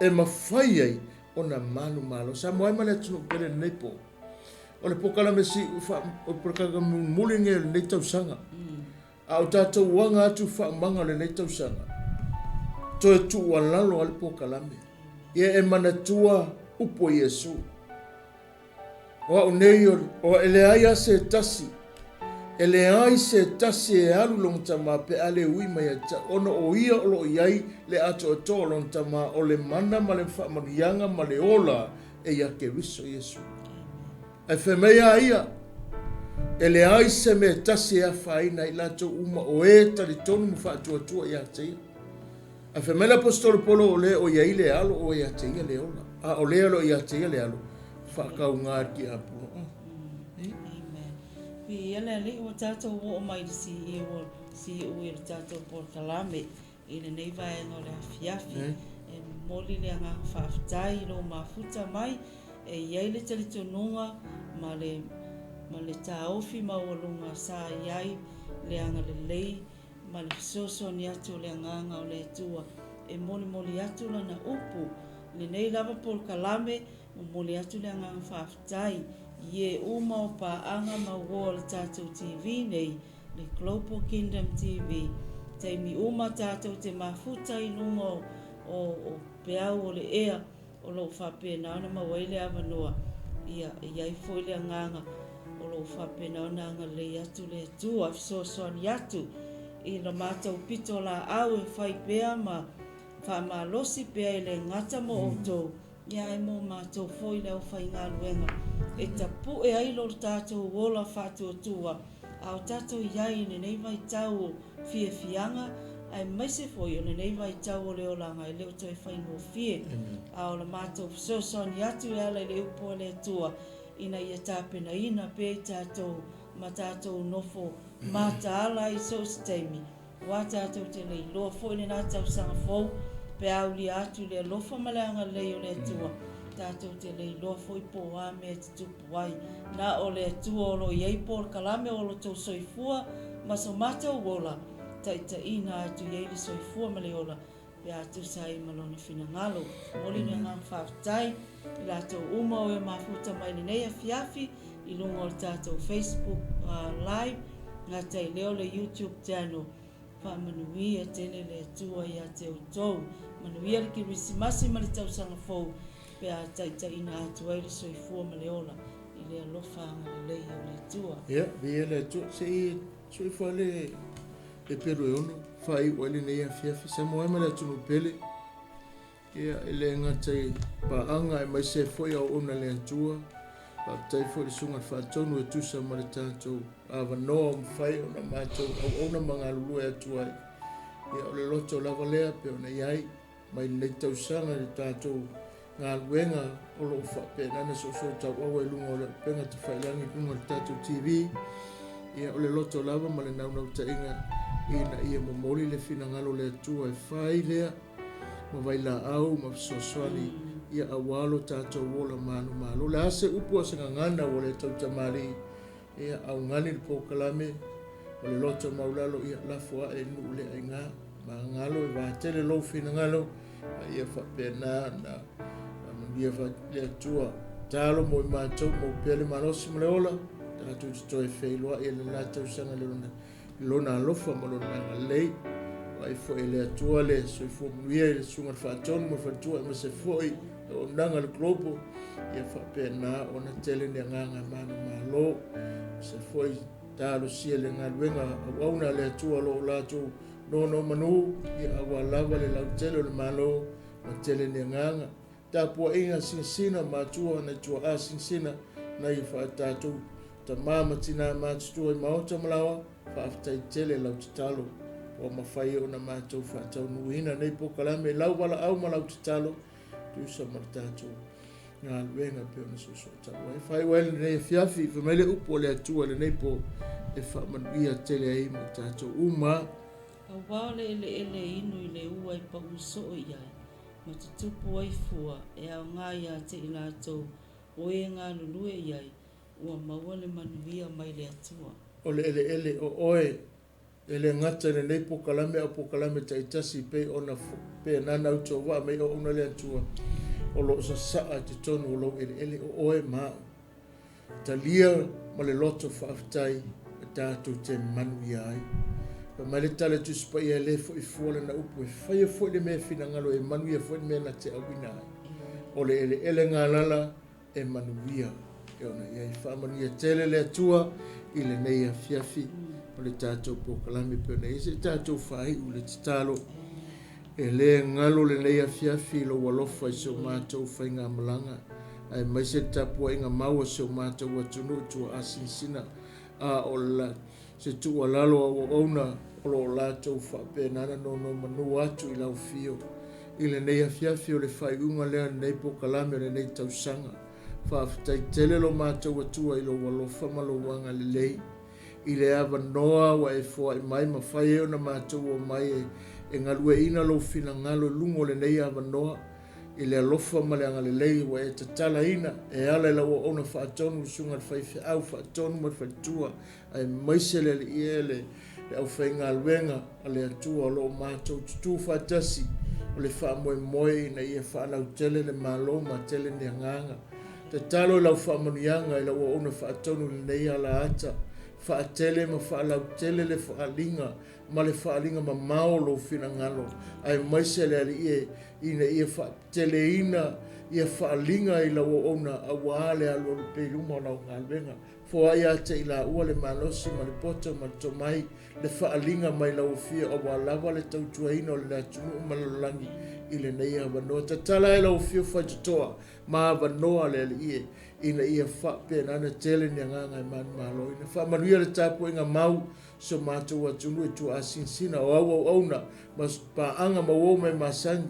E mafai ai ona manumalo. Samoa ai ma le atunuu pele i lenei po. O le polokalame si, o le polokalame mulimuli lenei o lenei tausaga. A o tatou aga atu faaumaga o lenei tausaga, toe tuualalo a le polokalame. Ia e manatua upu o Iesu. O au nei o, o e leai a se tasi, e leai se tasi e alu lona tamā pe a le ui mai ia te au, ona o ia o lo o i ai le atoatoa o lona tamā, o le mana ma le faamanuiaga ma le ola e ia Keriso Iesu. Ae fai mai a ia, E leai se mea e tasi e afaina ai latou uma o e talitonu ma faatuatua ia te ia. Ae fai mai le Aposetolo Paulo, O le o i ai le alo, o ia te ia le ola, a o le o lo o ia te ia le alo, faakauga le tiapula. Amen. Viia le Alii ua tatou oo mai i le si'iu si'iu i le tatou polokalame I lenei vaega o le afiafi, e momoli le agaga faafetai i lou mafuta mai e i ai le talitonuga ma le ma le taofi maualuga sa i ai le agalelei ma le fesoasoani atu o le Agaga o le Atua e molimoli atu Lana upu. I lenei lava polokalame, momoli atu le agaga faafetai i e uma o paaga ma uoa o le tatou TV nei, le Global Kingdom TV, taimi uma tatou te mafuta i luga o, o, o peau o le ea, o lo o faapena ona maua ai le avanoa, ia, e i ai foi le agaga o lo o faapena ona agalelei atu le Atua, fesoasoani atu i lo matou pito laau e fai pea ma faamalosi pea e le gata mo outou, Ia ae mo matou foi le aufaigaluega e tapue ai lo tatou ola faatuatua a o tatou i ai i lenei vaitau o fiafiaga aemaise foi o lenei vaitau o le olaga e le o toe faigofie. A o la matou fesoasoani atu e ala i le upu a le Atua. ina ia tapenaina pea i tatou ma tatou nofo mataala ai i so o se taimi, aua tatou te le iloa foi lena tausaga fou pe a aulia atu i le alofa ma le agalelei o le Atua, tatou te le iloa foi po o a mea e tutupu ai. Na o le Atua o lo o i ai polokalame o lo outou soifua ma so matou ola, taitaiina atu i ai le soifua ma le ola pe a tusa ai ma Lona finagalo. Momoli le agaga faafetai i latou uma o e mafuta mai lenei afiafi i luga o le tatou Facebook Live, gata i lea o le YouTube channel. Faamanuia tele le Atua ia te outou. Manuia le Kerisimasi ma le tausaga fou pe a taitaiina atu ai le soifua ma le ola i le alofa agalelei o le Atua. Ia, viia le Atua. Se i soifua le pepelo e ono faaiu ai lenei afiafi. Samoa e ma le atunuu pele. Ia, e le gata i paaga aemaise ai foi auauna a le Atua. Faafetai foi i le Susuga i le Faatonu e tusa ma le tatou avanoa ua mafai ona matou auauna ma galulue atu ai. Ia, o le loto lava lea pei ona i ai mai lenei tausaga i le tatou galuega o lo o faapena ona soosootauau ai i luga o le upega tafailagi i luga o le tatou TV. Ia, o le loto lava ma le naunautaiga ina ia momoli le finagalo o le Atua e fai lea ma vailaau ma fesoasoani ia aua lo tatou ola manumalo. O le a se upu a se gagana ua le tautamalii, ia augani le polokalame o le loto maulalo, ia lafo ae i nuu le aiga. Magalo e vatele lou finagalo, a ia faapena na manuia le Atua. Talo mo i matou, mau pea le malosi ma le ola, tatou te toe feiloai i le la tausaga le lona I Lona alofa ma Lona agalelei, vaai foi e le Atua le soifua manuia i le Susuga i le Faatonu ma le Faletua aemaise foi le auaunaga a le Global, ia faapena ona tele ni agaga e manumalo, aemaise foi talosia le galuega auauna a le Atua o lo o latou nonomanu, ia aua lava le lautele o le Malo ma tele ni agaga. Tapuaiga sinasina matua nai tuaa sinasina nai tatou tama ma tina matutua i maota ma laoa, faafetai tele lau tatalo ua mafai ona matou faataunuuina nei polokalame i lau valaau ma lau tatalo tusa ma le tatou galuega pei ona soosootau ai. Faaiu ai lenei afiafi, fai mai le upu a le Atua i lenei po e faamanuia tele ai ma tatou uma. Aua o le eleele inu i le ua e pau soo i ai, ma tutupu ai fua e aoga ia te i latou o e galulue i ai, ua maua le manuia mai le Atua. O le eleele o oe, e le gata i lenei polokalame a o polokalame taitasi pei ona pena autovaa mai auauna le Atua o lo o sasaa i totonu o lou eleele o oe ma au. Talia ma le loto faafetai e tatou te manuia ai. Fai mai le tala i Tusi Paia e le foi fua lana upu, e faia foi le mea e finagalo e manuia foi le mea na te auina ai. O le eleele galala e manuia e ona i ai. Faamanuia tele le Atua i lenei afiafi o le tatou polokalame pei ona i ai se tatou faaiu le tatalo. E le galo lenei afiafi i lou alofa i si o matou faigamalaga, aemaise le tapuaiga mau a si o matou atunuu i tuaasinasina, a o se tuualalo a auauna o lo o latou faapena ona nonomanu atu i lau afio i lenei afiafi o le faaiuga lea o lenei polokalame o lenei tausaga. Faafetai tele lo matou Atua i lou alofa ma lou agalelei i le avanoa ua e foai mai ma fai ai ona matou omai e galueaiina lou finagalo i luga o lenei avanoa i le alofa ma le agalelei ua e tatalaina e ala i lau auauna faatonu le Susuga i le Faifeau Faatonu ma le Faletua aemaise le Alii e le aufaigaluega a le Atua o lo o matou tutū faatasi o le faamoemoe ina ia faalautele le Malo ma tele ni agaga. Tatalo i lau faamanuiaga i lau auauna faatonu i lenei alaata, faatele ma faalautele le faaaliga ma le faaaliga mamao o lou finagalo, aemaise le Alii e, ina ia faateleina ia faaaliga i lau auauna aua le alualu pea i luma o lau galuega. Foai ia te i laua le malosi ma le poto ma le tomai, le faaaliga mai lau Afio aua lava le tautuaina o le atunuu ma le lalolagi i lenei avanoa. Tatala e lau Afio faitotoa ma avanoa le Alii e, ina ia faapena ona tele ni agaga e manumaloina. Faamanuia le tapuaiga mau so matou atunuu e tuaasinasina o au auauna ma paaga ma uo mai masani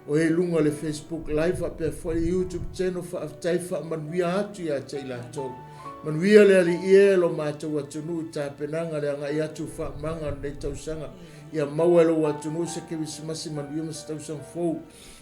o e i luga o le Facebook Live faapea foi le YouTube channel. Faafetai, faamanuia atu ia te i latou. Manuia le Alii e lo matou atunuu i tapenaga le agai atu faamaga o lenei tausaga. Ia maua e lou atunuu se Kerisimasi manuia ma se tausaga fou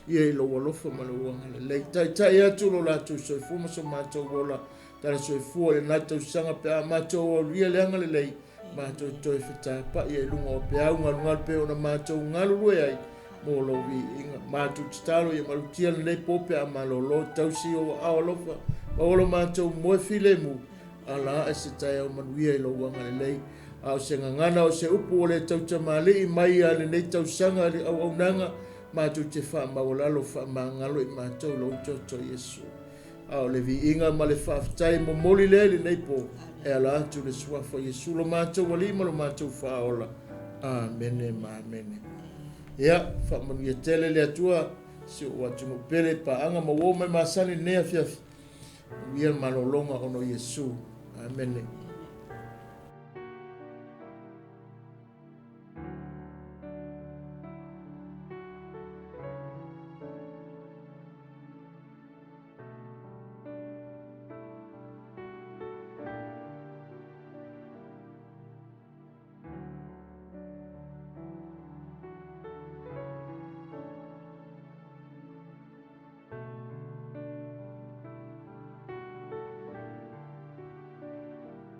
ia i lou alofa ma lou agalelei. Taitai atu lo latou soifua ma so matou ola tala soifua i lena tausaga pe a matou aulia le agalelei, matou toe fetapa'i ai i luga o peau galugalu pei ona matou galulue ai mo lou viiga. Matou tatalo ia malutia lenei po pe a malolo, tausi ou aao alofa, maua lo matou moe filemu, ala ae se taeao manuia i lou agalelei. A o se gagana o se upu ua le tautamalii mai a lenei tausaga i le auaunaga, matou te faamaualalo faamagalo i matou lou toto Iesu. A o le viiga ma le faafetai momoli lea i lenei po, e ala atu le suafa o Iesu lo matou Alii ma lo matou Faaola. Amene ma amene. Ia, faamanuia tele le Atua si ou atunuu pele, paaga ma uo mai masani i lenei afiafi. Manuia le malologa ona o Iesu. Amene.